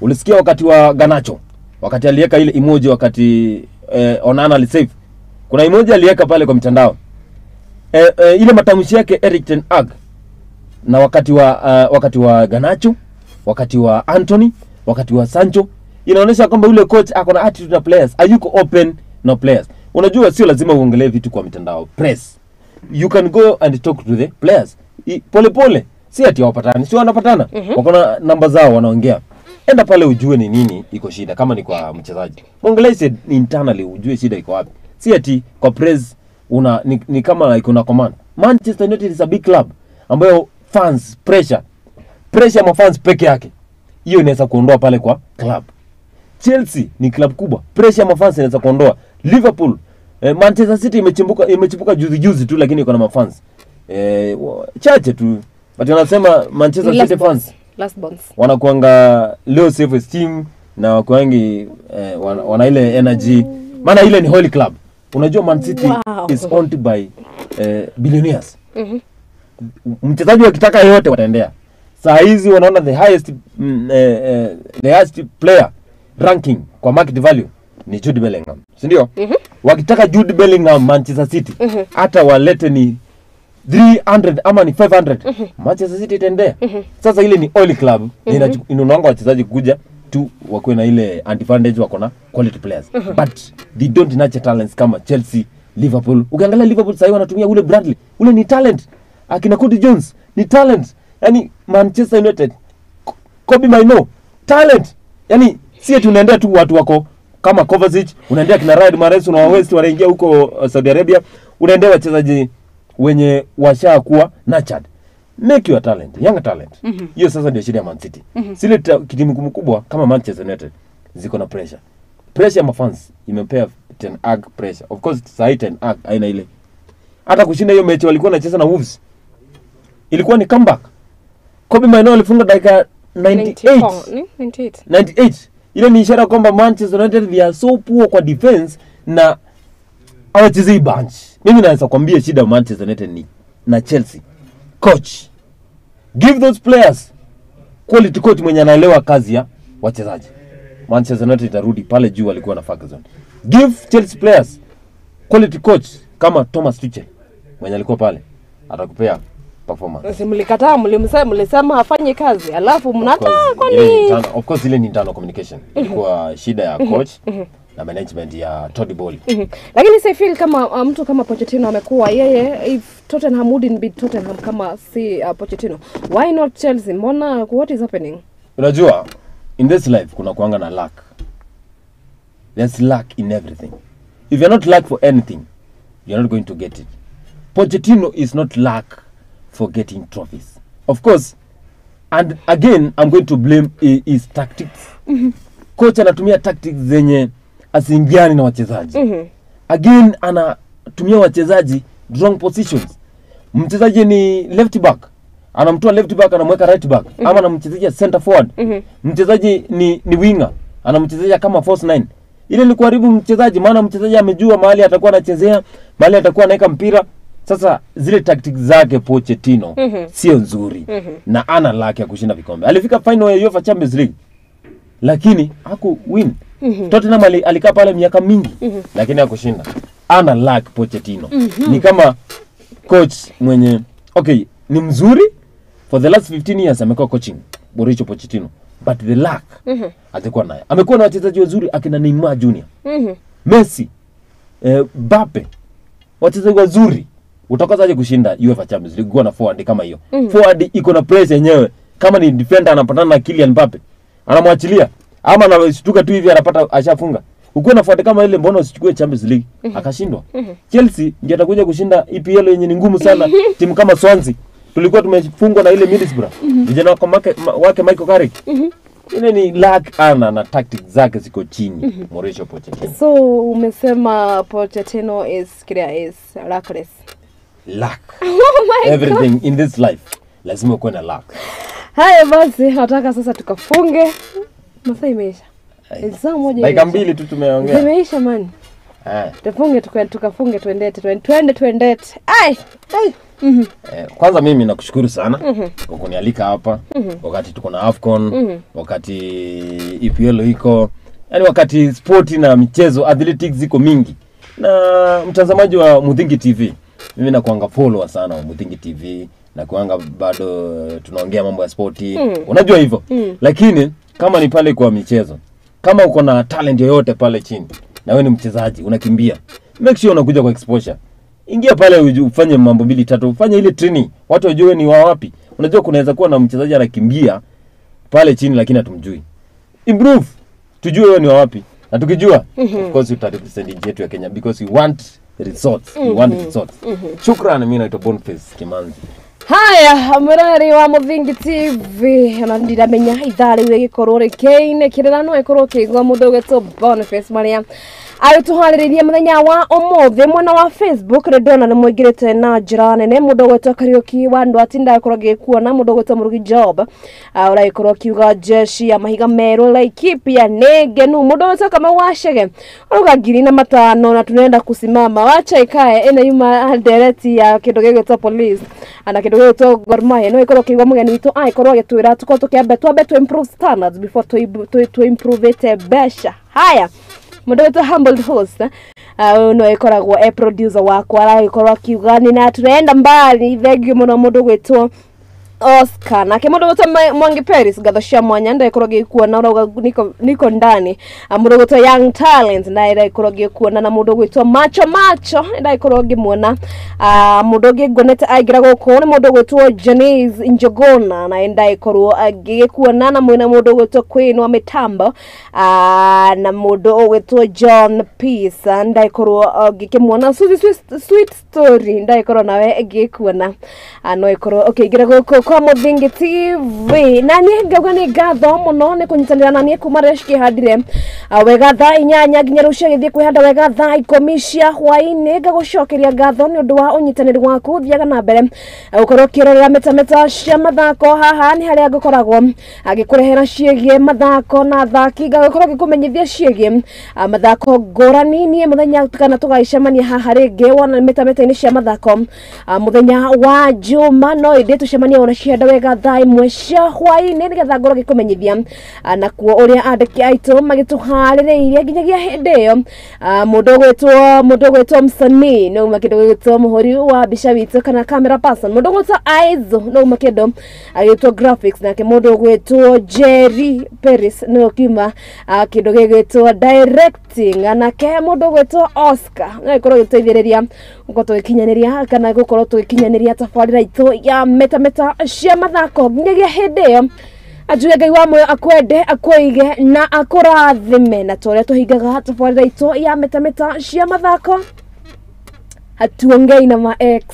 Ulisikia wakati wa Garnacho, wakati aliweka ile emoji wakati Onana alisave. Kuna emoji aliweka pale kwa mtandao. Ile matamshi yake Erik ten Hag na wakati wa Garnacho, wakati wa Anthony, wakati wa Sancho, inaonyesha kwamba yule coach ako na attitude na players, hayuko open na players. Unajua sio lazima uongelee vitu kwa mitandao, press. You can go and talk to the players. Pole pole, si ati hawapatani, sio wanapatana. Wako na namba zao wanaongea. Enda pale ujue ni nini iko shida kama ni kwa mchezaji. Muongeleshe internally ujue shida iko wapi. Si ati kwa press una ni kama iko na command. Manchester United is a big club ambayo fans pressure ma fans peke yake. Hiyo inaweza kuondoa pale kwa club. Chelsea ni club kubwa, pressure ma fans inaweza kuondoa. Liverpool, Manchester City imechipuka juzi tu, lakini iko na mafans chache tu. But wanasema Manchester City fans last bonds wanakuanga low self esteem na wakuangi wana ile energy, maana ile ni holy club. Unajua Man City is owned by billionaires. Mchezaji wakitaka yote wataendea. Saa hizi wanaona the highest the highest player ranking kwa market value ni Jude Bellingham, si ndio? Wakitaka Jude Bellingham Manchester City, hata walete ni 300 ama ni 500, Manchester City itaendea. Sasa ile ni oil club, inaonanga wachezaji kuja tu wakuwe na ile advantage, wako na quality players. But they don't nurture talents kama Chelsea, Liverpool. Ukiangalia Liverpool sasa wanatumia ule Bradley, ule ni talent. Akina Cody Jones ni talent. Yani Manchester United, Kobe Mainoo, talent. Yani si eti unaendea tu watu wako kama Kovacic, unaendea kina Riyad Mahrez, una West wanaingia huko Saudi Arabia, unaendea wachezaji wenye washakuwa nurtured. Make your talent, young talent. Hiyo sasa ndio shida ya Man City. Sile timu kubwa kama Manchester United ziko na pressure. Pressure ya mafans imepea Ten Hag pressure. Of course sasa Ten Hag haina ile. Hata kushinda hiyo mechi walikuwa wanacheza na Wolves, ilikuwa ni comeback. Kobe Mainoo alifunga dakika 98. Ile ni ishara kwamba Manchester United they are so poor kwa defense na hawachezei bench. Mimi naweza kuambia shida Manchester United ni na Chelsea. Coach, give those players quality coach mwenye anaelewa kazi ya wachezaji. Manchester United itarudi pale juu walikuwa na Ferguson. Give Chelsea players quality coach kama Thomas Tuchel mwenye alikuwa pale, atakupea performance. Mlikataa, mlisema afanye kazi, alafu mnataa kwani? Of course ile ni internal communication. Ilikuwa shida ya coach na management ya Todd Boehly. Lakini si feel kama mtu kama Pochettino amekuwa yeye, if Tottenham wouldn't be Tottenham kama si Pochettino, why not Chelsea? Mbona what is happening? Unajua in this life kuna kuanga na luck. There's luck in everything. If you're not luck for anything, you're not going to get it. Pochettino is not luck for getting trophies. Of course, and again, I'm going to blame his tactics. Coach anatumia tactics zenye asiingiani na wachezaji. Again, anatumia wachezaji wrong positions. Mchezaji ni left back, anamtoa left back anamweka right back, ama anamchezea center forward. Mchezaji ni winger, anamchezea kama false nine. Ile ni kuharibu mchezaji, maana mchezaji amejua mahali atakuwa anachezea, mahali atakuwa anaweka mpira. Sasa zile tactics zake Pochettino sio nzuri. Na ana laki ya kushinda vikombe. Alifika final ya UEFA Champions League, lakini haku win. Tottenham alikaa pale miaka mingi, lakini hakushinda. Ana luck Pochettino. Ni kama coach mwenye okay, ni mzuri for the last 15 years amekuwa coaching Mauricio Pochettino, but the luck atakuwa naye. Amekuwa na wachezaji wazuri akina Neymar Jr, Messi, Mbappe, wachezaji wazuri. Utakazaje kushinda UEFA Champions League kuwa na forward kama hiyo? Forward iko na pressure yenyewe. Kama ni defender anapatana na Kylian Mbappe, anamwachilia ama anashtuka tu hivi anapata ashafunga. Ukiwa na forward kama ile, mbona usichukue Champions League? Akashindwa. Chelsea ndio atakuja kushinda EPL yenye ni ngumu sana. Timu kama Swansea. Tulikuwa tumefungwa na ile Middlesbrough. Vijana wake Michael Carrick. Ile ni lack ana na tactics zake ziko chini. Mauricio Pochettino. So umesema Pochettino is clear is luckless. Luck. Oh my Everything God. In this life lazima ukuwe na luck. Haya basi nataka sasa tukafunge. Masaa imeisha. Saa moja. Dakika mbili tu tumeongea. Zimeisha man. Tufunge tukafunge tuendete. Ai. Ai. Kwanza mimi nakushukuru sana kwa kunialika hapa wakati tuko na AFCON, wakati EPL iko, yani wakati sport na michezo athletics ziko mingi. Na mtazamaji wa Muthingi TV, mimi nakuanga follower sana wa Muthingi TV, na kuanga bado tunaongea mambo ya sporti. Unajua hivyo. Lakini kama ni pale kwa michezo, kama uko na talent yoyote pale chini na wewe ni mchezaji unakimbia, make sure unakuja kwa exposure. Ingia pale ufanye mambo mbili tatu, ufanye ile training, watu wajue ni wa wapi. Unajua kunaweza kuwa na mchezaji anakimbia pale chini lakini hatumjui. Improve, tujue wewe ni wa wapi. Na tukijua, of course uta represent nchi yetu ya Kenya because we want results. We want results. Shukrani, mimi naitwa Boniface Kimanzi. Haya, murari wa Muthingi TV na ndiramenya ithaa riu rigikorwo rikeine kirira no ikorwo kiigwa mundu ugwitwo Boniface Maria agituhariririe muthenya wa umuthi. Mwena wa Facebook ni ndona ni muingirite na njira nene. Mundu ugwitwo Kariuki wa andu atinda akorwo ngikuona. Mundu ugwitwo Murugi Job uraikorwo akiuga jeshi ya mahiga meru Laikipia ni ngenu. Mundu ugwitwo Kamau wa Chege uruga 2005 na tunaenda kusimama wacha ikae ina yuma ndereti ya kindu gigwitwo police ana kindu gigwitwo Gor Mahia. No ikorwo kiigwa mugeni witu aikorwo agitwira tukorwo tukiambe twambe to improve standards before to improve it besha. Haya, mundu witwo Humbled Host no ikoragwo e producer wakwa aragĩkorwo akiuga ni na tunaenda mbali. Thank you muno mundu gwitwo Oscar. Nake mundu gwitwo Mwangi Paris ngatho cia mwanya ndaikorwo ngĩkuona urauga niko ndani. Mundu gwitwo Young Talent naye ndaikorwo ngĩkuona, na mundu gwitwo Macho Macho ndaikorwo ngĩmuona. Mundu ũngĩ nguonete aingĩra gũkũ nĩ mundu gwitwo Janice Njogona naye ndaikorwo ngĩkuona, na mwena mundu gwitwo Queen wa Mitambo na mundu gwitwo John Peace ndaikorwo ngĩkĩmuona. Sweet Story ndaikorwo nawe ngĩkuona no ikorwo ũkĩingĩra gũkũ kwa Muthingi TV. Na niĩ ngauga nĩ ngatho mũno nĩ kũnyitanĩra na niĩ kuma rĩrĩa cikĩhandire wega thaa 8 nginya rĩu ciagĩthiĩ kwĩhanda wega thaa 10 cia hwaĩ-inĩ. Ngagũcokeria ngatho nĩ ũndũ wa ũnyitanĩri waku. Thiaga na mbere gũkorwo ũkĩrorera metameta cia mathako. Haha nĩ harĩa ngũkoragwo agĩkũrehera ciĩgiĩ mathako na athaki, ngagũkorwo ngĩkũmenyithia ciĩgiĩ mathako ngũrani. Niĩ mũthenya kana tũgagĩcemania haha rĩngĩ wona metameta-inĩ cia mathako mũthenya wa Juma, no ĩndĩ tũcemanie ona cihanda wega thaa 1 cia hwaĩ-inĩ nĩgetha ngorwo ngĩkũmenyithia nakuo ũrĩa andĩki aitũ magĩtũharĩrĩirie nginyagia hĩndĩ ĩyo. Mũndũ ũgwĩtwo msanii no uma kĩndũ gĩgwĩtwo mũhũri wa mbica witũ kana camera person, mũndũ ũgwĩtwo Aizo no uma kĩndũ agĩtwo graphics, nake mũndũ ũgwĩtwo Jerry Paris no kiuma kĩndũ gĩgwĩtwo directing, nake mũndũ ũgwĩtwo Oscar no ĩkorwo ĩgĩteithĩrĩria gũkorwo tũgĩkinyanĩria kana gũkorwo tũgĩkinyanĩria tabarĩra itũ ya metameta cia mathako nginyagia hĩndĩ ĩyo. Ajuge Ngai wa muoyo akwende akũige na akũrathime, na torĩa tũhingaga tabarĩra itũ ya metameta cia mathako hatuongei na ma ex.